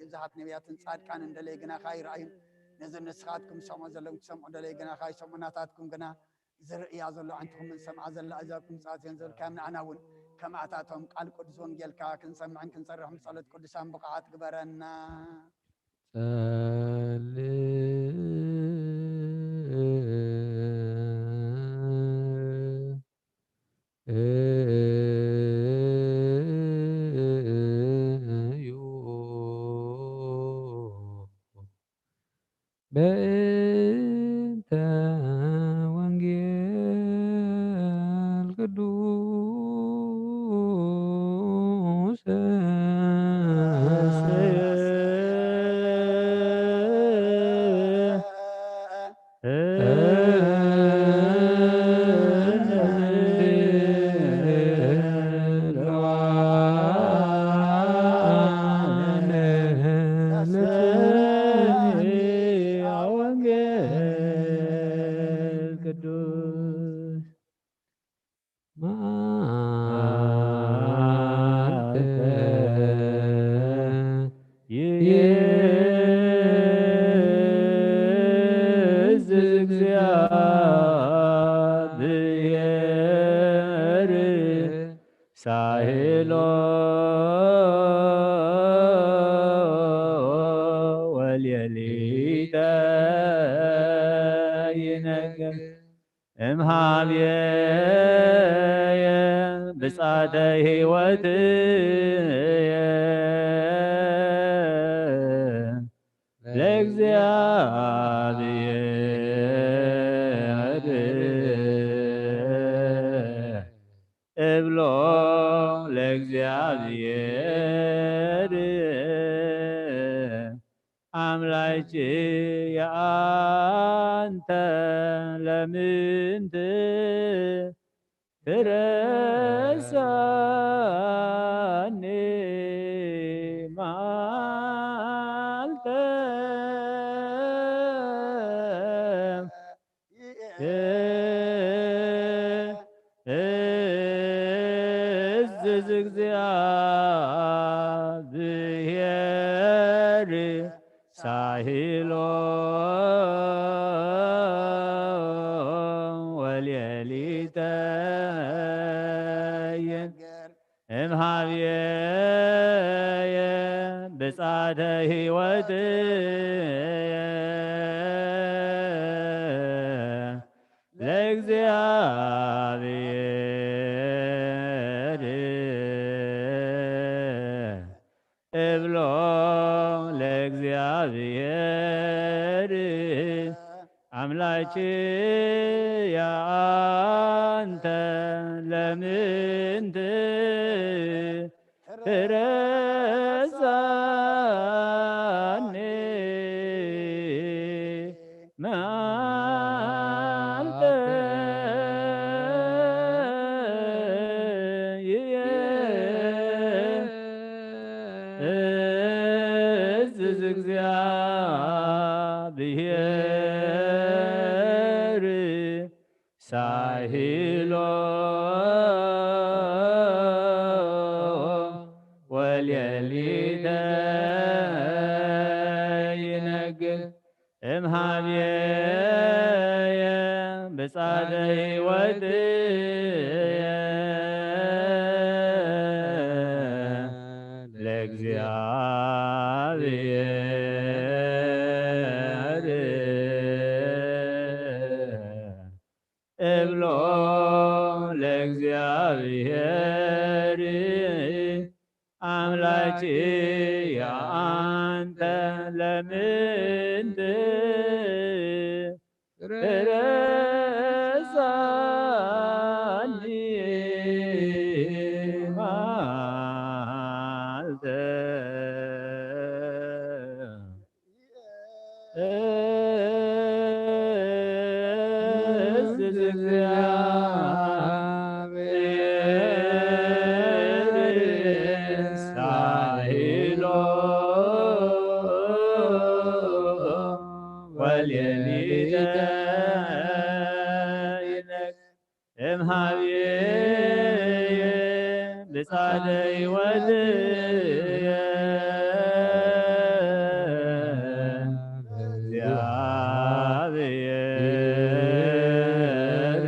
ብዙሓት ነቢያትን ጻድቃንን ደለይ ግናኻ ይረኣዩ። ነዚ ንስኻትኩም ትሰምዑ ዘለኹም ትሰምዑ ደለይ ግናኻ ይሰምዑ። ናታትኩም ግና ዝርእያ ዘሎ ኣዒንትኹምን ዝሰምዓ ዘላ ኣእዛዝኩም ብፅኣት እየን ዝብል ከም ንዓና እውን ከምኣታቶም ቃል ቅዱስ ወንጌልካ ክንሰምዕን ክንሰርሕን ብጸሎት ቅዱሳን ብቑዓት ግበረና። ጸልእ እዩ። በእንተ ወንጌል ቅዱስ ወንጌል ቅዱስ መዓልተ ይእዝዝ እግዚአብሔር ሳህሎ ወሌሊተ ይነግር እምሃብየ ብጻተ ሕይወትየ ለእግዚኣብሔር እብሎ ለእግዚኣብሔር አምላኬ አንተ ለምንት ትረሳኒ መዓልተ እዝዝ እግዚአብሔር ሳሂሎ ወሌሊተ ይንገር እምሃብየ ብጻተ ሕይወትየ ለእግዚኣብሔር እብሎ ለእግዚኣብሔር አምላኬ አንተ ለምንት ትረሳኒ መዓልተ ይእዝዝ እግዚአብሔር ሳሂሎ ወሌሊተ ይነግር እምሃብየ ብጻተ ሕይወትየ ለእግዚኣብሔር እብሎ ለእግዚኣብሔር አምላኬ አንተ ለምንት ትረሳኒ መዓልተ እዝዝ እግዚአብሔር ሳይሎ ወሌሊተ ይነግ እምሃብየ ብጻደይ ወድየ እግዚኣብሔር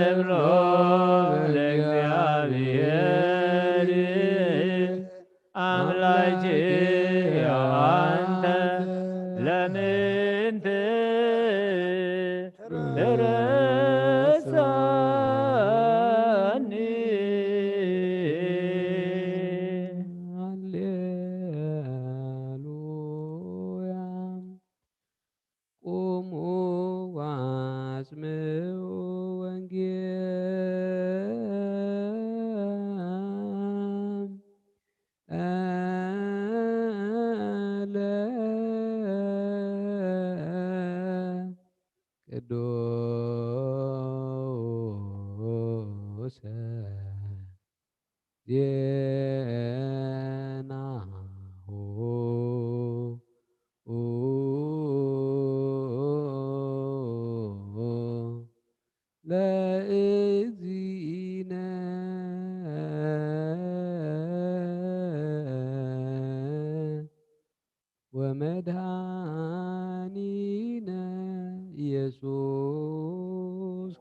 እብሎ ለእግዚኣብሔር ኣምላኬ ኣንተ ለምንት ትረሳኒ። ሃሌሉያ። ቁሙ ወአስምዑ ወንጌል ለቅዱሰ ዜናሁ ለእግዚእነ ወመድኃኒነ ኢየሱስ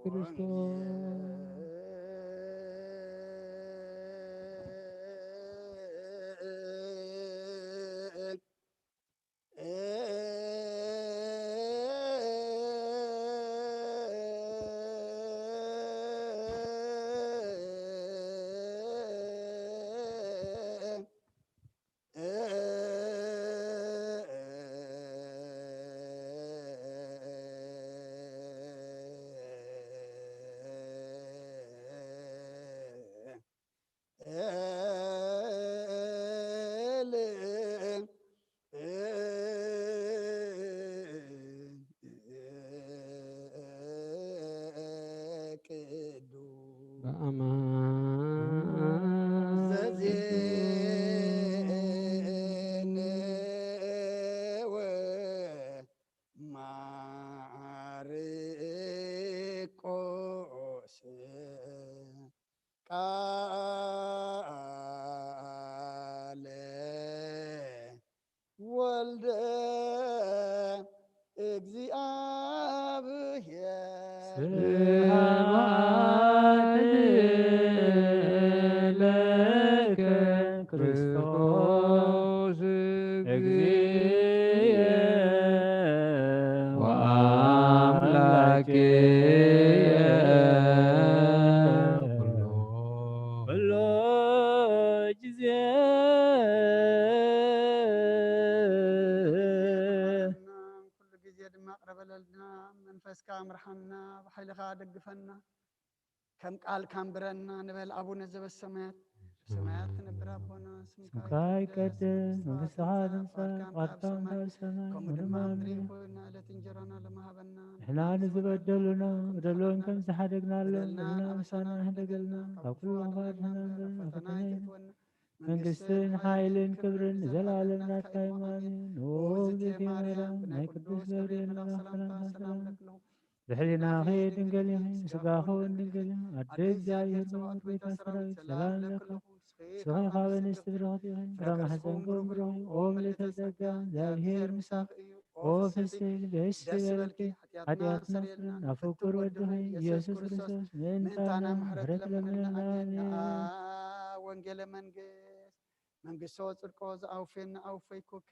ክርስቶስ። ቅዱስ በአማን ዘዜነወ ማርቆስ ቃለ ወልደ እግዚኣብሔር። ስብሐት ለከ ክርስቶስ እግዚእየ ወአምላኬየ ኩሎ ኩሎ ጊዜ። ኩሉ ግዜ ድማ ቅረበለልና፣ መንፈስካ ምርሓና፣ ብሓይልኻ ደግፈና፣ ከም ቃልካ ኣንብረና ንበል። ኣቡነ ዘበሰማያት፣ ብሰማያት ትነብር ኣቦና፣ ስምካ ስምካ ይቀደስ፣ መንግስትኻ ትምጻእ፣ ፍቃድካ ከም ኣብ ሰማይ፣ ከምኡ ድማ ኣብ ምድሪ ይኹን። ዕለት እንጀራና ሎሚ ሃበና። ንሕና ንዝበደሉና በደሎም ከም ዝሓደግናሎም በደልና ንሕና ንሓደገልና፣ ካብ ኩሉ ኣድሕነና እምበር፣ ናብ ፈተና ኣይተእትወና። መንግስትን ሓይልን ክብርን ንዘለኣለም ናትካ እዩ። ኣሜን። ኦ እግዝእትየ ማርያም፣ ናይ ቅዱስ ገብርኤል መልኣክ ሰላምታ ሰላም እብለኪ ኣለኹ። ብሕሊናኺ ድንግል ኢኺ፣ ስጋኺ እውን ድንግል እዩ። ኣደ እግዚኣብሔር፣ ጸባኦት፣ ጎይታ ሰራዊት፣ ሰላም እብለኪ ኣለኹ። ንስኺ ካብ ኣንስቲ ብርኽቲ ኢኺ፣ ፍረ ማሕፀንኪ እውን ብሩኽ እዩ። ኦ ምልዕተ ጸጋ፣ እግዚኣብሔር ምሳኺ እዩ። ኦ ፍስሕቲ፣ ደስ ይበልኪ፣ ሓጢኣትና ኣስተሰርየልና፣ ናብ ፍቁር ወድኺ ኢየሱስ ክርስቶስ ምእንታና ምሕረት ለምነልና። ኣሜን። ወንጌለ መንግስት መንግስቶ ጽድቆ ዝኣውፌና ኣውፈይኩከ።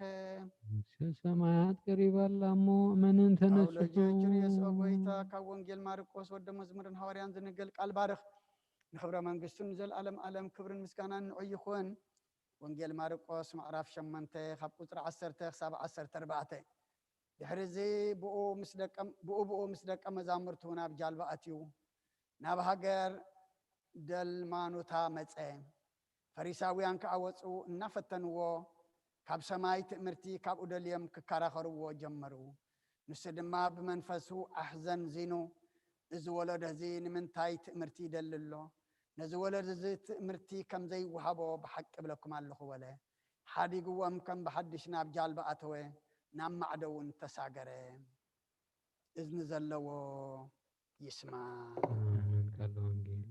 መንግስተ ሰማያት ቀሪባ ኣላ እሞ እመንን ተነስሑ። ሎጆ ጅርዮስ ኦ ጎይታ፣ ካብ ወንጌል ማርቆስ ወደ መዝሙርን ሃዋርያን ዝንገል ቃል ባርኽ። ንኽብረ መንግስቱ ንዘለኣለም ኣለም ክብርን ምስጋናን ንዑ ይኹን። ወንጌል ማርቆስ ምዕራፍ ሸሞንተ ካብ ቁጽሪ ዓሰርተ ክሳብ ዓሰርተ ኣርባዕተ። ድሕሪ እዚ ብኡ ምስ ደቀ ብኡ ብኡ ምስ ደቀ መዛሙርቱ ናብ ጃልባ ኣትዩ ናብ ሃገር ደልማኑታ መጸ። ፈሪሳውያን ከኣ ወጹ፣ እናፈተንዎ፣ ካብ ሰማይ ትእምርቲ ካብኡ ደልዮም ክከራኸርዎ ጀመሩ። ንሱ ድማ ብመንፈሱ ኣሕዘንዚኑ፣ "እዚ ወለዶ እዚ ንምንታይ ትእምርቲ ይደሊ ኣሎ? ነዚ ወለዶ እዚ ትእምርቲ ከም ዘይወሃቦ ብሓቂ እብለኩም ኣለኹ" በለ። ሓዲግዎም ከም ብሓድሽ ናብ ጃልባ ኣተወ፣ ናብ ማዕዶ እውን ተሳገረ። እዝኒ ዘለዎ ይስማዕ። ኣሜን። ዘሎ ወንጌል።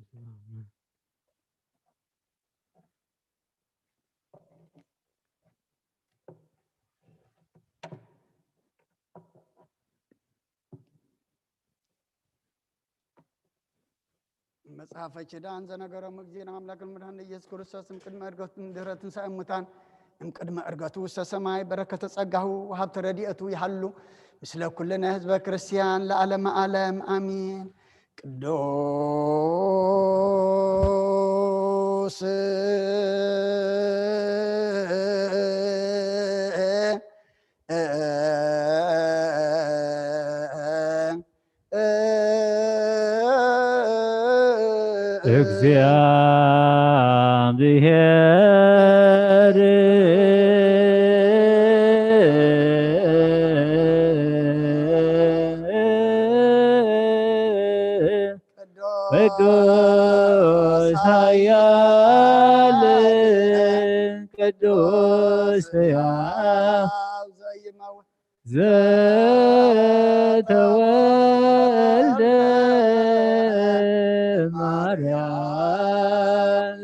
መጽሓፈ ኪዳን ዘነገሮም እግዚእነ ኣምላክን መድኃኒነ ኢየሱስ ክርስቶስን ቅድመ ዕርገቱን ድህረ ትንሣኤ ሙታን እምቅድመ ዕርገቱ ውስተ ሰማይ በረከተ ጸጋሁ ወሃብተ ረድኤቱ ይሃሉ ምስለ ኩልነ ህዝበ ክርስቲያን ለዓለመ ዓለም ኣሚን። ቅዱስ እግዚአብሔር ቅዱስ ኃያል ቅዱስ ሕያው ዘተወልደ ማርያም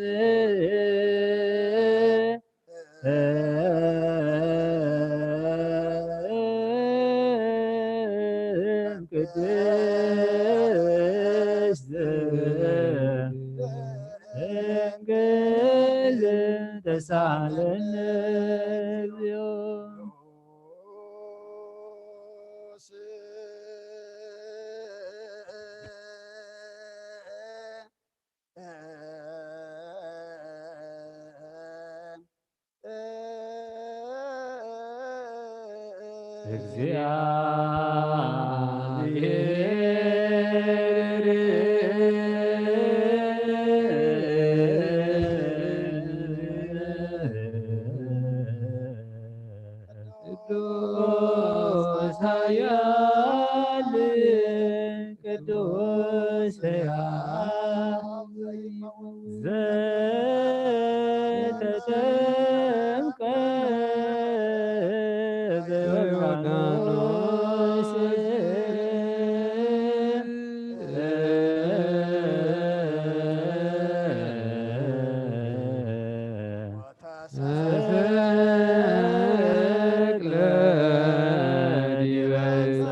ቅድስት ድንግል ተሳለነ እግዚኦ። እግዚአብሔር ቅዱስ ኃያል ቅዱስ ሕያው ዘተጠምቀ በዮርዳኖስ ተሰቅለ ዲበ ዕፀ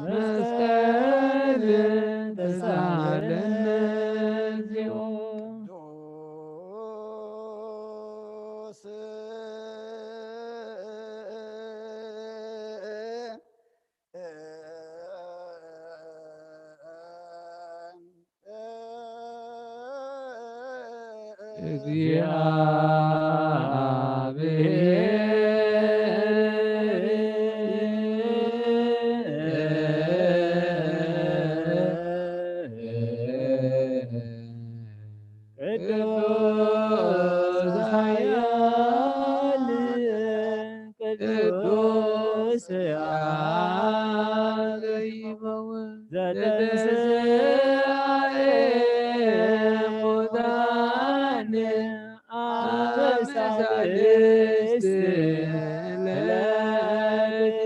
መስቀል ተሳለነ እግዚኦ። ቅዱስ እግዚአብሔር ቅዱስ ኃያል ቅዱስ ሕያው ዘተንሥአ እሙታን አበሳልስት ለዕለት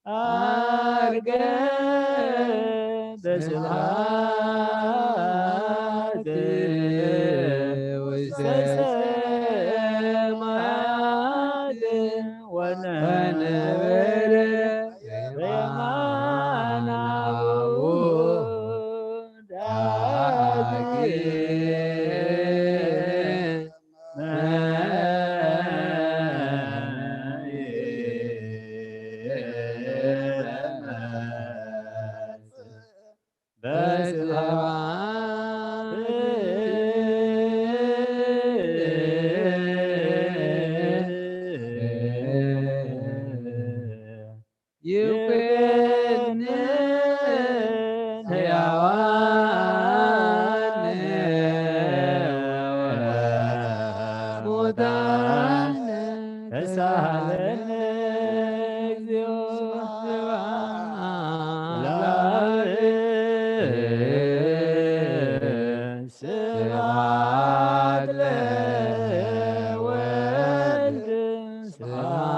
አርገ በስብሐት ውስተ ሰማያት ወነበረ በየማነ አቡሁ ዳግም ይኩንን ሕያዋን ወሙታን ተሳሃለነ እግዚኦ። ስብሐት ለወልድ ስብሐት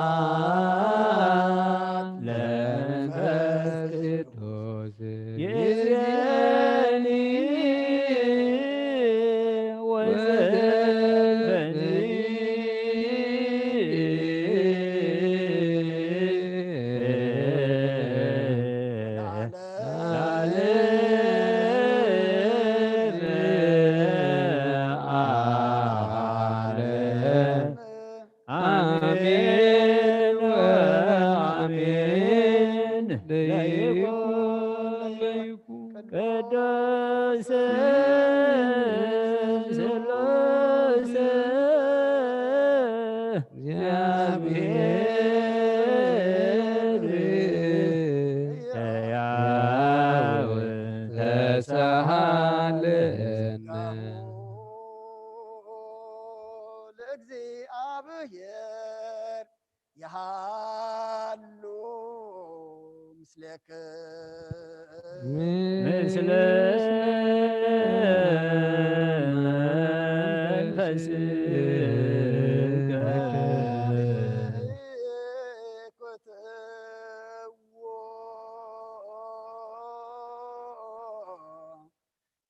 አሜን ወአሜን ለይኩን ለይኩን ቅዱስ ስሉስ እግዚአብሔር ሕያው ተሳሃልን። ለእግዚአብሔር ይሃሉ ምስሌክ ምስለ መንፈስከ።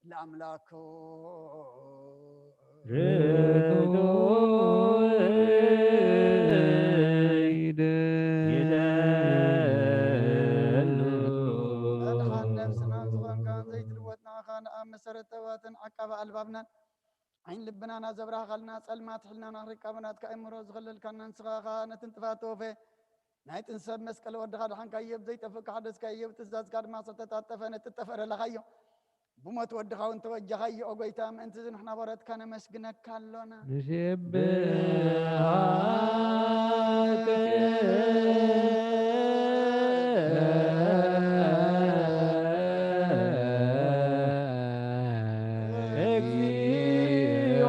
ለአምላኩ ርቱዕ ይደሉ። መድሓን ነፍስና ዝኾንካ ዘይትልወጥ ንዓኻ ንኣብ መሰረት ጥበባትን ዓቃቢ ኣልባብናን ዓይን ልብናና ዘብራህኻልና ጸልማት ሕልናና ኣኽሪካ ብናትካ እምሮ ዝኸለልካና ንስኻ ኸኣ ነቲ ንጥፋት ተወፈየ ናይ ጥንሰብ መስቀል ወድኻ ድሓንካዮ ብዘይጠፍእካ ሓደስካዮ ብትእዛዝካ ድማ ዝተጣጠፈ ነቲ ጠፈረ ለኻዮ ብሞት ወድኻ እውን ተወጀኻዮ። ኦ ጎይታ፣ ምእንቲ እዚ ንሕና በረትካ ነመስግነካ ኣሎና። ንስብሐት እግዚኦ።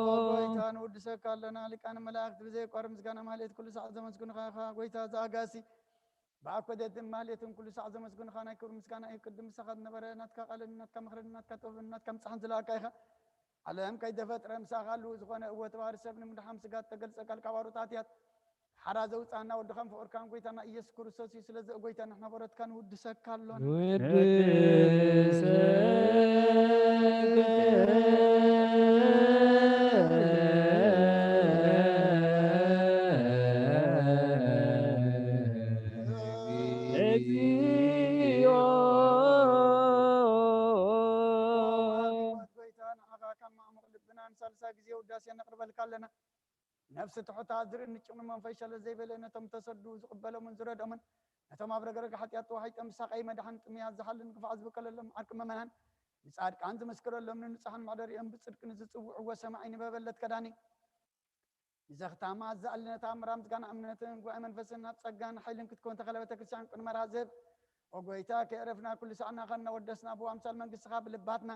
ኦ ጎይታ፣ ንውድሰካ ኣሎና። ሊቃነ መላእክት ብዘየቋርጽ ምስጋና ማህሌት ኩሉ ሰዓት ዘመስግኑኻ ኢኻ። ጎይታ ዘኣጋሲ ብኣኮደትን ማህሌትን ኩሉ ሳዕ ዘመስግንኻ ናይ ክብሪ ምስጋና እዩ። ቅድም ምሳኻ ዝነበረ ናትካ ቃልን ናትካ ምኽርን ናትካ ጥበብን ናትካ ምጻሕን ዝለኣካ ኢኻ። ዓለም ከይተፈጥረ ምሳኻ ኣለዉ ዝኾነ እወ ተባህሪ ሰብ ንምድሓን ስጋ እተገልጸ ቃል ካብ ኣሮት ኣትያት ሓራ ዘውጻና ወድኻን ፍቕርካን ጎይታና ኢየሱስ ክርስቶስ እዩ። ስለዚ ጎይታ ንሕና በረትካ ንውድሰካ ኣሎና። ንወድሰካ እግዚኦ። ኣቤት ጎይታ፣ ንዓኻ ካብ ማዕሙቕ ልብና ንሳልሳይ ግዜ ውዳሴ ነቕርበልካ ኣለና። ነፍሲ ትሑታ ዝርኢ ንጭኑ መንፈስ ሸለል ዘይበለ ነቶም ተሰዱ ዝቕበሎምን ዝረድኦምን ነቶም ኣብ ረግረግ ሓጢኣት ተዋሒጦም ብሳቐይ መድሓን ጥምያት ዝሓልን ክፋዕ ዝበቀለሎም ዓርቂ ምእመናን ንጻድቃን ዝምስክረሎም ንንጹሓን መሕደሪኦም ብጽድቂ ንዝጽውዕዎ ሰማዒ ንበበለት ከዳኒ ንዘኽታማ ዘኣልነታ ምራም ዝጋና እምነትን ጉባኤ መንፈስን ናብ ጸጋን ሓይልን ክትከውን ተኸለ ቤተ ክርስቲያን ቅድመ ራዘብ ኦ ጎይታ ከየረፍና ኩሉ ሳዕና ኸና ወደስና ብኣምሳል መንግስትኻ ብልባትና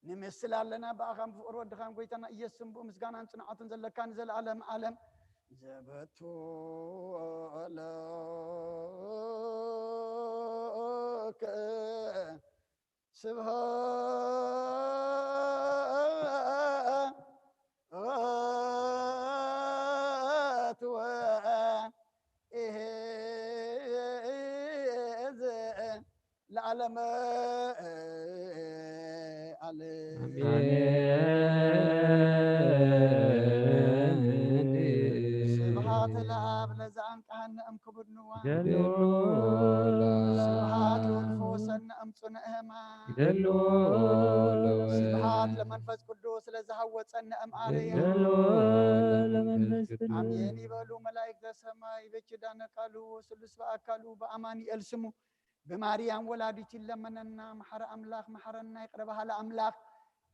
ንምስል ኣለና። ብኣኻን ብፍቕሪ ወድኻን ጎይታና ኢየሱስ ስም ብኡ ምስጋናን ጽንዓቱን ዘለካ ንዘለኣለም ዓለም ዘበቱ ለከ ስብሃት ወ ኢሄ ለዓለመ ዓለም። ስብሐት ለአብ ለዘአንቀሐነ እምክቡድ ንዋ። ስብሐት ወክፉ ሰነ እምጹነ እማ። ስብሐት ለመንፈስ ቅዱስ ለዘሃወጸነ እምአርያ። አሜን ይበሉ መላእክተ ሰማይ በኪዳነ ቃሉ ወስሉስ በአካሉ በአማኑኤል ስሙ ብማርያም ወላዲት ይለመነና። መሐረ አምላክ መሐረና፣ ይቅረ በሃለ አምላክ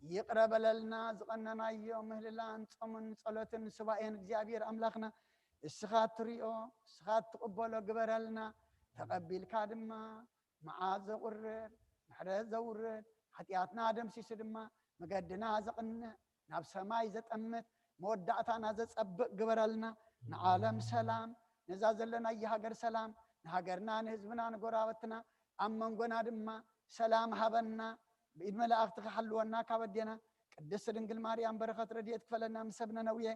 ይቅረ በለልና። ዝቀነናዮ ምህልላን ጾምን ጸሎትን ሱባኤን እግዚኣብሔር አምላክና እስኻ ትሪኦ እስኻ ትቅበሎ ግበረልና። ተቀቢልካ ድማ መዓት ዘቁርር ምሕረት ዘውርድ ሓጢኣትና ደምሲሱ ድማ መገድና ዘቅንዕ ናብ ሰማይ ዘጠምት መወዳእታና ዘጸብቅ ግበረልና። ንዓለም ሰላም ነዛ ዘለናያ ሃገር ሰላም ንሃገርና ንህዝብና ንጎራበትና ኣብ መንጎና ድማ ሰላም ሃበና። ብኢድ መላእኽትኻ ሓልወና ካብ ኣዴና ቅድስት ድንግል ማርያም በረኸት ረድኤት ክፈለና ምስ ሰብ ነነውየ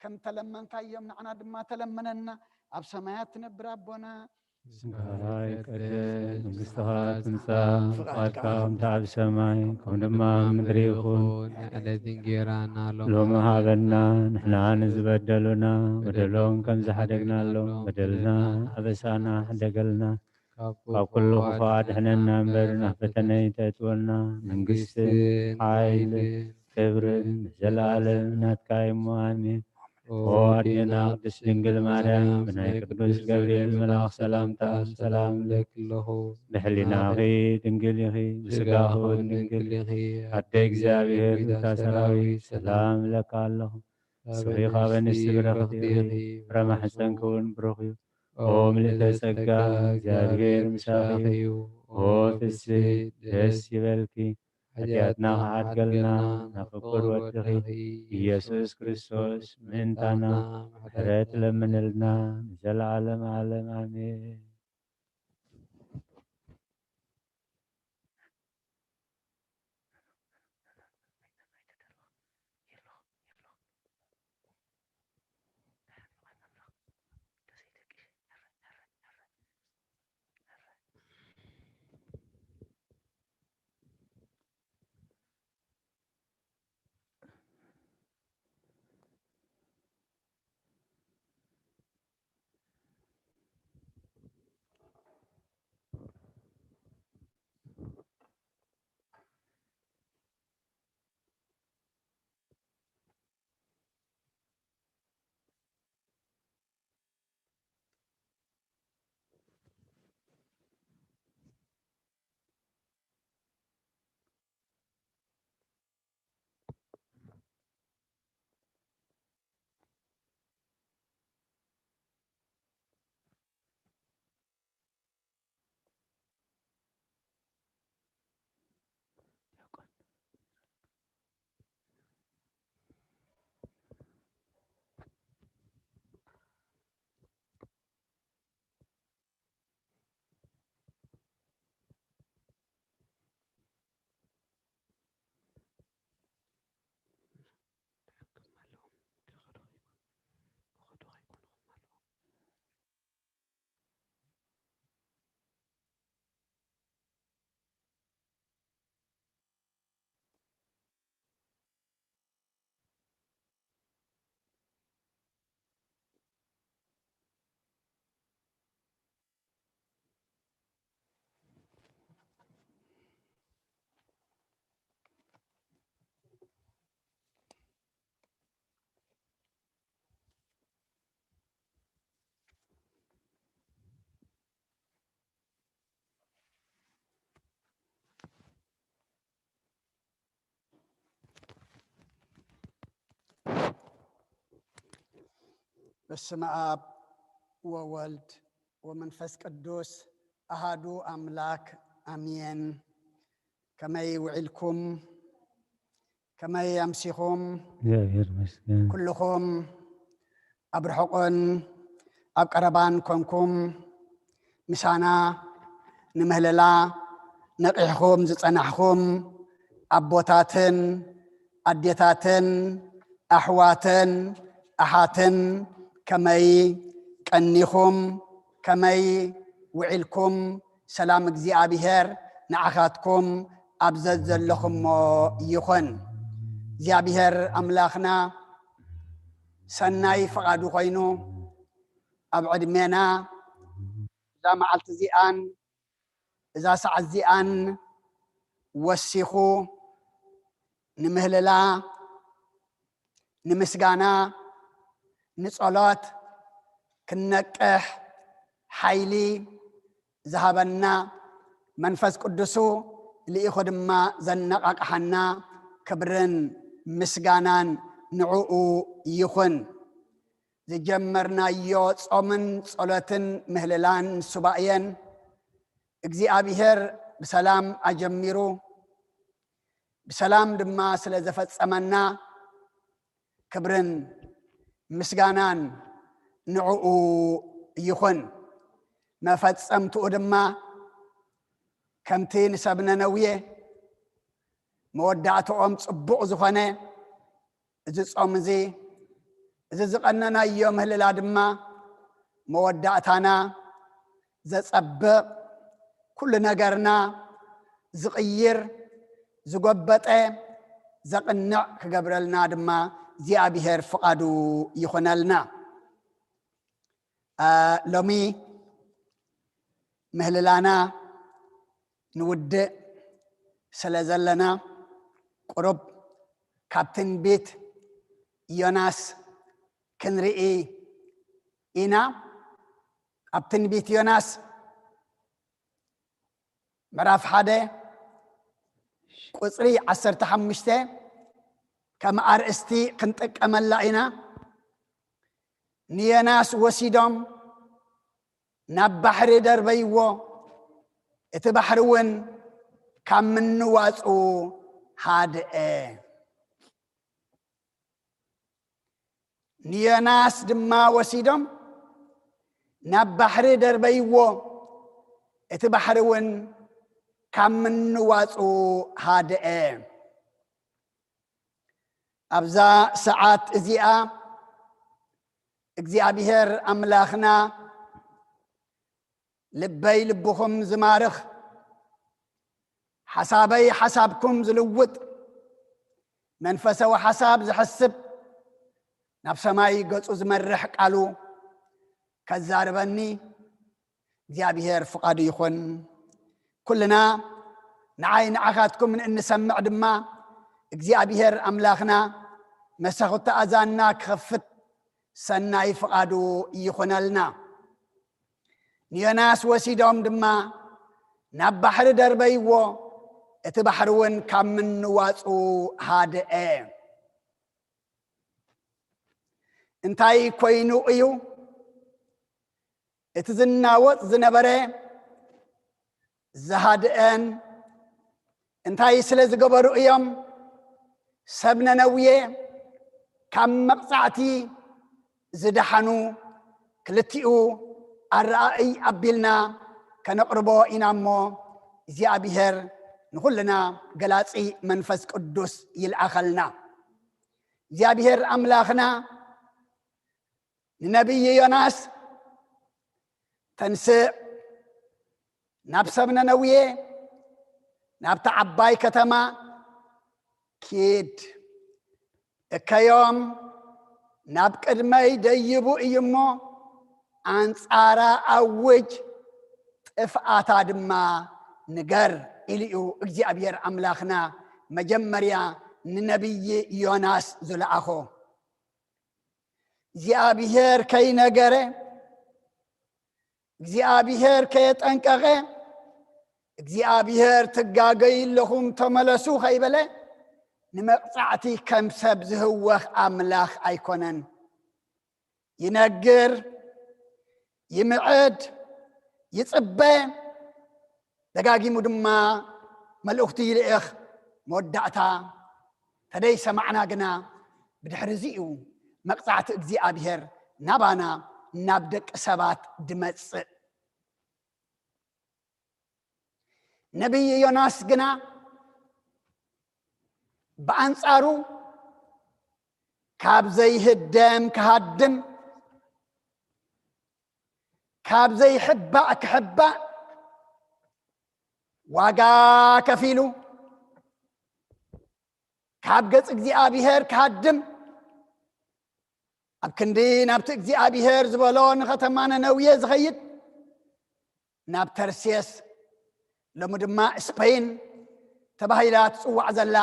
ከም ተለመንካዮም ንዓና ድማ ተለመነና። ኣብ ሰማያት ትነብር ኣቦና ስምካ ይትቀደስ፣ መንግስትኻ ትምጻእ፣ ፍቓድካ ከምቲ ኣብ ሰማይ ከምኡ ድማ ኣብ ምድሪ ይኹን። ዕለት እንጌራና ሎሚ ሃበና፣ ንሕና ንዝበደሉና በደሎም ከም ዝሓደግናሎም በደልና ኣበሳና ሓደገልና፣ ካብ ኩሉ ክፉእ ኣድሕነና እምበር ናብ ፈተነ ኣይተእትወና፣ መንግስትን ሓይልን ክብርን ንዘለዓለም ናትካ እዩ እሞ፣ ኣሜን። ኦ ኣዴና ቅድስት ድንግል ማርያም፣ ብናይ ቅዱስ ገብርኤል መልኣኽ ሰላምታ ሰላም እብለኪ ኣለኹ። ብሕሊናኺ ድንግል ኢኺ፣ ብስጋኺ እውን ድንግል ኢኺ። ኣደ እግዚኣብሔር፣ ቤዛ ሰራዊት፣ ሰላም እብለካ ኣለኹ። ስብሒ ካብ ኣንስቲ ብርኽቲ ኢኺ፣ ፍረ ማሕፀንኪ እውን ብሩኽ እዩ። ኦ ምልእተ ጸጋ፣ እግዚኣብሔር ምሳኺ እዩ። ኦ ፍስሕቲ ደስ ይበልኪ፣ ሓጢኣትና ክሓድገልና፣ ናብ ፍቁር ወድኺ ኢየሱስ ክርስቶስ ምእንታና ምሕረት ለምንልና፣ ንዘለዓለም ዓለም ኣሜን። በስመ ኣብ ወወልድ ወመንፈስ ቅዱስ ኣሃዱ ኣምላክ ኣሜን። ከመይ ውዒልኩም? ከመይ ኣምሲኹም? እግዚኣብሔር ይመስገን። ኩልኹም ኣብ ርሑቕን ኣብ ቀረባን ኮንኩም ምሳና ንምህለላ ነቒሕኹም ዝጸናሕኩም ኣቦታትን ኣዴታትን ኣሕዋትን ኣሓትን ከመይ ቀኒኹም? ከመይ ውዒልኩም? ሰላም እግዚኣብሔር ንዓኻትኩም ኣብ ዘዘለኹሞ ይኹን። እግዚኣብሔር ኣምላኽና ሰናይ ፍቓዱ ኮይኑ ኣብ ዕድሜና እዛ መዓልቲ እዚኣን እዛ ሰዓት እዚኣን ወሲኹ ንምህልላ፣ ንምስጋና፣ ንጸሎት ክንነቅሕ ሓይሊ ዝሃበና፣ መንፈስ ቅዱሱ ልኢኹ ድማ ዘነቓቕሓና ክብርን ምስጋናን ንዕኡ ይኹን። ዝጀመርናዮ ጾምን ጸሎትን ምህልላን ሱባኤን እግዚኣብሔር ብሰላም ኣጀሚሩ ብሰላም ድማ ስለ ዘፈጸመና ክብርን ምስጋናን ንዕኡ ይኹን። መፈጸምትኡ ድማ ከምቲ ንሰብ ነነዌ መወዳእትኦም ጽቡቕ ዝኾነ እዚ ጾም እዚ፣ እዚ ዝቐነናዮ ምህልላ ድማ መወዳእታና ዘጸብቕ፣ ኩሉ ነገርና ዝቕይር፣ ዝጎበጠ፣ ዘቕንዕ ክገብረልና ድማ እግዚኣብሔር ፍቓዱ ይኹነልና። አ፣ ሎሚ ምህልላና ንውድእ ስለ ዘለና፣ ቁሩብ ካብ ትንቢት ዮናስ ክንርኢ ኢና። ኣብ ትንቢት ዮናስ ምዕራፍ ሓደ ቁጽሪ ዓሰርተ ሓሙሽተ ከም ኣርእስቲ ክንጥቀመላ ኢና። ንዮናስ ወሲዶም ናብ ባሕሪ ደርበይዎ፣ እቲ ባሕሪ እውን ካብ ምንዋጹ ሃድአ። ንዮናስ ድማ ወሲዶም ናብ ባሕሪ ደርበይዎ፣ እቲ ባሕሪ እውን ካብ ምንዋጹ ሃድአ። ኣብዛ ሰዓት እዚኣ እግዚኣብሔር ኣምላኽና ልበይ ልብኹም ዝማርኽ፣ ሓሳበይ ሓሳብኩም ዝልውጥ፣ መንፈሳዊ ሓሳብ ዝሕስብ፣ ናብ ሰማይ ገጹ ዝመርሕ ቃሉ ከዛርበኒ እግዚኣብሔር ፍቓዱ ይኹን። ኩልና ንዓይ ንዓኻትኩም ንእንሰምዕ ድማ እግዚኣብሔር ኣምላኽና መሳኹቲ ኣዛንና ክኸፍት ሰናይ ፍቓዱ ይኹነልና። ንዮናስ ወሲዶም ድማ ናብ ባሕሪ ደርበይዎ፣ እቲ ባሕሪ እውን ካብ ምንዋጹ ሃድአ። እንታይ ኮይኑ እዩ እቲ ዝናወጽ ዝነበረ ዝሃድአን? እንታይ ስለ ዝገበሩ እዮም ሰብ ነነውየ ካብ መቕጻዕቲ ዝደሓኑ? ክልቲኡ ኣረኣእይ ኣቢልና ከነቕርቦ ኢና እሞ፣ እግዚኣብሔር ንኹልና ገላጺ መንፈስ ቅዱስ ይልኣኸልና። እግዚኣብሔር ኣምላኽና ንነቢይ ዮናስ፣ "ተንስእ፣ ናብ ሰብ ነነውየ፣ ናብታ ዓባይ ከተማ ኪድ፣ እከዮም፣ ናብ ቅድመይ ደይቡ እዩ እሞ፣ ኣንጻራ ኣውጅ፣ ጥፍኣታ ድማ ንገር" ኢሉ እዩ እግዚኣብሔር ኣምላኽና መጀመርያ ንነቢይ ዮናስ ዝለኣኾ። እግዚኣብሔር ከይነገረ፣ እግዚኣብሔር ከየጠንቀቐ፣ እግዚኣብሔር "ትጋገዩ ኣለኹም፣ ተመለሱ" ከይበለ፣ ንመቕጻዕቲ ከም ሰብ ዝህወኽ ኣምላኽ ኣይኮነን። ይነግር፣ ይምዕድ፣ ይጽበ፣ ደጋጊሙ ድማ መልእኽቱ ይልእኽ። መወዳእታ ተደይ ሰማዕና ግና፣ ብድሕሪ እዚ እዩ መቕጻዕቲ እግዚኣብሔር ናባና፣ ናብ ደቂ ሰባት ድመጽእ። ነቢይ ዮናስ ግና ብኣንጻሩ፣ ካብ ዘይህደም ክሃድም፣ ካብ ዘይሕባእ ክሕባእ ዋጋ ከፊሉ፣ ካብ ገጽ እግዚኣብሔር ክሃድም፣ ኣብ ክንዲ ናብቲ እግዚኣብሔር ዝበሎ ንኸተማ ነነውየ ዝኸይድ፣ ናብ ተርሴስ፣ ሎሚ ድማ ስፐይን ተባሂላ ትጽዋዕ ዘላ፣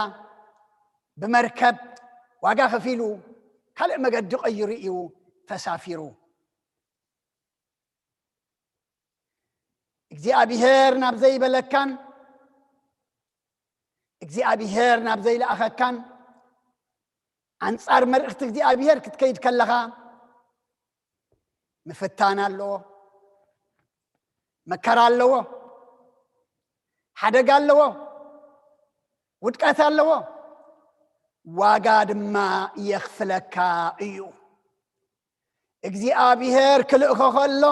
ብመርከብ ዋጋ ከፊሉ፣ ካልእ መገዲ ቀይሩ እዩ ተሳፊሩ። እግዚኣብሔር ናብ ዘይበለካን እግዚኣብሔር ናብ ዘይለኣኸካን፣ ኣንጻር መልእኽቲ እግዚኣብሔር ክትከይድ ከለኻ፣ ምፍታን ኣለዎ፣ መከራ ኣለዎ፣ ሓደጋ ኣለዎ፣ ውድቀት ኣለዎ፣ ዋጋ ድማ የኽፍለካ እዩ። እግዚኣብሔር ክልእኾ ከሎ፣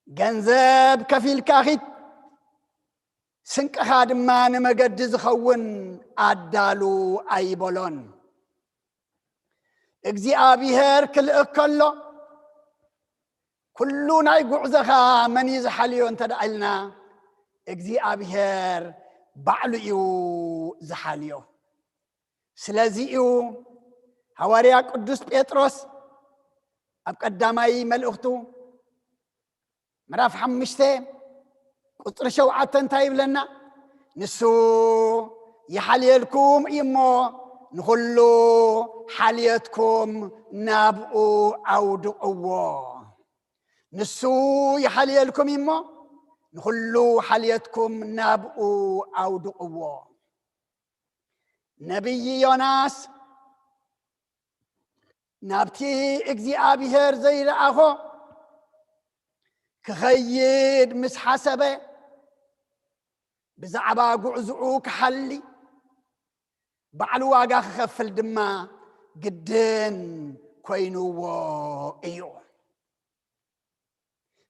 ገንዘብ ከፊልካ ኺድ፣ ስንቅኻ ድማ ንመገዲ ዝኸውን ኣዳሉ ኣይበሎን። እግዚኣብሔር ክልእኽ ከሎ፣ ኩሉ ናይ ጉዕዞኻ መን እዩ ዝሓልዮ እንተ ደኣ ኢልና፣ እግዚኣብሔር ባዕሉ እዩ ዝሓልዮ። ስለዚ እዩ ሃዋርያ ቅዱስ ጴጥሮስ ኣብ ቀዳማይ መልእኽቱ ምዕራፍ ሓሙሽተ ቁጽሪ ሸውዓተ እንታይ ይብለና? ንሱ ይሓልየልኩም እዩ እሞ፣ ንኹሉ ሓልየትኩም ናብኡ ኣውድቕዎ። ንሱ ይሓልየልኩም እዩ እሞ፣ ንኹሉ ሓልየትኩም ናብኡ ኣውድቕዎ። ነቢይ ዮናስ ናብቲ እግዚኣብሔር ዘይረኣኾ ክኸይድ ምስ ሓሰበ፣ ብዛዕባ ጉዕዝኡ ክሓሊ፣ ባዕሉ ዋጋ ክኸፍል ድማ ግድን ኮይንዎ እዩ።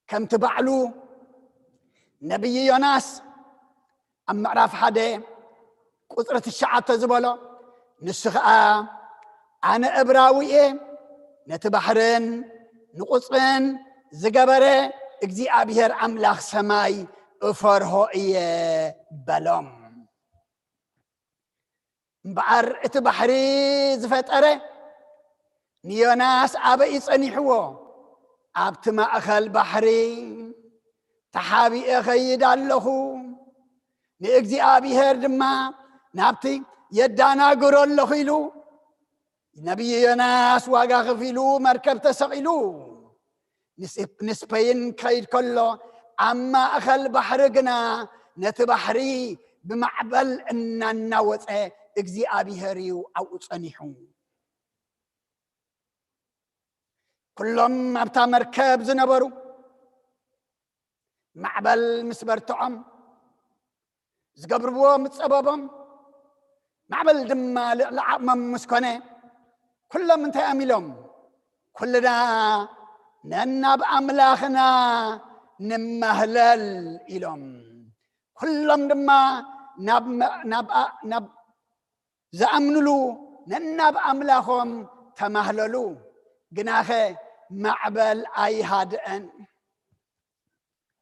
ከምቲ ባዕሉ ነቢይ ዮናስ ኣብ ምዕራፍ ሓደ ቁጽሪ ትሽዓተ ዝበሎ፣ ንሱ ኸኣ፣ "ኣነ እብራዊ እየ፣ ነቲ ባሕርን ንቁጽን ዝገበረ እግዚኣብሔር ኣምላኽ ሰማይ እፈርሆ እየ" በሎም። እምበኣር እቲ ባሕሪ ዝፈጠረ ንዮናስ ኣበይ ጸኒሕዎ? ኣብቲ ማእከል ባሕሪ ተሓቢኤ ኸይድ ኣለኹ፣ ንእግዚኣብሔር ድማ ናብቲ የዳናግሮ ኣለኹ ኢሉ፣ ነቢይ ዮናስ ዋጋ ከፊሉ መርከብ ተሰቒሉ ንስ-፣ ንስፐይን ከይድ ከሎ፣ ኣብ ማእከል ባሕሪ ግና ነቲ ባሕሪ ብማዕበል እናናወጸ እግዚኣብሔር እዩ ኣብኡ ጸኒሑ። ኩሎም ኣብታ መርከብ ዝነበሩ ማዕበል ምስ በርትዖም፣ ዝገብርዎ ምስ ጸበቦም፣ ማዕበል ድማ ልዕሊ ዓቕሞም ምስ ኮነ፣ ኩሎም እንታይ እዮም ኢሎም? "ኩልና ነናብ ኣምላኽና ንማህለል" ኢሎም። ኩሎም ድማ ናብ መ-፣ ናብ ኣ-፣ ናብ ዝኣምንሉ ነናብ ኣምላኾም ተማህለሉ። ግናኸ ማዕበል ኣይሃድአን።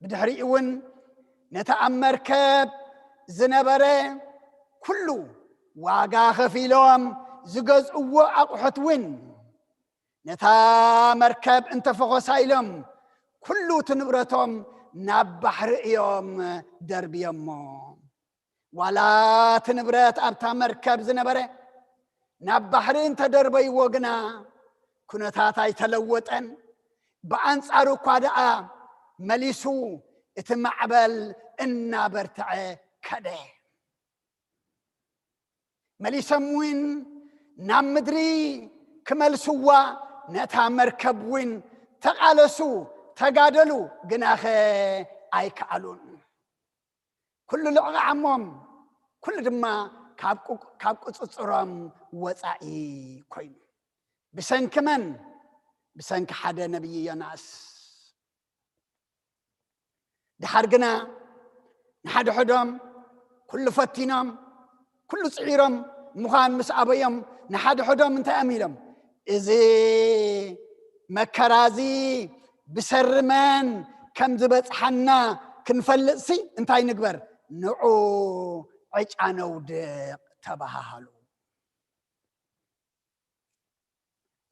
ብድሕሪኡ እውን ነቲ ኣብ መርከብ ዝነበረ ኩሉ ዋጋ ከፊሎም ዝገዝእዎ ኣቑሑት እውን ነታ መርከብ እንተፈኾሳ ኢሎም ኩሉ እቲ ንብረቶም ናብ ባሕሪ እዮም ደርብዮሞ። ዋላ እቲ ንብረት ኣብታ መርከብ ዝነበረ ናብ ባሕሪ እንተደርበይዎ ግና፣ ኩነታት ኣይተለወጠን። ብኣንጻሩ እኳ ደኣ መሊሱ እቲ ማዕበል እናበርትዐ ከደ። መሊሶም እውን ናብ ምድሪ ክመልስዋ ነታ መርከብ እውን ተቓለሱ፣ ተጋደሉ፣ ግናኸ ኣይከኣሉን። ኩሉ ልዕሊ ዓሞም፣ ኩሉ ድማ ካብ ቁ-፣ ካብ ቁጽጽሮም ወጻኢ ኮይኑ። ብሰንኪ መን? ብሰንኪ ሓደ ነቢይ ዮናስ። ደሓር ግና ንሓድሕዶም ኩሉ ፈቲኖም፣ ኩሉ ጽዒሮም ምዃን ምስ ኣበዮም፣ ንሓድሕዶም እንታይ እዮም ኢሎም? "እዚ መከራ እዚ ብሰሪ መን ከም ዝበጽሓና ክንፈልጥሲ እንታይ ንግበር? ንዑ ዕጫ ነውድቕ" ተባሃሃሉ።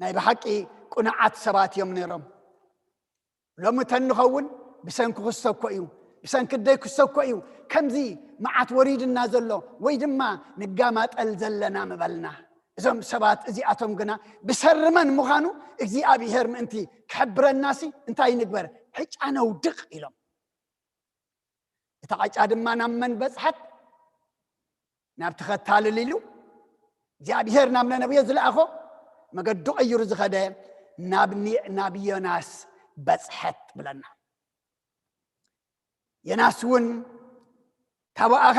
ናይ ብሓቂ ቅኑዓት ሰባት እዮም ነይሮም። ሎሚ ተንኸውን ብሰንኪ ክሰኮ እዩ፣ ብሰንኪ ደይ ክሰኮ እዩ ከምዚ መዓት ወሪድና ዘሎ ወይ ድማ ንጋማጠል ዘለና ምበልና። እዞም ሰባት እዚኣቶም ግና ብሰሪ መን ምዃኑ እግዚኣብሔር ምእንቲ ክሕብረናሲ እንታይ ንግበር? ዕጫ ነውድቕ ኢሎም። እታ ዕጫ ድማ ናብ መን በጽሐት? ናብቲ ኸታልል ኢሉ እግዚኣብሔር ናብ ነነብዮ ዝለኣኾ መገዱ ቀይሩ ዝኸደ ናብ ኒ-፣ ናብ ዮናስ በጽሐት ብለና። ዮናስ እውን "ካባኣኻ፣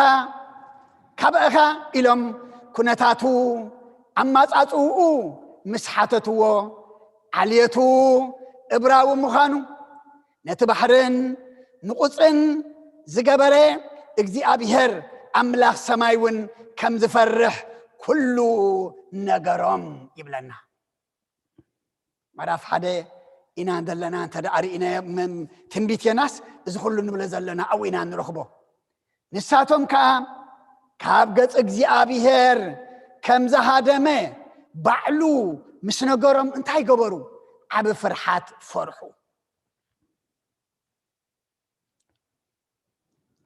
ካባእኻ" ኢሎም ኩነታቱ ኣማጻጽውኡ ምስ ሓተትዎ፣ ዓልየቱ እብራዊ ምዃኑ፣ ነቲ ባሕርን ንቁጽን ዝገበረ እግዚኣብሔር ኣምላኽ ሰማይ እውን ከም ዝፈርሕ ኩሉ ነገሮም ይብለና። ምዕራፍ ሓደ ኢና ዘለና፣ እንተ ደኣ ርኢናዮ፣ መም-፣ ትንቢት ዮናስ እዚ ኩሉ ንብሎ ዘለና ኣብኡ ኢና ንረኽቦ። ንሳቶም ከኣ ካብ ገጽ እግዚኣብሔር ከም ዝሃደመ ባዕሉ ምስ ነገሮም እንታይ ገበሩ? ዓቢ ፍርሓት ፈርሑ።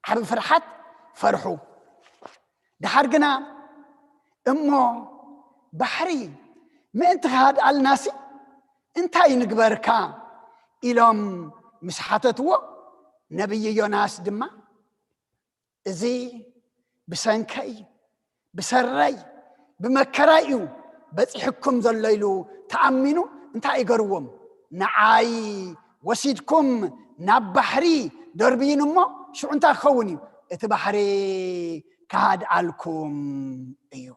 ዓቢ ፍርሓት ፈርሑ። ድሓር ግና እሞ ባሕሪ ምእንቲ ክሃድኣልናሲ እንታይ ንግበርካ ኢሎም ምስ ሓተትዎ፣ ነብዪ ዮናስ ድማ እዚ ብሰንከይ ብሰረይ ብመከራይ እዩ በፂሕኩም ዘሎ ኢሉ ተኣሚኑ እንታይ ይገርዎም? ንዓይ ወሲድኩም ናብ ባሕሪ ደርብይን እሞ ሽዑ እንታይ ክኸውን እዩ? እቲ ባሕሪ ክሃድኣልኩም እዩ።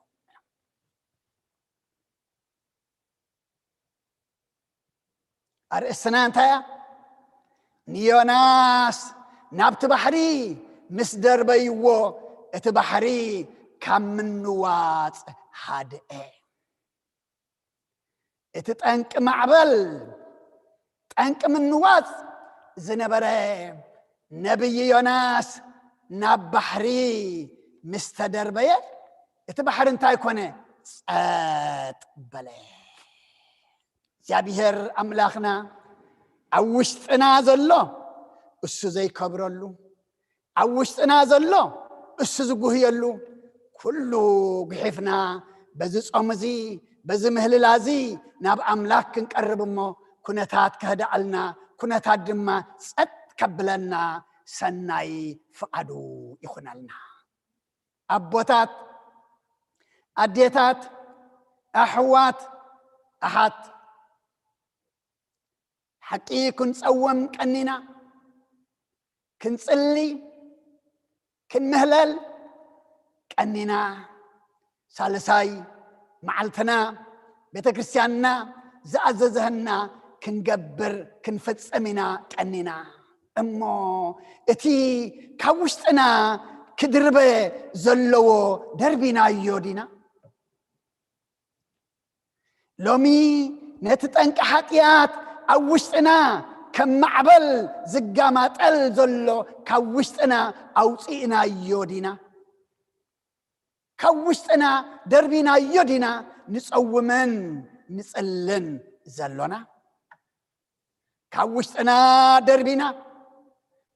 ኣርእስትና እንታይ እያ? ንዮናስ ናብቲ ባሕሪ ምስ ደርበይዎ እቲ ባሕሪ ካብ ምንዋጽ ሃድአ። እቲ ጠንቂ ማዕበል፣ ጠንቂ ምንዋጽ ዝነበረ ነብዪ ዮናስ ናብ ባሕሪ ምስ ተደርበየ፣ እቲ ባሕሪ እንታይ ኮነ? ጸጥ በለ። እግዚኣብሔር ኣምላኽና ኣብ ውሽጥና ዘሎ እሱ ዘይከብረሉ፣ ኣብ ውሽጥና ዘሎ እሱ ዝጉህየሉ፣ ኩሉ ጉሒፍና በዚ ጾም እዚ፣ በዚ ምህልላ እዚ ናብ ኣምላኽ ክንቀርብ እሞ፣ ኩነታት ከህድኣልና፣ ኩነታት ድማ ጸጥ ከብለና ሰናይ ፍቓዱ ይኹነልና። ኣቦታት፣ ኣዴታት፣ ኣሕዋት፣ ኣሓት፣ ሓቂ ክንጸውም ቀኒና፣ ክንጽሊ፣ ክንምህለል ቀኒና፣ ሳልሳይ መዓልትና ቤተ ክርስቲያንና ዝኣዘዘህና ክንገብር ክንፍጽም ኢና ቀኒና። እሞ እቲ ካብ ውሽጥና ክድርበ ዘለዎ ደርቢናዮ ዲና? ሎሚ ነቲ ጠንቂ ሓጢኣት ኣብ ውሽጥና ከም ማዕበል ዝጋማጠል ዘሎ ካብ ውሽጥና ኣውፂእናዮ ዲና? ካብ ውሽጥና ደርቢናዮ ዲና ንጸውምን ንጽልን ዘሎና? ካብ ውሽጥና ደርቢና፣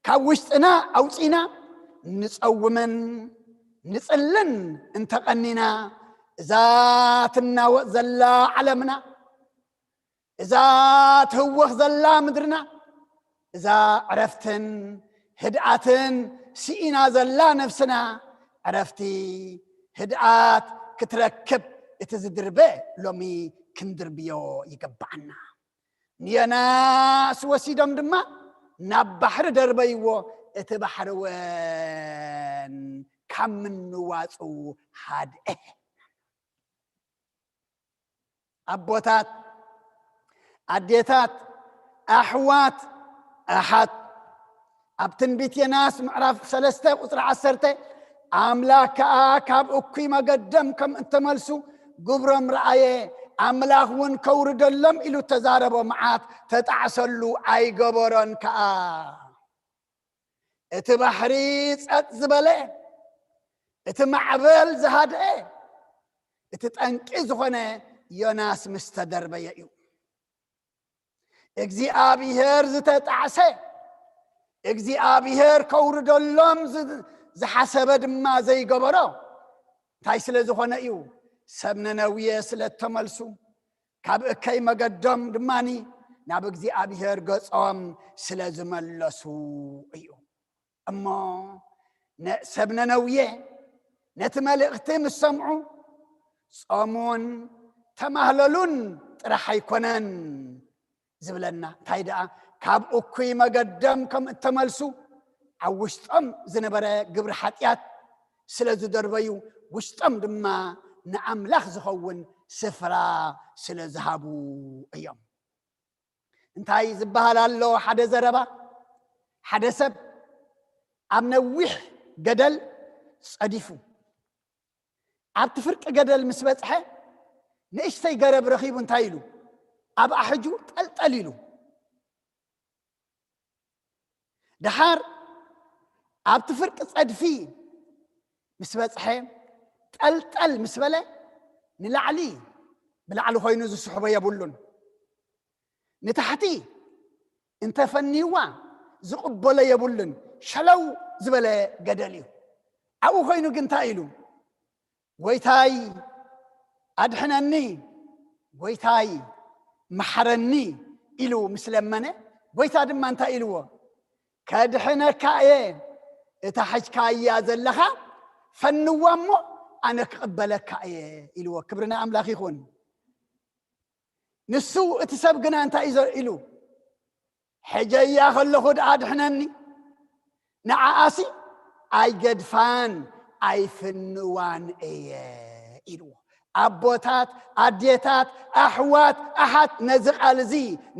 ካብ ውሽጥና ኣውፂና ንጸውምን ንጽልን እንተቐኒና፣ እዛ ትናወጽ ዘላ ዓለምና፣ እዛ ትህወኽ ዘላ ምድርና፣ እዛ ዕረፍትን ህድኣትን ስኢና ዘላ ነፍስና፣ ዕረፍቲ ህድኣት ክትረክብ እቲ ዝድርበ ሎሚ ክንድርብዮ ይግብኣና። ንዮናስ ወሲዶም ድማ ናብ ባሕሪ ደርበይዎ፣ እቲ ባሕሪ እውን ካብ ምንዋጹ ሃድአ። ኣቦታት፣ ኣዴታት፣ ኣሕዋት፣ ኣሓት፣ ኣብ ትንቢት ዮናስ ምዕራፍ ሰለስተ ቁጽሪ ዓሰርተ፣ ኣምላኽ ከኣ ካብ እኩይ መገዶም ከም እተመልሱ ግብሮም ረኣየ፣ ኣምላኽ እውን ከውርደሎም ኢሉ እተዛረቦ መዓት ተጣዕሰሉ፣ ኣይገበሮን ከኣ። እቲ ባሕሪ ጸጥ ዝበለ፣ እቲ ማዕበል ዝሃድአ፣ እቲ ጠንቂ ዝኾነ ዮናስ ምስ ተደርበየ እዩ። እግዚኣብሔር ዝተጣዕሰ፣ እግዚኣብሔር ከውርደሎም ዝ-፣ ዝሓሰበ ድማ ዘይገበሮ እንታይ ስለ ዝኾነ እዩ? ሰብ ነነውየ ስለ እተመልሱ፣ ካብ እከይ መገዶም ድማኒ ናብ እግዚኣብሔር ገጾም ስለ ዝመለሱ እዩ። እሞ ነ-፣ ሰብ ነነውየ ነቲ መልእኽቲ ምስ ሰምዑ፣ ጾሙን ተማህለሉን ጥራሕ ኣይኮነን ዝብለና፣ እንታይ ደኣ፣ ካብ እኩይ መገዶም ከም እተመልሱ፣ ኣብ ውሽጦም ዝነበረ ግብሪ ሓጢኣት ስለ ዝደርበዩ፣ ውሽጦም ድማ ንኣምላኽ ዝኸውን ስፍራ ስለ ዝሃቡ እዮም። እንታይ ዝበሃል ኣሎ? ሓደ ዘረባ፣ ሓደ ሰብ ኣብ ነዊሕ ገደል ጸዲፉ፣ ኣብቲ ፍርቂ ገደል ምስ በጽሐ፣ ንእሽተይ ገረብ ረኺቡ እንታይ ኢሉ? ኣብ ኣሕጁ ጠልጠል ኢሉ። ደሓር ኣብቲ ፍርቂ ጸድፊ ምስ በጽሐ፣ ጠልጠል ምስ በለ፣ ንላዕሊ ብላዕሊ ኮይኑ ዝስሕቦ የብሉን። ንታሕቲ እንተፈንይዋ ዝቕበሎ የብሉን። ሸለው ዝበለ ገደል እዩ። ኣብኡ ኮይኑ ግን እንታይ ኢሉ? ጎይታይ ኣድሕነኒ፣ ጎይታይ መሓረኒ ኢሉ ምስ ለመነ፣ ጎይታ ድማ እንታይ ኢልዎ? ከድሕነካ እየ፣ እታ ሒዝካያ ዘለኻ ፈንዋ እሞ ኣነ ክቕበለካ እየ ኢልዎ። ክብሪ ንኣምላኽ ይኹን። ንሱ እቲ ሰብ ግና እንታይ እዩ ዘ- ኢሉ? ሕጀያ ከለኹ ደኣ ኣድሕነኒ፣ ንዓኣሲ ኣይገድፋን ኣይፍንዋን እየ ኢልዎ። ኣቦታት፣ ኣዴታት፣ ኣሕዋት፣ ኣሓት ነዚ ቃል እዚ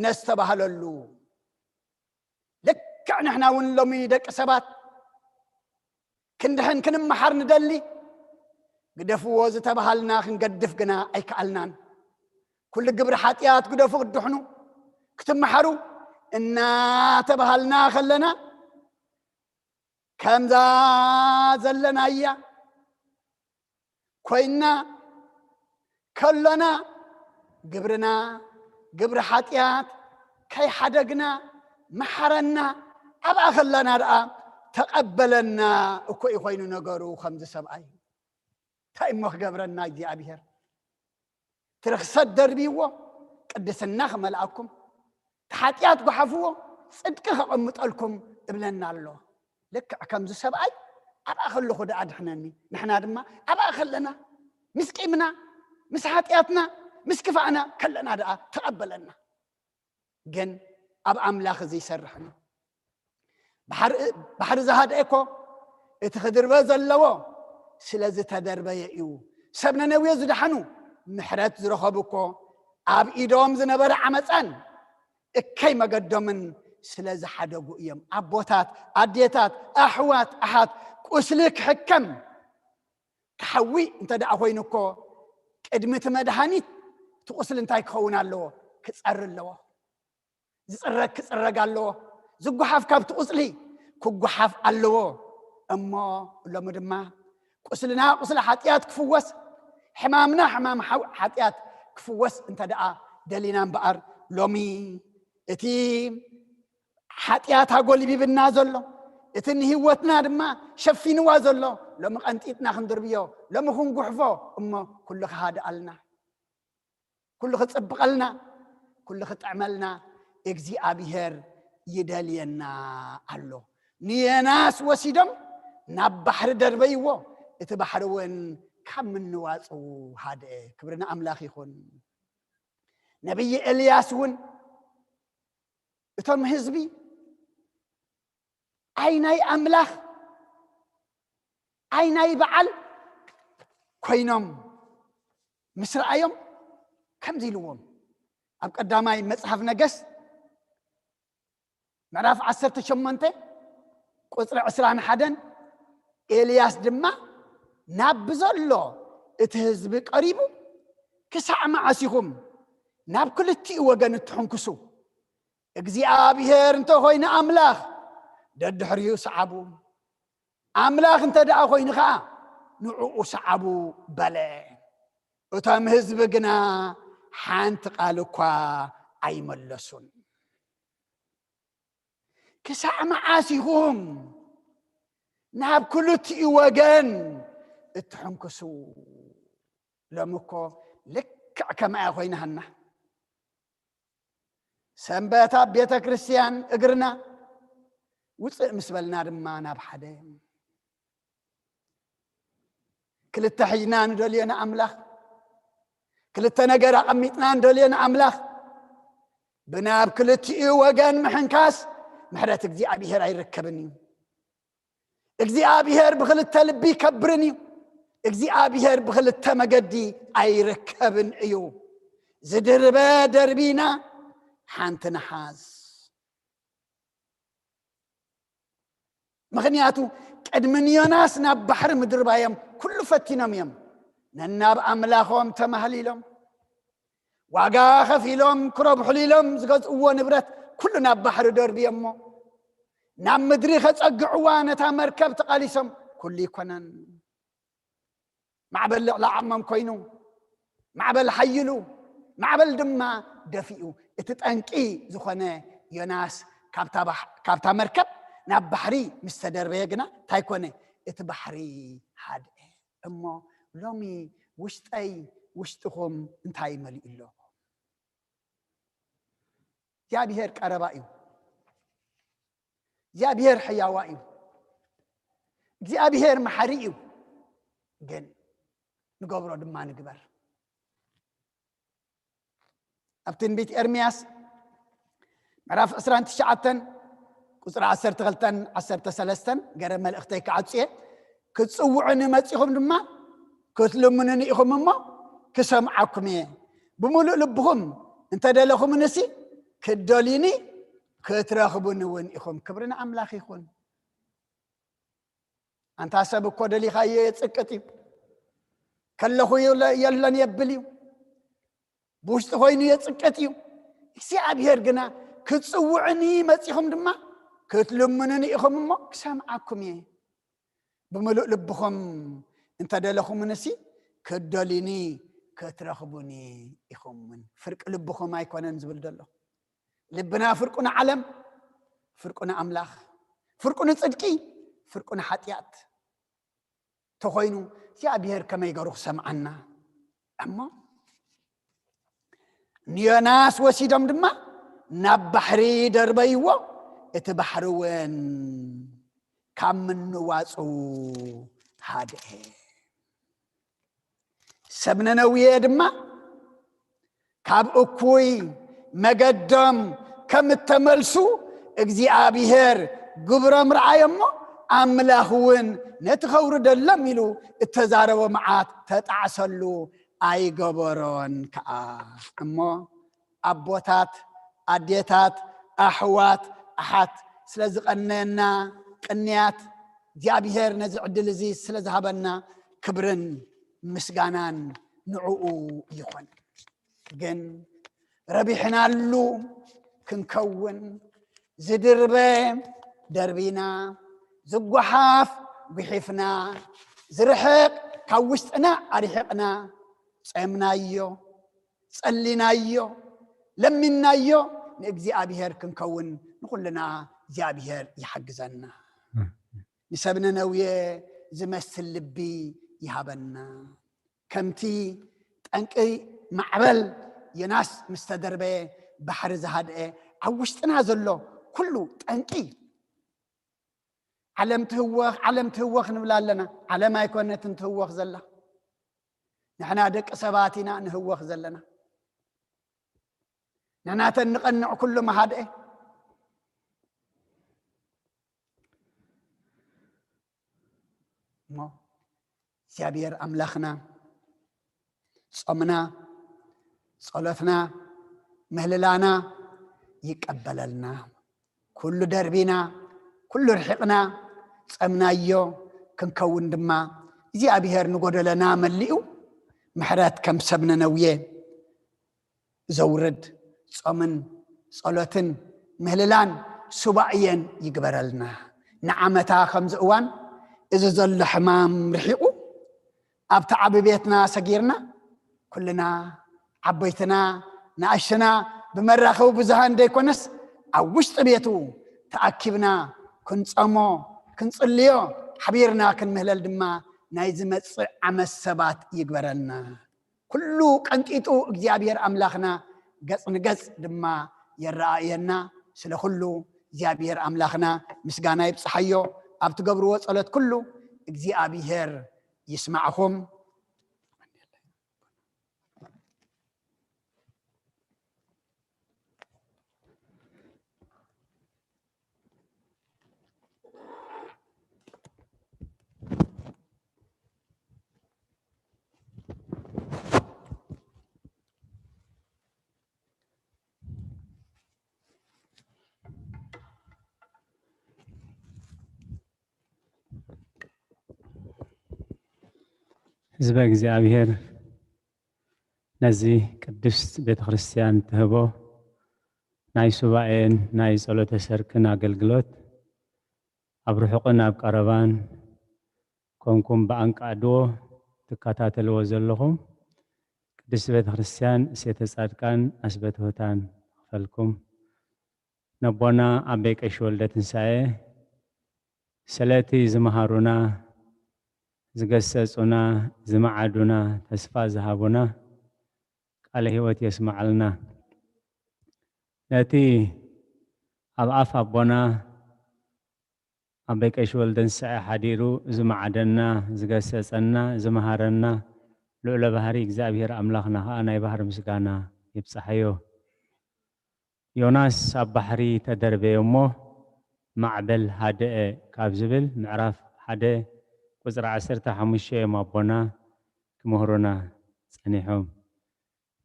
ነስተባህለሉ። ልክዕ ንሕና እውን ሎሚ ደቂ ሰባት ክንድሕን ክንመሓር ንደሊ፣ ግደፍዎ ዝተባሃልና ክንገድፍ ግና ኣይከኣልናን። ኩሉ ግብሪ ሓጢኣት ግደፉ ክትድሕኑ ክትመሓሩ እናተባሃልና ከለና፣ ከምዛ ዘለናያ ኮይና ከሎና፣ ግብርና ግብሪ ሓጢኣት ከይሓደግና መሓረና። ኣብኣ ከለና ደኣ ተቐበለና እኮ እዩ ኮይኑ ነገሩ። ከምዚ ሰብኣይ እንታይ እሞ ክገብረና እግዚኣብሔር? እቲ ርኽሰት ደርብይዎ፣ ቅድስና ክመልኣኩም፣ እቲ ሓጢኣት ጓሓፍዎ፣ ጽድቂ ከቐምጠልኩም እብለና ኣሎ። ልክዕ ከምዚ ሰብኣይ ኣብኣ ከለኹ ደኣ ኣድሕነኒ። ንሕና ድማ ኣብኣ ከለና፣ ምስ ቂምና፣ ምስ ሓጢኣትና፣ ምስ ክፋእና ከለና ደኣ ተቐበለና። ግን ኣብ ኣምላኽ እዚ ይሰርሕን እዩ። ባሕሪ ዝሃድአ እኮ እቲ ክድርበ ዘለዎ ስለ ዝተደርበየ እዩ። ሰብ ነነዌ ዝደሓኑ ምሕረት ዝረኸቡ እኮ ኣብ ኢዶም ዝነበረ ዓመፃን እከይ መገዶምን ስለ ዝሓደጉ እዮም። ኣቦታት፣ ኣዴታት፣ ኣሕዋት፣ ኣሓት፣ ቁስሊ ክሕከም ክሓዊ እንተ ደኣ ኮይኑ እኮ ቅድሚ እቲ መድሃኒት እቲ ቁስሊ እንታይ ክኸውን ኣለዎ? ክፀሪ ኣለዎ። ዝፅረግ ክፅረግ ኣለዎ። ዝጓሓፍ ካብቲ ቁፅሊ ክጓሓፍ ኣለዎ። እሞ ሎሚ ድማ ቁስልና ቁስሊ ሓጢኣት ክፍወስ፣ ሕማምና ሕማም ሓው- ሓጢኣት ክፍወስ እንተ ደኣ ደሊና እምበኣር፣ ሎሚ እቲ ሓጢኣት ኣጎልቢብና ዘሎ፣ እቲ ንህይወትና ድማ ሸፊንዋ ዘሎ፣ ሎሚ ቀንጢጥና ክንድርብዮ፣ ሎሚ ክንጉሕፎ፣ እሞ ኩሉ ክሃድኣልና፣ ኩሉ ክጽብቐልና፣ ኩሉ ክጥዕመልና እግዚኣብሔር ይደልየና ኣሎ። ንዮናስ ወሲዶም ናብ ባሕሪ ደርበይዎ፣ እቲ ባሕሪ እውን ካብ ምንዋጹ ሃድአ። ክብሪ ንኣምላኽ ይኹን። ነቢይ ኤልያስ እውን እቶም ህዝቢ ኣይ ናይ ኣምላኽ ኣይ ናይ በዓል ኮይኖም ምስ ረኣዮም ከምዚ ኢልዎም። ኣብ ቀዳማይ መጽሓፍ ነገስት ምዕራፍ ዓሰርተ ሸሞንተ ቁጽሪ ዕስራን ሓደን፣ ኤልያስ ድማ ናብ ብዘሎ እቲ ህዝቢ ቀሪቡ፣ ክሳዕ መዓስ ኢኹም ናብ ክልቲኡ ወገን እትሕንክሱ? እግዚኣብሔር እንተ ኾይኑ ኣምላኽ፣ ደድሕሪኡ ሰዓቡ። ኣምላኽ እንተ ደኣ ኾይኑ ኸዓ፣ ንዕኡ ሰዓቡ በለ። እቶም ህዝቢ ግና ሓንቲ ቃል እኳ ኣይመለሱን። ክሳዕ መዓስ ኢኹም ናብ ክልቲኡ ወገን እትሕንክሱ? ሎሚ እኮ ልክዕ ከምኣ ኮይናሃና። ሰንበት ኣብ ቤተ ክርስቲያን እግርና ውፅእ ምስ በልና ድማ ናብ ሓደ። ክልተ ሒዝና ንደልዮ ንኣምላኽ፣ ክልተ ነገር ኣቐሚጥና ንደልዮ ንኣምላኽ፣ ብናብ ክልቲኡ ወገን ምሕንካስ ምሕረት እግዚኣብሔር ኣይርከብን እዩ። እግዚኣብሔር ብኽልተ ልቢ ይከብርን እዩ። እግዚኣብሔር ብኽልተ መገዲ ኣይርከብን እዩ። ዝድርበ ደርቢና ሓንቲ ንሓዝ። ምኽንያቱ ቅድሚ ንዮናስ ናብ ባሕሪ ምድርባዮም ኩሉ ፈቲኖም እዮም። ነናብ ኣምላኾም ተማህሊሎም፣ ዋጋ ከፊሎም ክረብሑሉ ኢሎም ዝገዝእዎ ንብረት ኩሉ ናብ ባሕሪ ደርብዮሞ፣ ናብ ምድሪ ከጸግዕዋ ነታ መርከብ ተቓሊሶም። ኩሉ ይኮነን። ማዕበል ልዕሊ ዓቕሞም ኮይኑ፣ ማዕበል ሓይሉ፣ ማዕበል ድማ ደፊኡ። እቲ ጠንቂ ዝኾነ ዮናስ ካብታ ባሕ- ካብታ መርከብ ናብ ባሕሪ ምስ ተደርበየ ግና እንታይ ኮነ? እቲ ባሕሪ ሃድአ። እሞ ሎሚ ውሽጠይ ውሽጥኹም እንታይ መሊኡ ኣሎ? እግዚኣብሔር ቀረባ እዩ። እግዚኣብሔር ሕያዋ እዩ። እግዚኣብሔር መሓሪ እዩ። ግን ንገብሮ ድማ ንግበር። ኣብ ትንቢት ኤርምያስ ምዕራፍ ዕስራን ትሽዓተን ቁፅሪ ዓሰርተ ክልተን ዓሰርተ ሰለስተን ገረ መልእኽተይ ክዓፅየ፣ ክትፅውዑኒ መፂኹም ድማ ክትልምኑኒ ኢኹም እሞ ክሰምዓኩም እየ። ብምሉእ ልብኹም እንተደለኹምንሲ ክትደልዩኒ ክትረኽቡኒ እውን ኢኹም። ክብሪ ንኣምላኽ ይኹን። ኣንታ ሰብ እኮ ደሊኻዮ የጽቅጥ እዩ። ከለኹ የለ- የለን የብል እዩ። ብውሽጢ ኮይኑ የጽቅጥ እዩ። እግዚኣብሔር ግና ክትጽውዑኒ መጺኹም ድማ ክትልምኑኒ ኢኹም እሞ ክሰምዓኩም እየ። ብምሉእ ልብኹም እንተደለኹምንሲ ክትደልዩኒ ክትረኽቡኒ ኢኹምን። ፍርቂ ልብኹም ኣይኮነን ዝብል ዘሎ። ልብና ፍርቁ ንዓለም፣ ፍርቁ ንኣምላኽ፣ ፍርቁ ንጽድቂ፣ ፍርቁ ንሓጢኣት ተኾይኑ እግዚኣብሔር ከመይ ገሩ ክሰምዓና? እሞ ንዮናስ ወሲዶም ድማ ናብ ባሕሪ ደርበይዎ፣ እቲ ባሕሪ እውን ካብ ምንዋጹ ሃድአ። ሰብ ነነውየ ድማ ካብ እኩይ መገዶም ከም እተመልሱ እግዚኣብሔር ግብሮም ረኣዮ እሞ ኣምላኽ እውን ነቲ ከውርደሎም ኢሉ እተዛረቦ መዓት ተጣዕሰሉ ኣይገበሮን ከኣ። እሞ ኣቦታት፣ ኣዴታት፣ ኣሕዋት፣ ኣሓት ስለ ዝቐነየና ቅንያት እግዚኣብሔር ነዚ ዕድል እዚ ስለ ዝሃበና ክብርን ምስጋናን ንዕኡ ይኹን። ግን ረቢሕናሉ ክንከውን ዝድርበ ደርቢና፣ ዝጓሓፍ ጉሒፍና፣ ዝርሕቕ ካብ ውሽጥና ኣርሒቕና፣ ጸምናዮ፣ ጸሊናዮ፣ ለሚናዮ ንእግዚኣብሔር ክንከውን ንኹልና እግዚኣብሔር ይሓግዘና። ንሰብ ነነውየ ዝመስል ልቢ ይሃበና። ከምቲ ጠንቂ ማዕበል ዮናስ ምስ ተደርበየ ባሕሪ ዝሃድአ ኣብ ውሽጥና ዘሎ ኩሉ ጠንቂ ዓለም ትህወኽ፣ ዓለም ትህወኽ ንብል ኣለና። ዓለም ኣይኮነትን ትህወኽ ዘላ። ንሕና ደቂ ሰባት ኢና ንህወኽ ዘለና። ንሕና ተን ንቐንዕ ኩሉ መሃድአ። እሞ እግዚኣብሔር ኣምላኽና ጾምና፣ ጸሎትና፣ ምህልላና ይቀበለልና። ኩሉ ደርቢና፣ ኩሉ ርሒቕና፣ ጸምናዮ ክንከውን ድማ እግዚኣብሔር ንጎደለና መሊኡ ምሕረት ከም ሰብ ነነውየ ዘውርድ ጾምን ጸሎትን ምህልላን ሱባኤን ይግበረልና። ንዓመታ ከምዚ እዋን እዚ ዘሎ ሕማም ርሒቑ ኣብቲ ዓቢ ቤትና ሰጊርና ኩልና ዓበይትና ንኣሽና ብመራኸቢ ብዙሃን ደይኮነስ ኣብ ውሽጢ ቤቱ ተኣኪብና ክንጸሞ ክንጽልዮ ሓቢርና ክንምህለል ድማ ናይ ዝመጽእ ዓመት ሰባት ይግበረልና። ኩሉ ቀንጢጡ እግዚኣብሔር ኣምላኽና ገጽ ንገጽ ድማ የረኣየና። ስለ ኩሉ እግዚኣብሔር ኣምላኽና ምስጋና ይብጽሓዮ። ኣብ ትገብርዎ ጸሎት ኩሉ እግዚኣብሔር ይስማዕኹም። ህዝበ እግዚኣብሔር ነዚ ቅድስት ቤተ ክርስቲያን ትህቦ ናይ ሱባኤን ናይ ጸሎተ ሰርክን ኣገልግሎት ኣብ ርሑቕን ኣብ ቀረባን ኮንኩም ብኣንቃዕድዎ ትከታተልዎ ዘለኹም ቅድስት ቤተ ክርስቲያን እሴተ ጻድቃን ኣስበተ ሁታን ክፈልኩም ነቦና ኣበይ ቀሺ ወልደ ትንሳኤ ስለቲ ዝመሃሩና ዝገሰጹና፣ ዝመዓዱና፣ ተስፋ ዝሃቡና ቃለ ሕይወት የስምዓልና። ነቲ ኣብ ኣፍ ኣቦና ኣቦይ ቀሺ ወልደንስሐ ሓዲሩ ዝመዓደና፣ ዝገሰጸና፣ ዝመሃረና ልዑለ ባህሪ እግዚኣብሔር ኣምላኽና ኸኣ ናይ ባህሪ ምስጋና ይብጻሓዮ። ዮናስ ኣብ ባሕሪ ተደርበየ እሞ ማዕበል ሃደአ ካብ ዝብል ምዕራፍ ሓደ ቁጽሪ ዓሰርተ ሓሙሽተ እዮም ኣቦና ክምህሩና ጸኒሖም።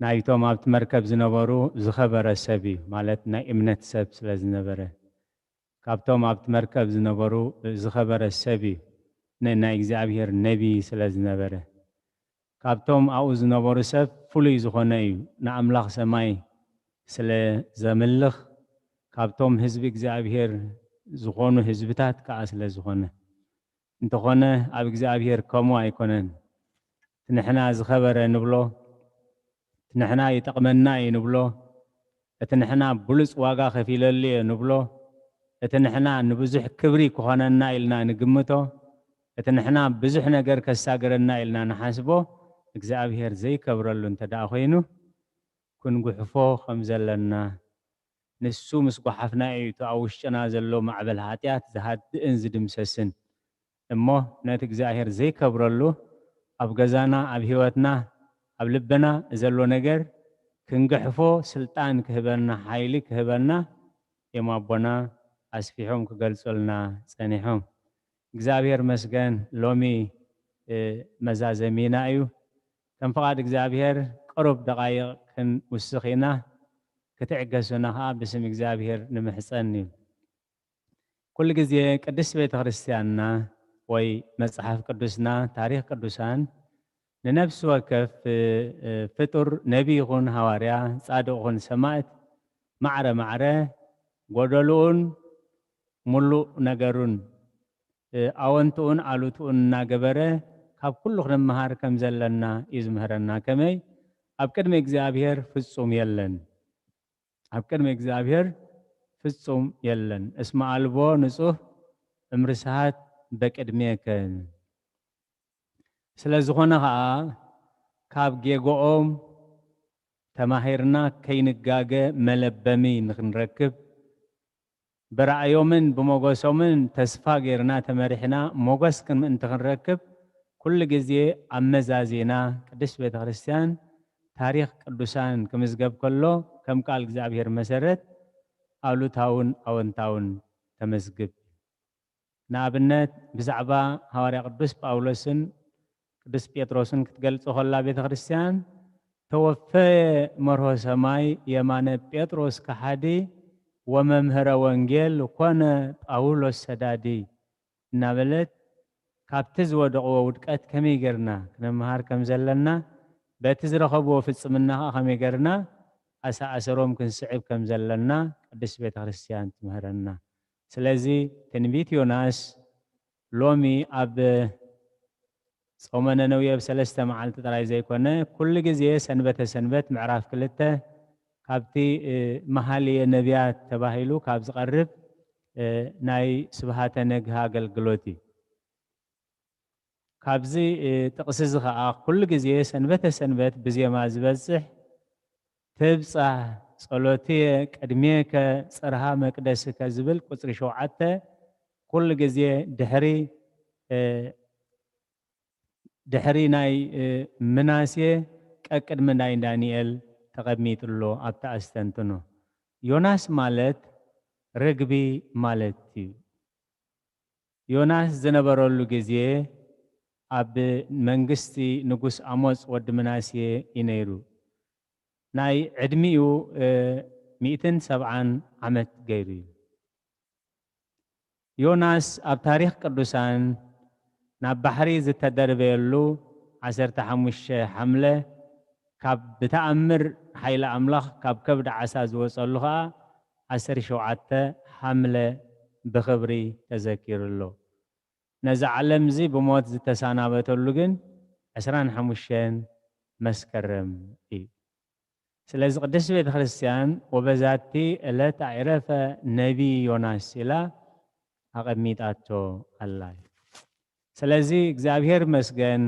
ናይቶም ኣብቲ መርከብ ዝነበሩ ዝኸበረ ሰብ እዩ፣ ማለት ናይ እምነት ሰብ ስለ ዝነበረ። ካብቶም ኣብቲ መርከብ ዝነበሩ ዝኸበረ ሰብ እዩ፣ ን-፣ ናይ እግዚኣብሔር ነቢይ ስለ ዝነበረ። ካብቶም ኣብኡ ዝነበሩ ሰብ ፍሉይ ዝኾነ እዩ፣ ንኣምላኽ ሰማይ ስለ ዘምልኽ፣ ካብቶም ህዝቢ እግዚኣብሔር ዝኾኑ ህዝብታት ከኣ ስለ ዝኾነ። እንተኾነ ኣብ እግዚኣብሔር ከምኡ ኣይኮነን። እቲ ንሕና ዝኸበረ ንብሎ፣ እቲ ንሕና ይጠቕመና እዩ ንብሎ፣ እቲ ንሕና ብሉጽ ዋጋ ከፊለሉ እየ ንብሎ፣ እቲ ንሕና ንብዙሕ ክብሪ ክኾነና ኢልና ንግምቶ፣ እቲ ንሕና ብዙሕ ነገር ከሳግረና ኢልና ንሓስቦ፣ እግዚኣብሔር ዘይከብረሉ እንተ ደኣ ኮይኑ፣ ክንጉሕፎ ከም ዘለና፣ ንሱ ምስ ጓሓፍና እዩ እቲ ኣብ ውሽጥና ዘሎ ማዕበል ኃጢኣት ዝሃድእን ዝድምሰስን። እሞ ነቲ እግዚኣብሔር ዘይከብረሉ ኣብ ገዛና፣ ኣብ ሕይወትና፣ ኣብ ልብና ዘሎ ነገር ክንግሕፎ ስልጣን ክህበና፣ ሓይሊ ክህበና እዮም ኣቦና ኣስፊሖም ክገልጹልና ጸኒሖም። እግዚኣብሔር መስገን ሎሚ፣ እ፣ መዛዘሚና እዩ። ከም ፍቓድ እግዚኣብሔር ቅሩብ ደቓይቕ ክንውስኽ ኢና። ክትዕገሱና ኸኣ ብስም እግዚኣብሔር ንምሕጸን እዩ። ኩሉ ግዜ ቅድስት ቤተ ክርስቲያንና ወይ መጽሓፍ ቅዱስና፣ ታሪኽ ቅዱሳን ንነፍሲ ወከፍ፣ እ፣ እ፣ ፍጡር ነቢ ይኹን ሃዋርያ፣ ጻድቕ ይኹን ሰማዕት ማዕረ ማዕረ ጎደልኡን ምሉእ ነገሩን፣ እ፣ ኣወንትኡን ኣሉትኡን እናገበረ ካብ ኩሉ ክንመሃር ከም ዘለና እዩ ዝምህረና። ከመይ? ኣብ ቅድሚ እግዚኣብሔር ፍጹም የለን። ኣብ ቅድሚ እግዚኣብሔር ፍጹም የለን። እስመ ኣልቦ ንጹህ እምርስሃት በቅድሜከ። ስለ ዝኾነ ኸኣ ካብ ጌግኦም ተማሂርና ከይንጋገ መለበሚ ንኽንረክብ፣ ብራእዮምን ብሞገሶምን ተስፋ ጌርና ተመሪሕና ሞገስ ክን-፣ ምእንቲ ክንረክብ፣ ኩሉ ግዜ ኣመዛዚና ቅድስት ቤተ ክርስቲያን ታሪኽ ቅዱሳን ክምዝገብ ከሎ፣ ከም ቃል እግዚኣብሔር መሰረት ኣሉታውን ኣወንታውን ተመዝግብ። ንኣብነት፣ ብዛዕባ ሃዋርያ ቅዱስ ጳውሎስን ቅዱስ ጴጥሮስን ክትገልጾ ከላ ቤተ ክርስቲያን፣ "ተወፈየ መርሆ ሰማይ የማነ ጴጥሮስ ከሓዲ ወመምህረ ወንጌል ኮነ ጳውሎስ ሰዳዲ" እናበለት፣ ካብቲ ዝወደቕዎ ውድቀት ከመይ ጌርና ክነመሃር ከም ዘለና፣ በቲ ዝረኸብዎ ፍጽምና ኸኣ ከመይ ጌርና ኣሰኣሰሮም ክንስዕብ ከም ዘለና ቅድስት ቤተ ክርስቲያን ትምህረና። ስለዚ ትንቢት ዮናስ ሎሚ ኣብ ጾመ ነነዌ ኣብ ሰለስተ መዓልቲ ጥራይ ዘይኮነ፣ ኩሉ ግዜ ሰንበተ ሰንበት ምዕራፍ ክልተ ካብቲ፣ እ፣ መሃልየ ነቢያት ተባሂሉ ካብ ዝቐርብ፣ እ፣ ናይ ስብሃተ ነግህ ኣገልግሎት እዩ። ካብዚ፣ እ፣ ጥቕሲ እዚ ኸኣ ኩሉ ግዜ ሰንበተ ሰንበት ብዜማ ዝበጽሕ፣ "ትብጻሕ ጸሎትየ ቅድሜከ ጽርሃ መቅደስከ" ዝብል ቁጽሪ ሸውዓተ ኩሉ ግዜ ድሕሪ፣ እ፣ ድሕሪ ናይ፣ እ፣ ምናሴ ቀቅድሚ ናይ ዳንኤል ተቐሚጡ ኣሎ ኣብቲ ኣስተንትኖ። ዮናስ ማለት ርግቢ ማለት እዩ። ዮናስ ዝነበረሉ ግዜ ኣብ መንግስቲ ንጉስ ኣሞጽ ወዲ ምናሴ እዩ ነይሩ። ናይ ዕድሚኡ፣ እ፣ ሚእትን ሰብዓን ዓመት ገይሩ እዩ። ዮናስ ኣብ ታሪኽ ቅዱሳን ናብ ባሕሪ ዝተደርበየሉ ዓሰርተ ሓሙሽተ ሓምለ፣ ካብ ብተኣምር ሓይሊ ኣምላኽ ካብ ከብዲ ዓሳ ዝወጸሉ ኸኣ ዓሰርተ ሸውዓተ ሓምለ ብኽብሪ ተዘኪሩ ኣሎ። ነዚ ዓለምዚ ብሞት ዝተሰናበተሉ ግን ዕስራን ሓሙሽተን መስከረም እዩ። ስለዚ ቅድስት ቤተ ክርስቲያን "ወበዛቲ ዕለት ኣዕረፈ ነቢ ዮናስ" ኢላ ኣቐሚጣቶ ኣላ። ስለዚ እግዚኣብሔር ይመስገን፣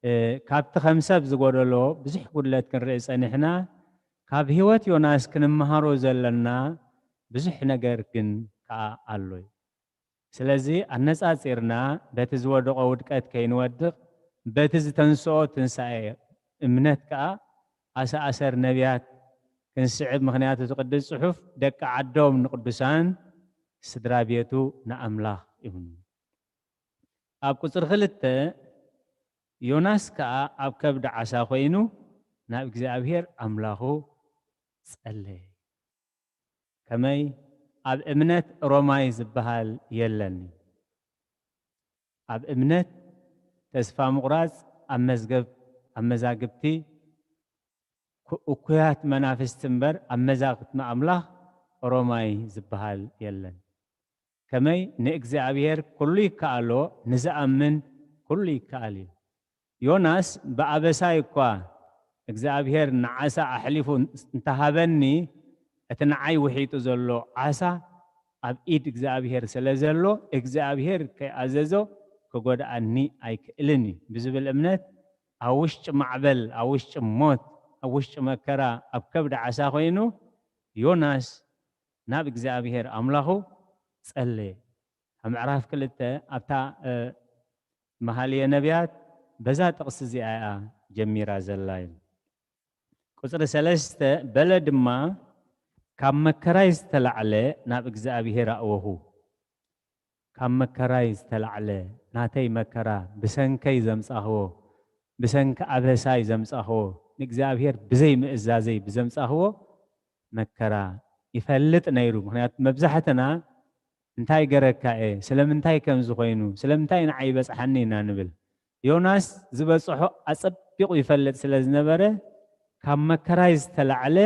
እ፣ ካብቲ ከም ሰብ ዝጎደሎ ብዙሕ ጉድለት ክንርኢ ጸኒሕና፣ ካብ ህይወት ዮናስ ክንመሃሮ ዘለና ብዙሕ ነገር ግን ከኣ ኣሎ እዩ። ስለዚ ኣነጻጺርና በቲ ዝወደቖ ውድቀት ከይንወድቕ፣ በቲ ዝተንስኦ ትንሳኤ እምነት ከኣ ኣሰኣሰር ነቢያት ክንስዕብ። ምኽንያቱ እቲ ቅዱስ ጽሑፍ ደቂ ዓዶም ንቅዱሳን፣ ስድራ ቤቱ ንኣምላኽ ይብሉ። ኣብ ቁጽሪ ክልተ፣ ዮናስ ከኣ ኣብ ከብዲ ዓሳ ኮይኑ ናብ እግዚኣብሔር ኣምላኹ ጸለየ። ከመይ? ኣብ እምነት ሮማይ ዝበሃል የለን። ኣብ እምነት ተስፋ ምቑራጽ ኣብ መዝገብ፣ ኣብ መዛግብቲ ኩ-፣ እኩያት መናፍስቲ እምበር ኣብ መዛግብቲ ኣምላኽ ሮማይ ዝበሃል የለን። ከመይ? ንእግዚኣብሔር ኩሉ ይከኣሎ፣ ንዝኣምን ኩሉ ይከኣል እዩ። ዮናስ ብኣበሳይ እኳ እግዚኣብሔር ንዓሳ ኣሕሊፉ እንተሃበኒ፣ እቲ ንዓይ ውሒጡ ዘሎ ዓሳ ኣብ ኢድ እግዚኣብሔር ስለ ዘሎ፣ እግዚኣብሔር ከይኣዘዞ ክጎድኣኒ ኣይክእልን እዩ ብዝብል እምነት፣ ኣብ ውሽጢ ማዕበል፣ ኣብ ውሽጢ ሞት፣ ኣብ ውሽጢ መከራ፣ ኣብ ከብዲ ዓሳ ኮይኑ፣ ዮናስ ናብ እግዚኣብሔር ኣምላኹ ጸለየ። ኣብ ምዕራፍ ክልተ ኣብታ፣ እ፣ መሃልየ ነቢያት በዛ ጥቕሲ እዚኣ እያ ጀሚራ ዘላ እዩ። ቁጽሪ ሰለስተ፣ በለ ድማ፣ ካብ መከራይ ዝተላዕለ ናብ እግዚኣብሔር ኣእወኹ። ካብ መከራይ ዝተላዕለ፣ ናተይ መከራ፣ ብሰንከይ ዘምጻኽዎ፣ ብሰንኪ ኣበሳይ ዘምጻኽዎ፣ ንእግዚኣብሔር ብዘይ ምእዛዘይ ብዘምጻኽዎ መከራ ይፈልጥ ነይሩ። ምኽንያቱ መብዛሕትና እንታይ ገረካ እየ፣ ስለምንታይ ከምዚ ኮይኑ፣ ስለምንታይ ንዓይ ይበጽሓኒ ኢና ንብል። ዮናስ ዝበጽሖ ኣጸቢቑ ይፈልጥ ስለ ዝነበረ፣ ካብ መከራይ ዝተላዕለ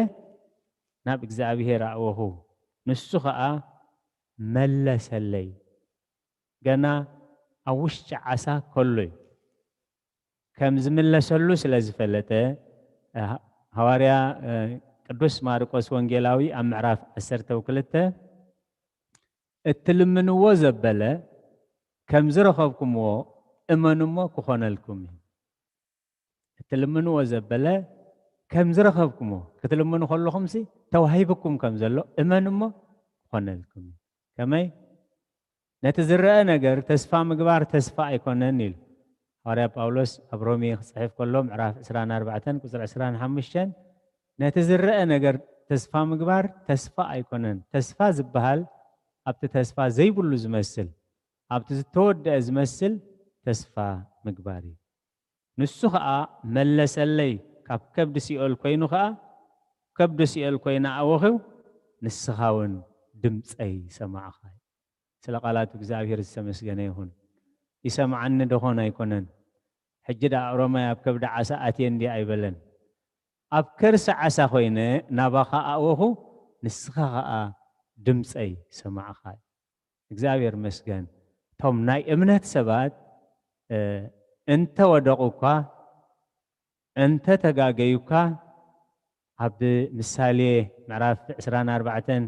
ናብ እግዚኣብሔር ኣእወኹ፣ ንሱ ኸኣ መለሰለይ። ገና ኣብ ውሽጢ ዓሳ ከሎ እዩ። ከም ዝምለሰሉ ስለ ዝፈለጠ፣ ሃዋርያ፣ እ፣ ቅዱስ ማርቆስ ወንጌላዊ ኣብ ምዕራፍ ዓሰርተ ክልተ፣ "እትልምንዎ ዘበለ ከም ዝረኸብኩምዎ እመኑ እሞ ክኾነልኩም እዩ።" እትልምንዎ ዘበለ ከም ዝረኸብኩምዎ፣ ክትልምኑ ከለኹምሲ ተዋሂብኩም ከም ዘሎ እመኑ እሞ ክኾነልኩም እዩ። ከመይ? ነቲ ዝረአ ነገር ተስፋ ምግባር ተስፋ ኣይኮነን ኢሉ። ሃዋርያ ጳውሎስ ኣብ ሮሜ ክጽሕፍ ከሎ ምዕራፍ ዕስራን ኣርባዕተን ቁጽሪ ዕስራን ሓሙሽተን፣ ነቲ ዝረአ ነገር ተስፋ ምግባር ተስፋ ኣይኮነን። ተስፋ ዝበሃል ኣብቲ ተስፋ ዘይብሉ ዝመስል፣ ኣብቲ ዝተወደአ ዝመስል ተስፋ ምግባር እዩ። ንሱ ኸኣ መለሰለይ፣ ካብ ከብዲ ሲኦል ኮይኑ ኸኣ፣ ከብዲ ሲኦል ኮይና ኣወኺው፣ ንስኻ እውን ድምፀይ ሰማዕኻ። ስለ ቃላቱ እግዚኣብሔር ዝተመስገነ ይኹን። ይሰምዓኒ ደኾን ኣይኮነን። ሕጂ ደኣ ኦሮማይ ኣብ ከብዲ ዓሳ ኣትየ እንዲ ኣይበለን። ኣብ ከርሲ ዓሳ ኮይነ ናባኻ ኣእወኹ፣ ንስኻ ኸኣ ድምፀይ ሰማዕኻ። እግዚኣብሔር መስገን። እቶም ናይ እምነት ሰባት፣ እ፣ እንተ ወደቑ እኳ፣ እንተ ተጋገዩ እኳ፣ ኣብ ምሳሌ ምዕራፍ ዕስራን ኣርባዕተን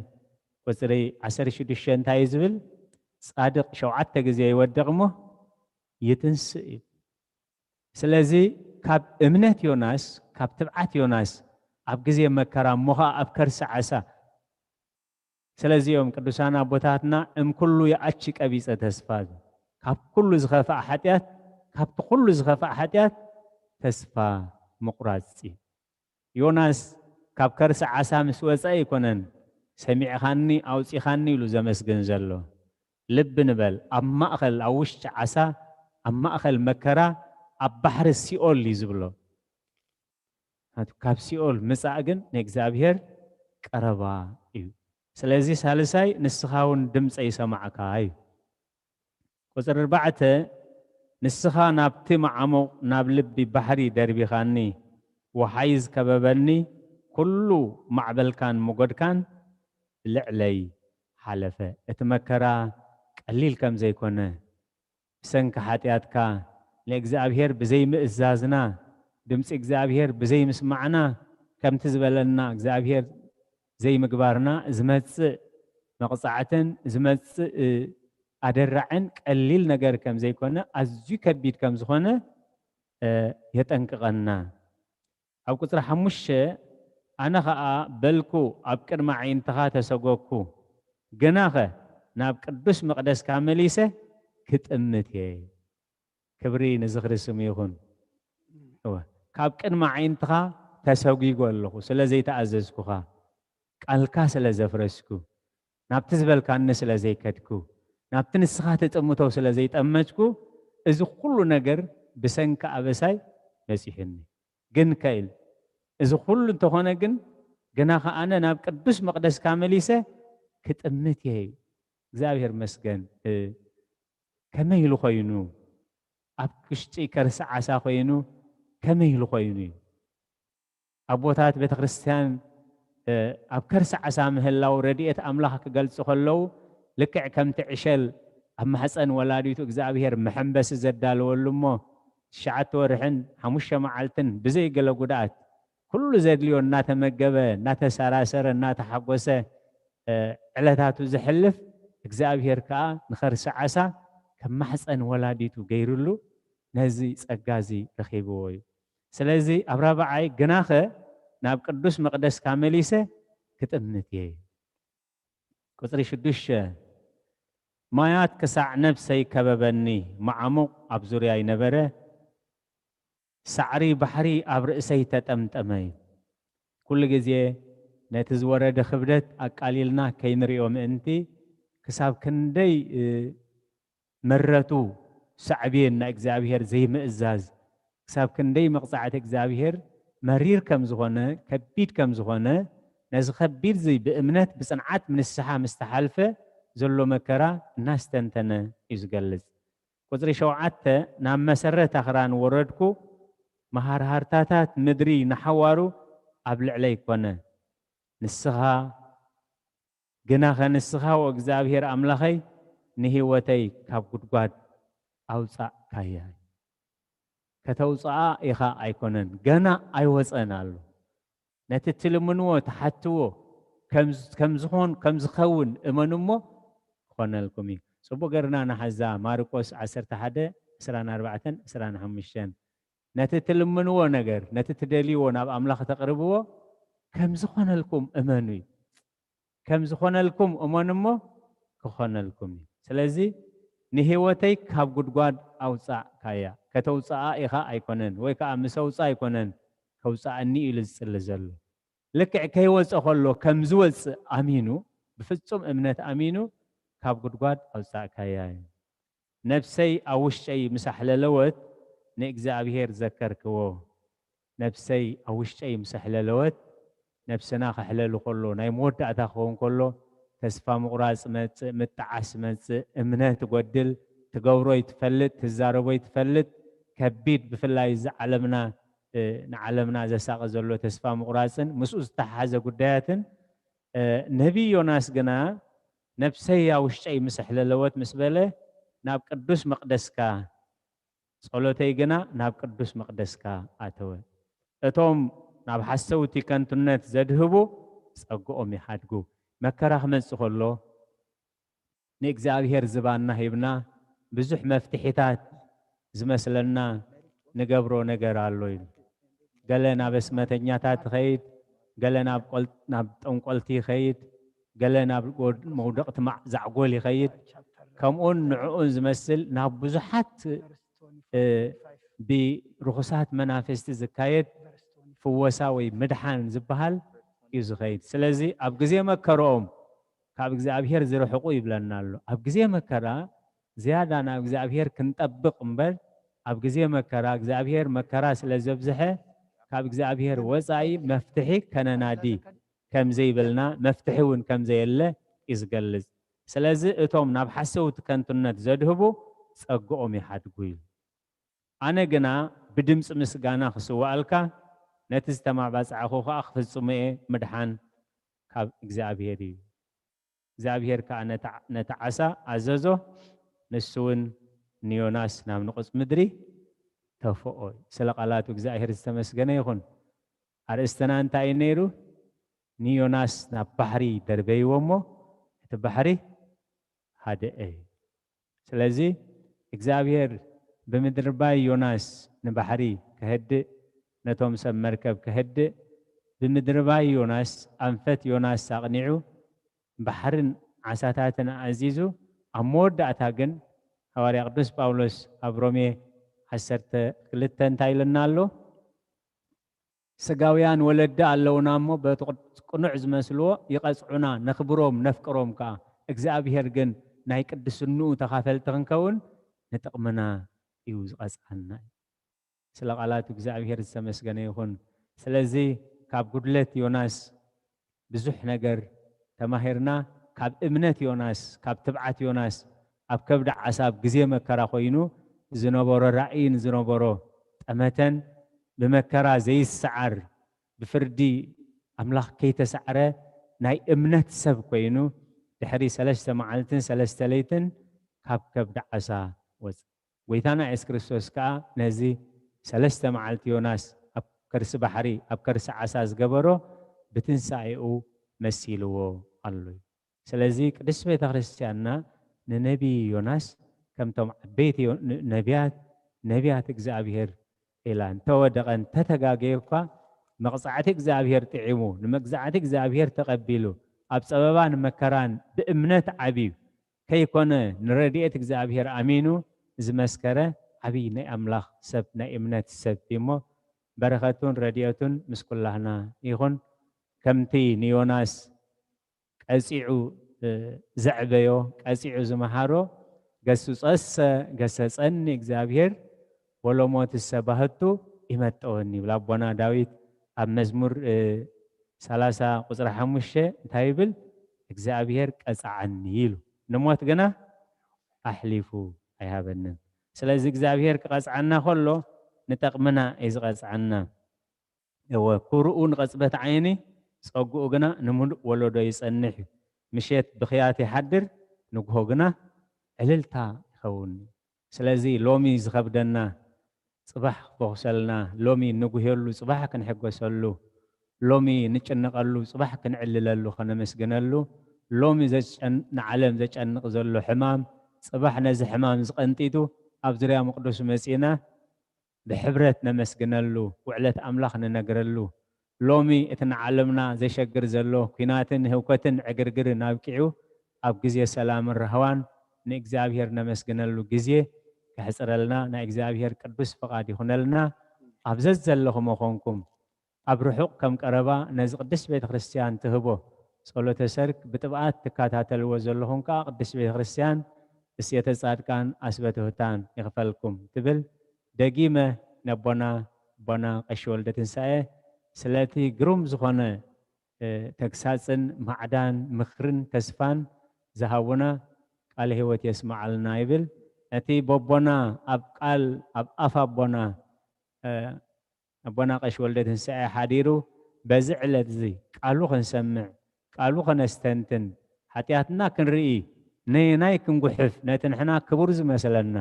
ቁጽሪ ዓሰርተ ሽዱሽተ እንታይ እዩ ዝብል? ጻድቕ ሸውዓተ ግዜ ይወድቕ እሞ ይትንስእ እዩ። ስለዚ ካብ እምነት ዮናስ፣ ካብ ትብዓት ዮናስ ኣብ ግዜ መከራ እሞ ኸኣ ኣብ ከርሲ ዓሳ፣ ስለዚ እዮም ቅዱሳን ኣቦታትና እም ኩሉ ይኣቺ ቀቢጸ ተስፋ፣ ካብ ኩሉ ዝኸፍኣ ሓጢኣት፣ ካብቲ ኩሉ ዝኸፍኣ ሓጢኣት ተስፋ ምቑራጽ እዩ። ዮናስ ካብ ከርሲ ዓሳ ምስ ወጸ ኣይኮነን፣ "ሰሚዕኻኒ፣ ኣውጺኻኒ" ኢሉ ዘመስግን ዘሎ። ልቢ ንበል፣ ኣብ ማእከል፣ ኣብ ውሽጢ ዓሳ፣ ኣብ ማእከል መከራ፣ ኣብ ባሕሪ ሲኦል እዩ ዝብሎ። ናቱ ካብ ሲኦል ምጻእ ግን ንእግዚኣብሔር ቀረባ እዩ። ስለዚ ሳልሳይ፣ "ንስኻ እውን ድምፀይ ሰማዕካ" እዩ። ቁጽሪ ኣርባዕተ፣ "ንስኻ ናብቲ መዓሙቕ፣ ናብ ልቢ ባሕሪ ደርቢኻኒ፣ ወሓይዝ ከበበኒ፣ ኩሉ ማዕበልካን ሞገድካን ብልዕለይ ሓለፈ።" እቲ መከራ ቀሊል ከም ዘይኮነ፣ ብሰንኪ ሓጢኣትካ ንእግዚኣብሔር ብዘይምእዛዝና፣ ድምፂ እግዚኣብሔር ብዘይምስማዕና፣ ከምቲ ዝበለና እግዚኣብሔር ዘይምግባርና ዝመጽእ መቕጻዕትን ዝመጽእ፣ እ፣ ኣደራዕን ቀሊል ነገር ከም ዘይኮነ፣ ኣዝዩ ከቢድ ከም ዝኾነ፣ እ፣ የጠንቅቐና። ኣብ ቁጽሪ ሓሙሽተ፣ ኣነ ኸኣ በልኩ፣ ኣብ ቅድሚ ኣዒንትኻ ተሰጎግኩ፣ ግናኸ ናብ ቅዱስ መቕደስካ መሊሰ ክጥምት እየ። ክብሪ ንዝኽሪ ስሙ ይኹን። እወ፣ ካብ ቅድሚ ኣዒንትኻ ተሰጒጎ ኣለኹ፣ ስለ ዘይተኣዘዝኩኻ፣ ቃልካ ስለ ዘፍረስኩ፣ ናብቲ ዝበልካኒ ስለ ዘይከድኩ፣ ናብቲ ንስኻ ትጥምቶ ስለ ዘይጠመትኩ፣ እዚ ኩሉ ነገር ብሰንኪ ኣበሳይ በጺሑኒ። ግን ከኢል፣ እዚ ኩሉ እንተኾነ ግን፣ ግና ከኣነ ናብ ቅዱስ መቕደስካ መሊሰ ክጥምት እየ። እግዚኣብሔር መስገን። እ፣ ከመይ ኢሉ ኮይኑ? ኣብ ውሽጢ ከርሲ ዓሳ ኮይኑ ከመይ ኢሉ ኮይኑ እዩ? ኣቦታት ቤተ ክርስቲያን፣ እ፣ ኣብ ከርሲ ዓሳ ምህላው ረድኤት ኣምላኽ ክገልጹ ከለዉ፣ ልክዕ ከምቲ ዕሸል ኣብ ማሕፀን ወላዲቱ እግዚኣብሔር መሐንበሲ ዘዳለወሉ እሞ፣ ትሽዓተ ወርሕን ሓሙሽተ መዓልትን ብዘይ ገለ ጉድኣት፣ ኩሉ ዘድልዮ እናተመገበ፣ እናተሰራሰረ፣ እናተሓጎሰ፣ እ፣ ዕለታቱ ዘሕልፍ፣ እግዚኣብሔር ከኣ ንኸርሲ ዓሳ ከም ማሕፀን ወላዲቱ ገይሩሉ፣ ነዚ ጸጋ እዚ ረኺብዎ እዩ። ስለዚ ኣብ ራብዓይ፣ ግናኸ ናብ ቅዱስ መቕደስካ መሊሰ ክጥምት እየ። ቁጽሪ ሽዱሽተ፣ ማያት ክሳዕ ነፍሰይ ከበበኒ፣ መዓሙቕ ኣብ ዙርያይ ነበረ፣ ሳዕሪ ባሕሪ ኣብ ርእሰይ ተጠምጠመ እዩ። ኩሉ ግዜ ነቲ ዝወረደ ክብደት ኣቃሊልና ከይንሪኦ ምእንቲ፣ ክሳብ ክንደይ፣ እ፣ መረቱ ሳዕቤን ናይ እግዚኣብሔር ዘይምእዛዝ፣ ክሳብ ክንደይ መቕጻዕቲ እግዚኣብሔር መሪር ከም ዝኾነ፣ ከቢድ ከም ዝኾነ፣ ነዚ ከቢድ እዚ ብእምነት ብጽንዓት ንስሓ ምስ ተሓልፈ ዘሎ መከራ እናስተንተነ እዩ ዝገልጽ። ቁጽሪ ሸውዓተ፣ ናብ መሰረት ኣኽራን ወረድኩ፣ መሃርሃርታታት ምድሪ ንሓዋሩ ኣብ ልዕለይ ኮነ። ንስኻ ግናኸ ንስኻ፣ ኦ እግዚኣብሔር ኣምላኸይ፣ ንህይወተይ ካብ ጉድጓድ ኣውጻእካያ። ከተውጽኣ ኢኻ ኣይኮነን፣ ገና ኣይወጸን ኣሎ። ነቲ ትልምንዎ፣ ትሓትዎ፣ ከም፣ ከም ዝኾን፣ ከም ዝኸውን እመኑ እሞ ክኾነልኩም እዩ። ጽቡቕ ገርና ንሓዛ፣ ማርቆስ ዓሰርተ ሓደ፣ ዕስራን ኣርባዕተን፣ ዕስራን ሓሙሽተን። ነቲ ትልምንዎ ነገር፣ ነቲ ትደልይዎ ናብ ኣምላኽ ተቕርብዎ፣ ከም ዝኾነልኩም እመኑ እዩ። ከም ዝኾነልኩም እመኑ እሞ ክኾነልኩም እዩ። ስለዚ ንህይወተይ ካብ ጉድጓድ ኣውጻእካያ። ከተውጽኣ ኢኻ ኣይኮነን፣ ወይ ከኣ ምስ ኣውጽኣ ኣይኮነን፣ ከውጽኣኒ ኢሉ ዝጽሊ ዘሎ። ልክዕ ከይወጸ ከሎ ከም ዝወጽእ ኣሚኑ፣ ብፍጹም እምነት ኣሚኑ፣ ካብ ጉድጓድ ኣውጻእካያ እዩ። ነፍሰይ ኣብ ውሽጠይ ምስ ኣሕለለወት ንእግዚኣብሔር ዘከርክዎ። ነፍሰይ ኣብ ውሽጠይ ምስ ኣሕለለወት፣ ነፍስና ከሕለሉ ከሎ፣ ናይ መወዳእታ ክኸውን ከሎ፣ ተስፋ ምቑራጽ መጽእ፣ ምጥዓስ መጽእ፣ እምነት ትጎድል፣ ትገብሮ ይትፈልጥ፣ ትዛረቦ ይትፈልጥ፣ ከቢድ፣ ብፍላይ እዚ ዓለምና፣ እ፣ ንዓለምና ዘሳቒ ዘሎ ተስፋ ምቑራጽን ምስኡ ዝተሓሓዘ ጉዳያትን፣ እ፣ ነቢይ ዮናስ ግና፣ ነፍሰይ ኣብ ውሽጠይ ምስ ኣሕለለወት ምስ በለ፣ ናብ ቅዱስ መቕደስካ፣ ጸሎተይ ግና ናብ ቅዱስ መቕደስካ ኣተወ። እቶም ናብ ሓሰውቲ ከንቱነት ዘድህቡ ጸግኦም ይሓድጉ። መከራ ክመጽእ ከሎ ንእግዚኣብሔር ዝባንና ሂብና ብዙሕ መፍትሒታት ዝመስለና ንገብሮ ነገር ኣሎ ኢሉ። ገለ ናብ ኣስማተኛታት ይኸይድ፣ ገለ ናብ ቆል-፣ ናብ ጠንቆልቲ ይኸይድ፣ ገለ ናብ ጎድ-፣ መውደቕቲ ማዕ-፣ ዛዕጎል ይኸይድ። ከምኡን ንዕኡን ዝመስል ናብ ብዙሓት፣ እ፣ ብርኹሳት መናፍስቲ ዝካየድ ፍወሳ ወይ ምድሓን ዝበሃል እዩ ዝኸይድ። ስለዚ ኣብ ግዜ መከርኦም ካብ እግዚኣብሔር ዝርሕቑ ይብለና ኣሎ። ኣብ ግዜ መከራ ዝያዳ ናብ እግዚኣብሔር ክንጠብቕ እምበር፣ ኣብ ግዜ መከራ እግዚኣብሔር መከራ ስለ ዘብዝሐ፣ ካብ እግዚኣብሔር ወጻኢ መፍትሒ ከነናዲ ከም ዘይብልና፣ መፍትሒ እውን ከም ዘየለ እዩ ዝገልጽ። ስለዚ እቶም ናብ ሓሰውቲ ከንቱነት ዘድህቡ ጸግኦም ይሓድጉ እዩ። ኣነ ግና ብድምጺ ምስጋና ክስዋኣልካ፣ ነቲ ዝተማባጻዕኹ ኸኣ ክፍጽሞ እየ፣ ምድሓን ካብ እግዚኣብሔር እዩ። እግዚኣብሔር ከኣ ነቲ ዓ-፣ ነቲ ዓሳ ኣዘዞ፣ ንሱ እውን ንዮናስ ናብ ንቑጽ ምድሪ ተፍኦ። ስለ ቃላቱ እግዚኣብሔር ዝተመስገነ ይኹን። ኣርእስትና እንታይ እዩ ነይሩ? ንዮናስ ናብ ባሕሪ ደርበይዎ እሞ፣ እቲ ባሕሪ ሃደአ እዩ። ስለዚ እግዚኣብሔር ብምድርባይ ዮናስ ንባሕሪ ከህድእ፣ ነቶም ሰብ መርከብ ከህድእ፣ ብምድርባይ ዮናስ ኣንፈት ዮናስ ኣቕኒዑ፣ ባሕርን ዓሳታትን ኣእዚዙ፣ ኣብ መወዳእታ ግን ሃዋርያ ቅዱስ ጳውሎስ ኣብ ሮሜ ዓሰርተ ክልተ እንታይ ኢለና ኣሎ? ስጋውያን ወለዲ ኣለውና እሞ በቲ ቅኑዕ ዝመስልዎ ይቐጽዑና፣ ነኽብሮም፣ ነፍቅሮም ከኣ። እግዚኣብሔር ግን ናይ ቅድስንኡ ተኻፈልቲ ክንከውን ንጥቕምና እዩ ዝቐጽዓና። ስለ ቃላቱ እግዚኣብሔር ዝተመስገነ ይኹን። ስለዚ ካብ ጉድለት ዮናስ ብዙሕ ነገር ተማሂርና። ካብ እምነት ዮናስ፣ ካብ ትብዓት ዮናስ ኣብ ከብዲ ዓሳ ኣብ ግዜ መከራ ኮይኑ ዝነበሮ ራእይን ዝነበሮ ጠመተን ብመከራ ዘይሰዓር ብፍርዲ ኣምላኽ ከይተሳዕረ ናይ እምነት ሰብ ኮይኑ ድሕሪ ሰለስተ መዓልትን ሰለስተ ለይትን ካብ ከብዲ ዓሳ ወፀ። ጎይታና የሱስ ክርስቶስ ከኣ ነዚ ሰለስተ መዓልቲ ዮናስ ኣብ ከርሲ ባሕሪ ኣብ ከርሲ ዓሳ ዝገበሮ ብትንሳኤኡ መሲልዎ ኣሎ እዩ። ስለዚ ቅድስቲ ቤተ ክርስቲያንና ንነቢይ ዮናስ ከምቶም ዓበይቲ ዮ- ን- ነቢያት ነቢያት እግዚኣብሔር ኢላ እንተወደቐ እንተተጋገየ እኳ መቕጻዕቲ እግዚኣብሔር ጥዒሙ ንመግዛዕቲ እግዚኣብሔር ተቐቢሉ ኣብ ጸበባን መከራን ብእምነት ዓብዩ ከይኮነ ንረድኤት እግዚኣብሔር ኣሚኑ ዝመስከረ ዓብዪ ናይ ኣምላኽ ሰብ ናይ እምነት ሰብ እዩ እሞ በረኸቱን ረድኤቱን ምስ ኩላህና ይኹን። ከምቲ ንዮናስ ቀጺዑ ዘዕበዮ ቀጺዑ ዝመሃሮ ገስጸሰ ገሰጸኒ እግዚኣብሔር ወሎሞትሰ ባህቱ ይመጠወኒ ይብል ኣቦና ዳዊት ኣብ መዝሙር ሰላሳ ቁፅሪ ሓሙሽተ እንታይ ይብል እግዚኣብሔር ቀፃዓኒ ኢሉ ንሞት ግና ኣሕሊፉ ኣይሃበንን ስለዚ እግዚኣብሔር ክቐፅዓና ከሎ ንጠቕምና እዩ ዝቐፅዓና እወ፣ ኩርኡ ንቐጽበት ዓይኒ፣ ጸግኡ ግና ንምሉእ ወለዶ ይጸንሕ እዩ። ምሸት ብኽያት ይሓድር፣ ንግሆ ግና ዕልልታ ይኸውን። ስለዚ ሎሚ ዝኸብደና ጽባሕ ክፈኹሰልና፣ ሎሚ ንጉህየሉ ጽባሕ ክንሕጎሰሉ፣ ሎሚ ንጭነቐሉ ጽባሕ ክንዕልለሉ፣ ከነመስግነሉ፣ ሎሚ ዘጨን- ንዓለም ዘጨንቕ ዘሎ ሕማም ጽባሕ ነዚ ሕማም ዝቐንጢጡ ኣብ ዙርያ መቕደሱ መጺእና ብሕብረት ነመስግነሉ፣ ውዕለት ኣምላኽ ንነግረሉ። ሎሚ እቲ ንዓለምና ዘሸግር ዘሎ ኲናትን ህውከትን ዕግርግርን ኣብቂዑ፣ ኣብ ግዜ ሰላምን ራህዋን ንእግዚኣብሔር ነመስግነሉ ግዜ ከሕጽረልና ናይ እግዚኣብሔር ቅዱስ ፍቓድ ይኹነልና። ኣብ ዘዘለኹሞ ኾንኩም ኣብ ርሑቕ ከም ቀረባ ነዚ ቅድስት ቤተ ክርስቲያን ትህቦ ጸሎተ ሰርክ ብጥብኣት ትከታተልዎ ዘለኹም ከኣ ቅድስት ቤተ ክርስቲያን እሴተ ጻድቃን ኣስበትሁታን ይኽፈልኩም ትብል። ደጊመ ነቦና ኣቦና ቀሺ ወልደ ትንሳኤ ስለቲ ግሩም ዝኾነ ተግሳጽን ማዕዳን ምኽርን ተስፋን ዝሃቡና ቃለ ህይወት የስምዓልና ይብል። እቲ በቦና ኣብ ቃል ኣብ ኣፍ ኣቦና ኣቦና ቀሺ ወልደ ትንሳኤ ሓዲሩ በዚ ዕለት እዚ ቃሉ ክንሰምዕ ቃሉ ከነስተንትን ሓጢኣትና ክንርኢ ነየናይ ክንጉሕፍ ነቲ ንሕና ክቡር ዝመስለና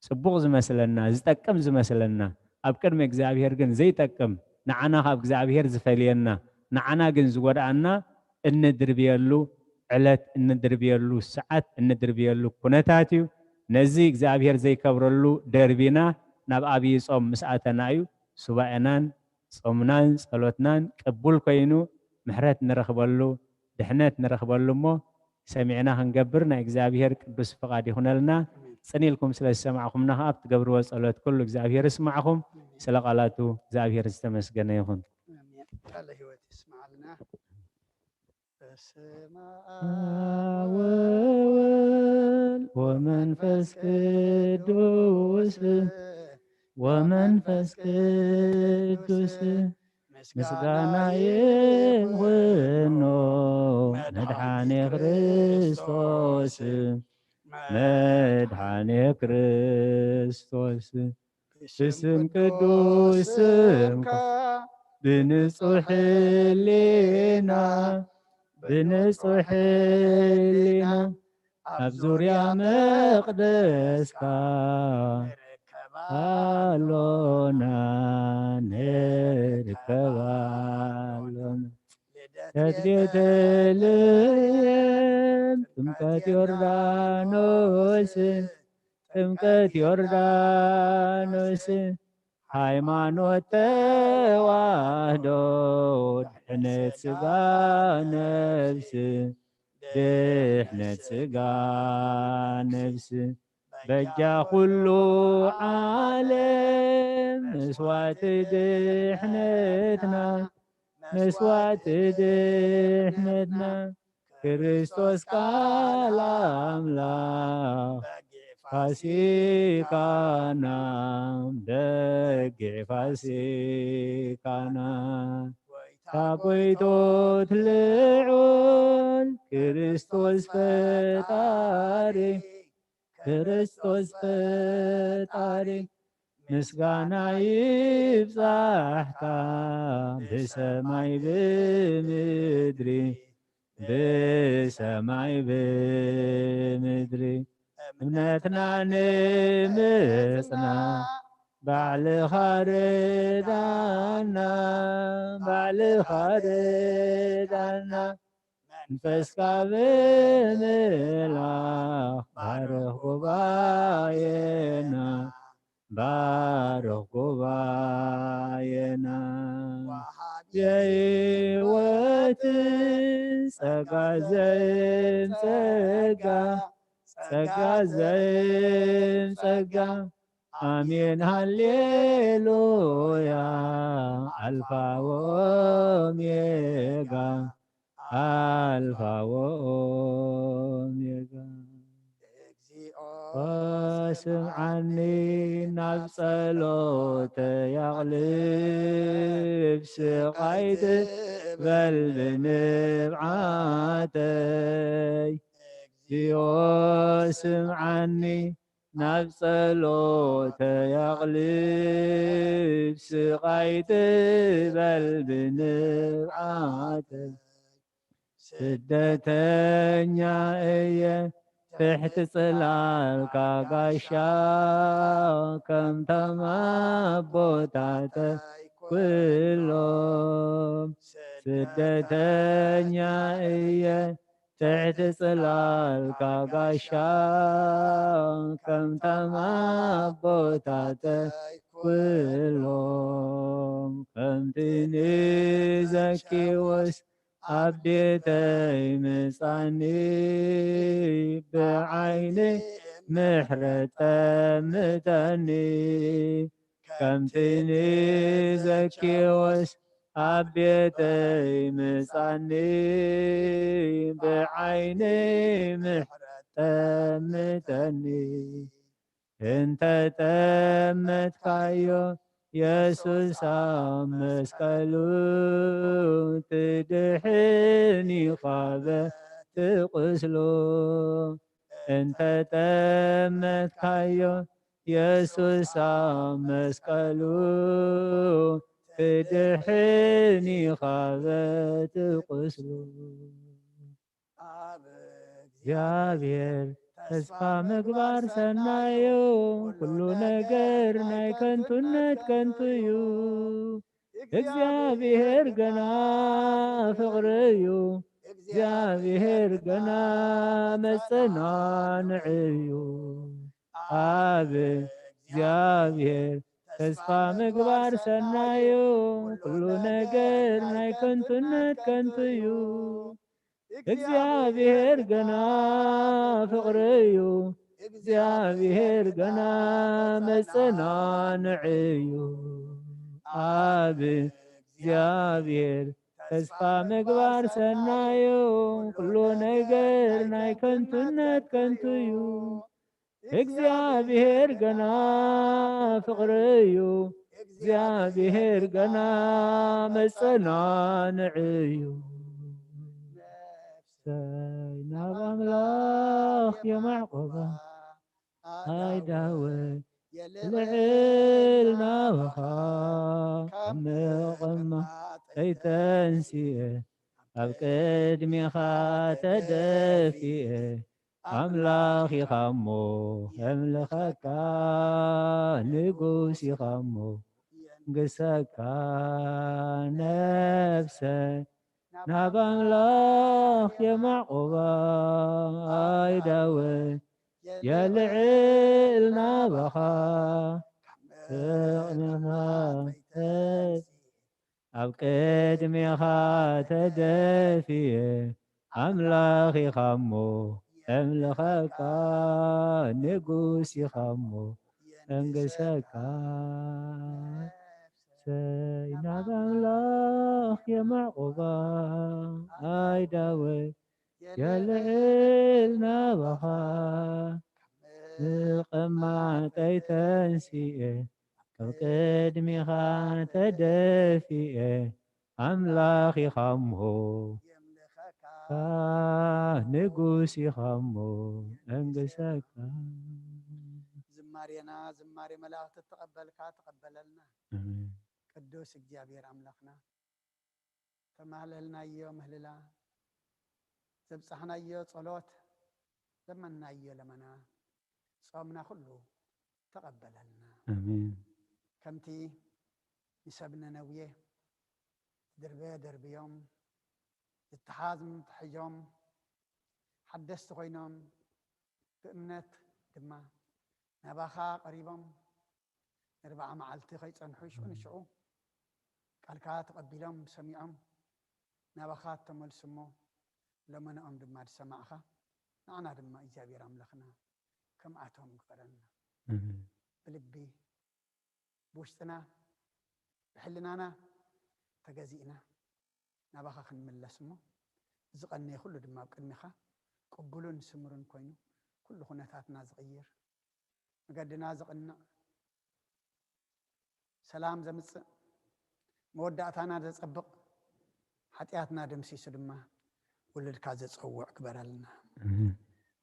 ጽቡቕ ዝመስለና ዝጠቅም ዝመስለና ኣብ ቅድሚ እግዚኣብሔር ግን ዘይጠቅም ንዓና ካብ እግዚኣብሔር ዝፈልየና ንዓና ግን ዝጎድኣና እንድርብየሉ ዕለት እንድርብየሉ ሰዓት እንድርብየሉ ኩነታት እዩ። ነዚ እግዚኣብሔር ዘይከብረሉ ደርቢና ናብ ኣብዪ ጾም ምስ ኣተና እዩ። ሱባኤናን ጾምናን ጸሎትናን ቅቡል ኮይኑ ምሕረት ንረኽበሉ ድሕነት ንረኽበሉ እሞ ሰሚዕና ክንገብር ናይ እግዚኣብሔር ቅዱስ ፍቓድ ይኹነልና። ጽን ኢልኩም ስለ ዝሰማዕኹምና ከዓ ኣብ ትገብርዎ ጸሎት ኩሉ እግዚኣብሔር ይስማዕኹም። ስለ ቃላቱ እግዚኣብሔር ዝተመስገነ ይኹን። ኣሜን። ቃለ ህይወት ይስማዓልና። በስመ አብ ወወልድ ወመንፈስ ቅዱስ ወመንፈስ ቅዱስ ምስጋና ይኹኖ መድሓኔ ክርስቶስ መድሓኔ ክርስቶስ ብስም ቅዱስ ስምካ ብንጹሕ ህሊና ብንጹሕ ህሊና ኣብ ዙርያ መቕደስካ ኣሎና ንርከብ ኣሎና። ልደት ቤተልሔም ጥምቀት ዮርዳኖስ ጥምቀት ዮርዳኖስ፣ ሃይማኖት ተዋህዶ፣ ድሕነት ስጋ ነፍስ፣ ድሕነት ስጋ ነፍስ፣ በጃ ኩሉ ዓለም፣ መስዋዕቲ ድሕነትና፣ መስዋዕቲ ድሕነትና፣ ክርስቶስ ቃል ኣምላኽ፣ ፋሲካና፣ በጊዕ ፋሲካና፣ ጎይታ ጎይቶት ልዑል፣ ክርስቶስ ፈጣሪ፣ ክርስቶስ ፈጣሪ፣ ምስጋና ይብጻሕካ፣ ብሰማይ ብምድሪ፣ ብሰማይ ብምድሪ፣ እምነትና ንምጽና፣ ባዕልኻ ርዳና፣ ባዕልኻ ርዳና፣ መንፈስካ ብምልኣኽ፣ ባርኽ ጉባኤና፣ ባርኽ ጉባኤና። ወሃብ የህይወት ጸጋ ዘይም ጸጋ፣ ጸጋ ዘይም ጸጋ፣ ኣሜን ሃሌሉያ፣ ኣልፋ ወኦሜጋ፣ ኣልፋ ወኦሜጋ። ስምዓኒ፣ ናብ ጸሎተይ ኣቕልብ፣ ስቓይ ትበል ብንብዓተይ። እግዚኣብሔር ስምዓኒ፣ ናብ ጸሎተይ ኣቕልብ፣ ስቓይ ትበል ብንብዓተይ። ስደተኛ እየ ትሕቲ ጽላልካ ጋሻ፣ ከምቶም ኣቦታተይ ኩሎም። ስደተኛ እየ ትሕቲ ጽላልካ ጋሻ፣ ከምቶም ኣቦታተይ ኩሎም። ከምቲ ንዘኪዎስ ኣብ ቤተይ ምጻኒ፣ ብዓይኒ ምሕረት ጠምተኒ። ከምቲ ንዘኪዎስ ኣብ ቤተይ ምጻኒ፣ ብዓይኒ ምሕረት ጠምተኒ። እንተ ጠመትካዮ የሱስ ኣብ መስቀሉ፣ ትድሕን ኢኻ በቲ ቁስሉ። እንተ ጠመትካዮ የሱስ ኣብ መስቀሉ፣ ትድሕን ኢኻ በቲ ቁስሉ። ኣብ እግዚኣብሔር ተስፋ ምግባር ሰናዩ፣ ኩሉ ነገር ናይ ከንቱነት ከንቱ እዩ። እግዚኣብሔር ገና ፍቕሪ እዩ፣ እግዚኣብሔር ገና መጸናንዒ እዩ። ኣብ እግዚኣብሔር ተስፋ ምግባር ሰናዩ፣ ኩሉ ነገር ናይ ከንቱነት ከንቱ እዩ። እግዚኣብሔር ገና ፍቕሪ እዩ፣ እግዚኣብሔር ገና መጸናንዒ እዩ። ኣብ እግዚኣብሔር ተስፋ ምግባር ሰናዩ፣ ኩሉ ነገር ናይ ከንቱነት ከንቱ እዩ። እግዚኣብሔር ገና ፍቕሪ እዩ፣ እግዚኣብሔር ገና መጸናንዒ እዩ። ነፍሰይ ናብ ኣምላኽ የማዕቆባ፣ ኣይዳወ የልዕል ናባኻ፣ ካብ ምቕማጠይ ተንሲኤ፣ ኣብ ቅድሜኻ ተደፊኤ፣ ኣምላኽ ኢኻ እሞ የምልኸካ፣ ንጉስ ኢኻ እሞ የንግሰካ። ነፍሰ ናብ ኣምላኽ የማዕቆባ፣ ኣይዳወ የልዕል ናባኻ ፍቕርኻ ተንሲ ኣብ ቅድሜኻ ተደፊኤ ኣምላኽ ኢኻ እሞ የምልኸካ ንጉስ ኢኻ እሞ የንግሰካ ሰይ ናብ ኣምላኽ የማዕቆባ ኣይዳወይ የልዕል ናባኻ ምቕማጠይ ተንሲኤ ካብ ቅድሚኻ ተደፊኤ ኣምላኽ ኢኻ እሞ የምልኸካ ንጉስ ኢኻ እሞ እንግሰካ። ዝማሬና ዝማሬ መላእኽቲ ተቐበልካ ተቐበለልና። ኣሜን። ቅዱስ እግዚኣብሔር ኣምላኽና ተማህለልናዮ ምህልላ ዘብጻሕናዮ ጸሎት ዘመናዮ ለመና ጾምና ኩሉ ተቐበለልና። ኣሜን። ከምቲ ንሰብ ነነውየ ድርበ ደርብዮም ዝተሓዝም ተሕዮም ሓደስቲ ኮይኖም ብእምነት ድማ ናባኻ ቀሪቦም ንርብዓ መዓልቲ ከይጸንሑ ሽዑ ንሽዑ ቃልካ ተቐቢሎም ሰሚዖም ናባኻ ተመልሱ እሞ ለመናኦም ድማ ዝሰማዕኻ ንዓና ድማ እግዚኣብሔር ኣምላኽና ከምኣቶም ግበረና። ኣሜን። ብልቢ ብውሽጥና ብሕልናና ተገዚእና ናባኻ ክንምለስ እሞ እዚ ቀነየ ኩሉ ድማ ኣብ ቅድሚኻ ቅቡልን ስምሩን ኮይኑ ኩሉ ኩነታትና ዝቕይር መገድና ዝቕንዕ ሰላም ዘምጽእ መወዳእታና ዘጸብቕ ሓጢኣትና ደምሲሱ ድማ ውሉድካ ዘጸውዕ ግበረልና። ኣሜን።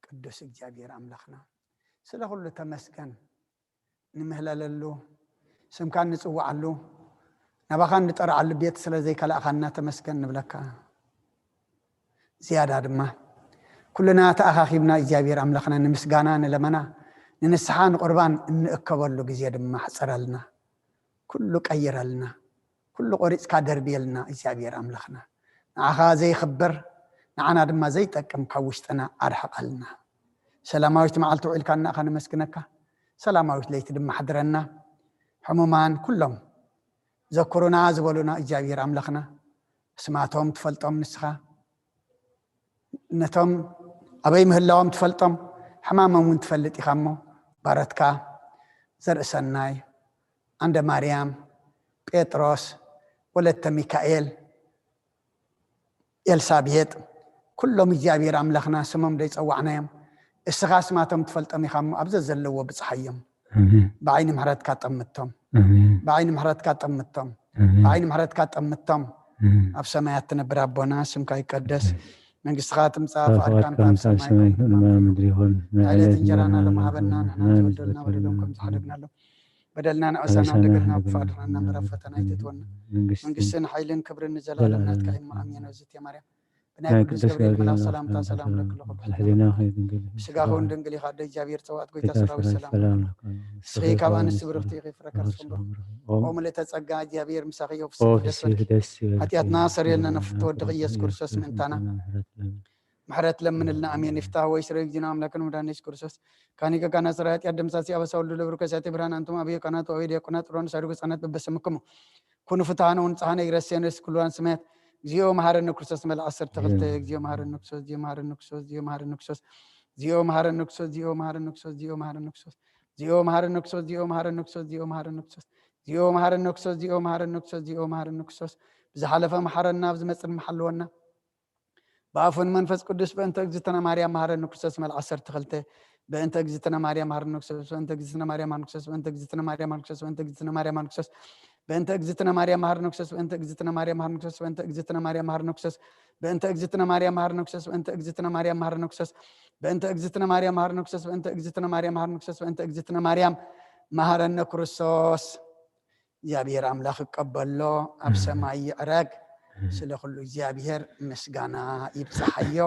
ቅዱስ እግዚኣብሔር ኣምላኽና ስለ ኩሉ ተመስገን። ንምህለለሉ ስምካ እንጽውዓሉ ናባኻ እንጠርዓሉ ቤት ስለ ዘይከላእኻና ተመስገን ንብለካ። ዝያዳ ድማ ኩልና ተኣኻኺብና እግዚኣብሔር ኣምላኽና ንምስጋና ንለመና ንንስሓ ንቁርባን እንእከበሉ ግዜ ድማ ሕጸረልና። ኩሉ ቀይረልና። ኩሉ ቆሪጽካ ደርብየልና እግዚኣብሔር ኣምላኽና። ንዓኻ ዘይኽብር ንዓና ድማ ዘይጠቅም ካብ ውሽጥና ኣርሕቐልና። ሰላማዊት መዓልቲ ውዒልካና ኢኻ ነመስግነካ። ሰላማዊት ለይቲ ድማ ኣሕድረና። ሕሙማን ኩሎም ዘኩሩና ዝበሉና እግዚኣብሔር ኣምላኽና ኣስማቶም ትፈልጦም ንስኻ ነቶም ኣበይ ምህላዎም ትፈልጦም ሕማሞም እውን ትፈልጥ ኢኻ እሞ ባረትካ ዘርእሰናይ ኣንደ ማርያም ጴጥሮስ ወለተ ሚካኤል ኤልሳቤጥ ኩሎም እግዚኣብሔር ኣምላኽና ስሞም ዘይጸዋዕናዮም እስኻ ስማቶም ትፈልጦም ኢኻ እሞ ኣብ ዘዘለዎ ብጽሓዮም ኣሜን። ብዓይኒ ምሕረትካ ጠምቶም ኣሜን። ብዓይኒ ምሕረትካ ጠምቶም ኣሜን። ብዓይኒ ምሕረትካ ጠምቶም ኣሜን። ኣብ ሰማያት ትነብር ኣቦና ስምካ ይቀደስ ኣሜን። መንግስትኻ ትምጻእ ፍቓድካ ፍቓድካ ከም ከምቲ ኣብ ኣብ ሰማይ ሰማይ ከምኡ ከምኡ ኣብ ኣብ ምድሪ ይኹን ናይ ዕለት ዕለት እንጀራና እንጀራና ሎም ሃበና ሎም ንሕና ሃበና ንሕና ንበደልና ንበደልና በደልና ንዕሰና ንዕሰና እንደገና እንደገና ብፍቓድና እናምራ ፈተና ኣይተትወና መንግስትን መንግስትን ሓይልን ክብርን ንዘለኣለም ናትካ እዩ ኣሜን። ኣሜን። እዝእቲ ማርያም ብናይ ናይ ቅዱስ ቅዱስ ገብርኤል ገብርኤል መልኣኽ መልኣኽ ሰላምታ ሰላምታ ሰላም ሰላም ለክሎ ለክሎ ክብሪ ክብሪ ሕሊናኺ ድንግል ሕሊናኺ ድንግል እዩ። ስጋኹ እውን ድንግል እዩ። ኣደ እግዚኣብሔር ጸዋዕት ጎይታ ጌታ ሰራዊት ሰራዊት ሰላም ሰላም ለክሎ ለክሎ ንስኺ ካብ ኣንስቲ ብርኽቲ ኢኺ ፍረ ከርስኹም ብሩኽ። ኦ ምልእተ ጸጋ እግዚኣብሔር ምሳኺ እዩ። ኦ ፍስሕቲ ደስ ፍስሕቲ በልኪ። ደስ ይበልኪ። ሓጢኣትና ሰሪየልና ነፍቶ ወዲ ኢየሱስ ክርስቶስ ምእንታና ምሕረት ለምን። ምሕረት ለምንልና። ኣሜን። ይፍታህ ወይ ስረ እግዚእነ ኣምላክን መድኃኒነ ኢየሱስ ክርስቶስ ካኒ ገጋና ስራ ኃጢአት ደምሳሲ አበሳ ሁሉ ለብሩ ከሳቴ ብርሃን አንቱም አብዮ ካህናት ወአበዮ ዲያቆናት ጥሮን ሳድጉ ህፃናት በበስምክሙ ኩኑ ፍትሐነ ወንጽሐነ ይረሴነ ኩሉዋን ስማያት እግዚኦ መሐረነ ክርስቶስ መልአ ዓሰርተ ክልተ እግዚኦ መሐረነ ክርስቶስ እግዚኦ መሐረነ ክርስቶስ እግዚኦ መሐረነ ክርስቶስ እግዚኦ መሐረነ ክርስቶስ እግዚኦ መሐረነ ክርስቶስ እግዚኦ መሐረነ ክርስቶስ እግዚኦ መሐረነ ክርስቶስ እግዚኦ መሐረነ ክርስቶስ እግዚኦ መሐረነ ክርስቶስ እግዚኦ መሐረነ ክርስቶስ እግዚኦ መሐረነ ክርስቶስ ብዝሓለፈ መሐረና ብዝመጽእ ድማ ሓልወና ብኣፉን መንፈስ ቅዱስ በእንተ እግዝእትነ ማርያም መሐረነ ክርስቶስ መልአ ዓሰርተ ክልተ በእንተ እግዝእትነ ማርያም መሐረነ ክርስቶስ በእንተ እግዝእትነ ማርያም መሐረነ ክርስቶስ በእንተ እግዝእትነ ማርያም መሐረነ ክርስቶስ በእንተ እግዝእትነ ማርያም መሐረነ ክርስቶስ በእንተ እግዝእትነ ማርያም መሐረነ ክርስቶስ በእንተ እግዝእትነ ማርያም መሐረነ ክርስቶስ በእንተ እግዝእትነ ማርያም መሐረነ ክርስቶስ በእንተ እግዝእትነ ማርያም መሐረነ ክርስቶስ በእንተ እግዝእትነ ማርያም መሐረነ ክርስቶስ በእንተ እግዝእትነ ማርያም መሐረነ ክርስቶስ በእንተ እግዝእትነ ማርያም መሐረነ ክርስቶስ በእንተ እግዝእትነ ማርያም መሐረነ ክርስቶስ እግዚኣብሔር ኣምላኽ ይቀበሎ ኣብ ሰማይ ይዕረግ። ስለ ኩሉ እግዚኣብሔር ምስጋና ይብጽሓዮ።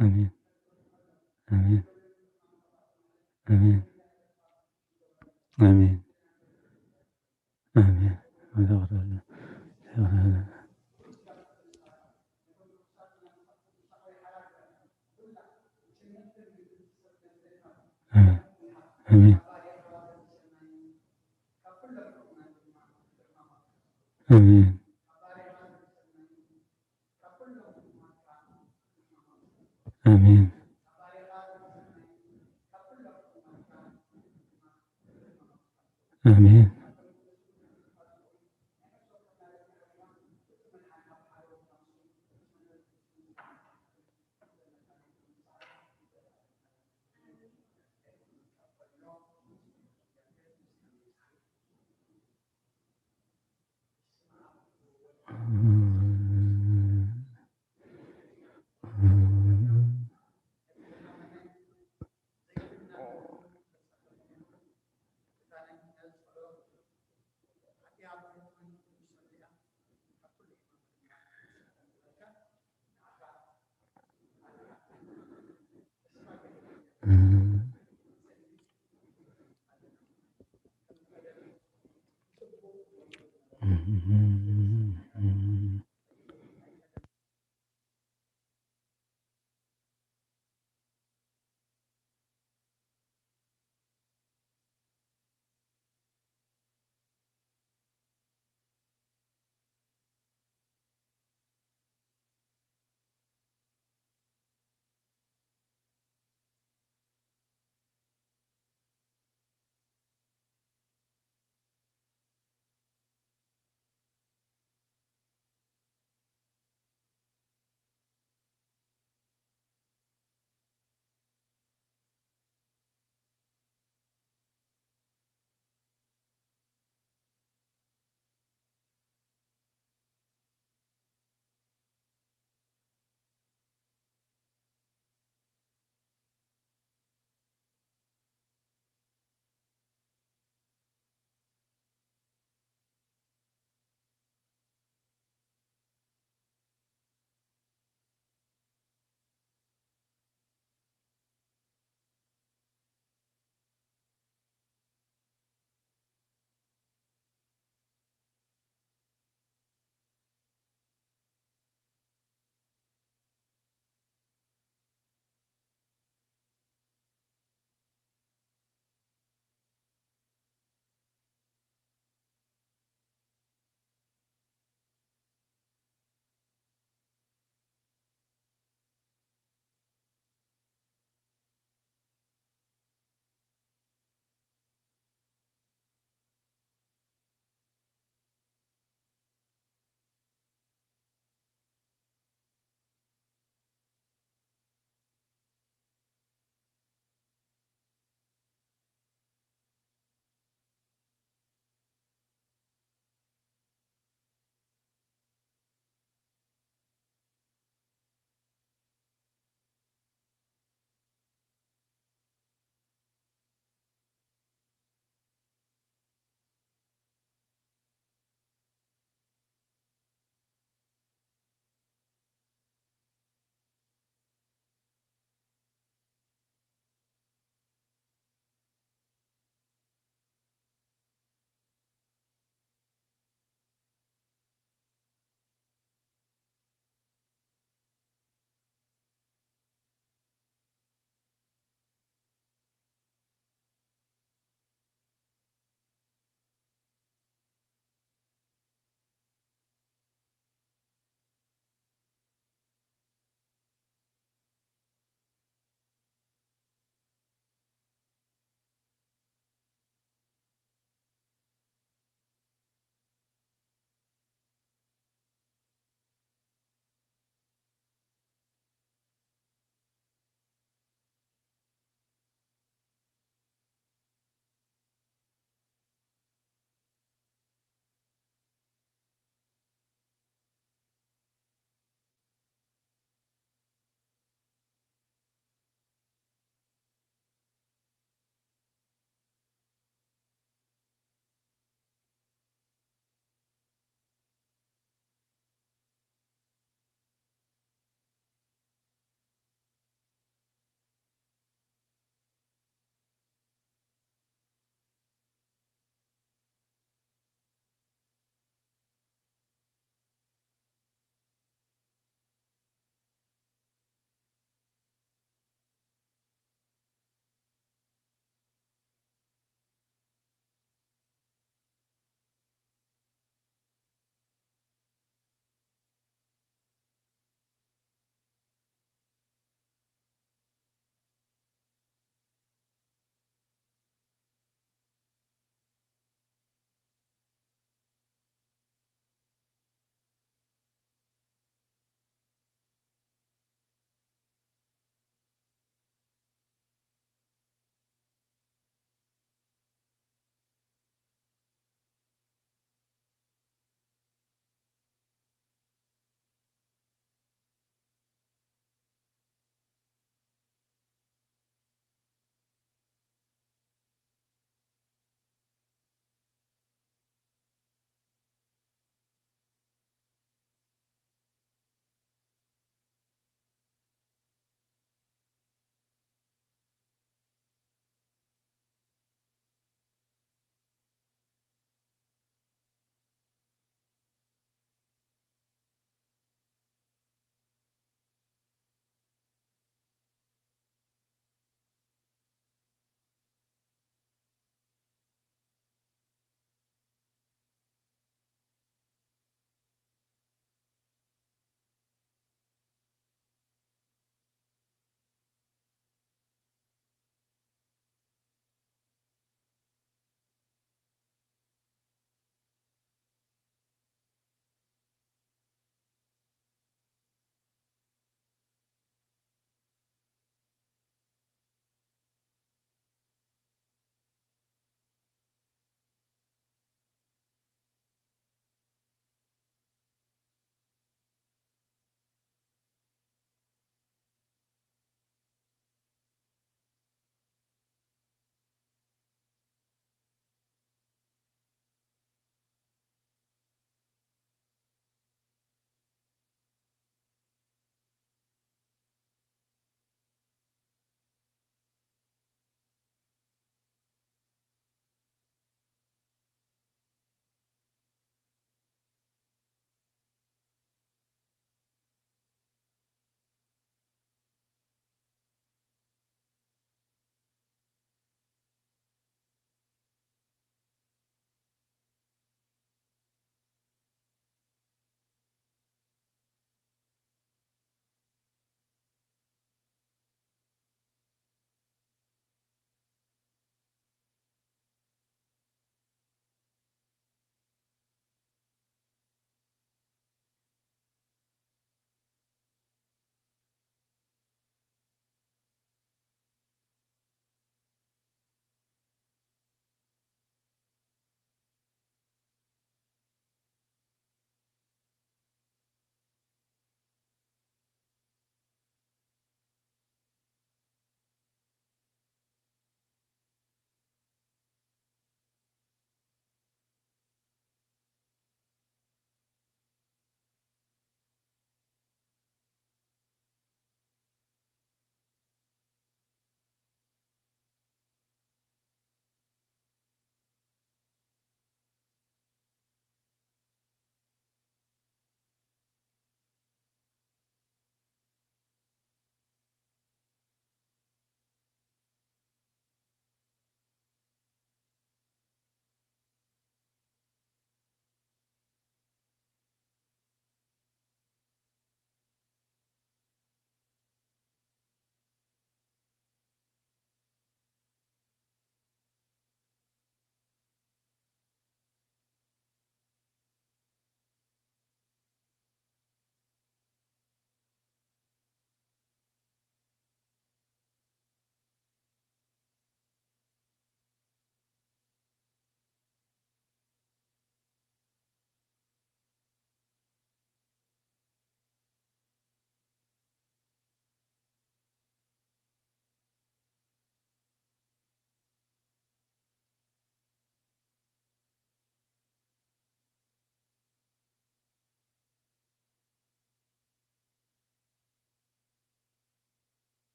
ኣሜን። ኣሜን። ኣሜን። ኣሜን። ኣሜን። ኣሜን። ኣሜን። ኣሜን። ኣሜን።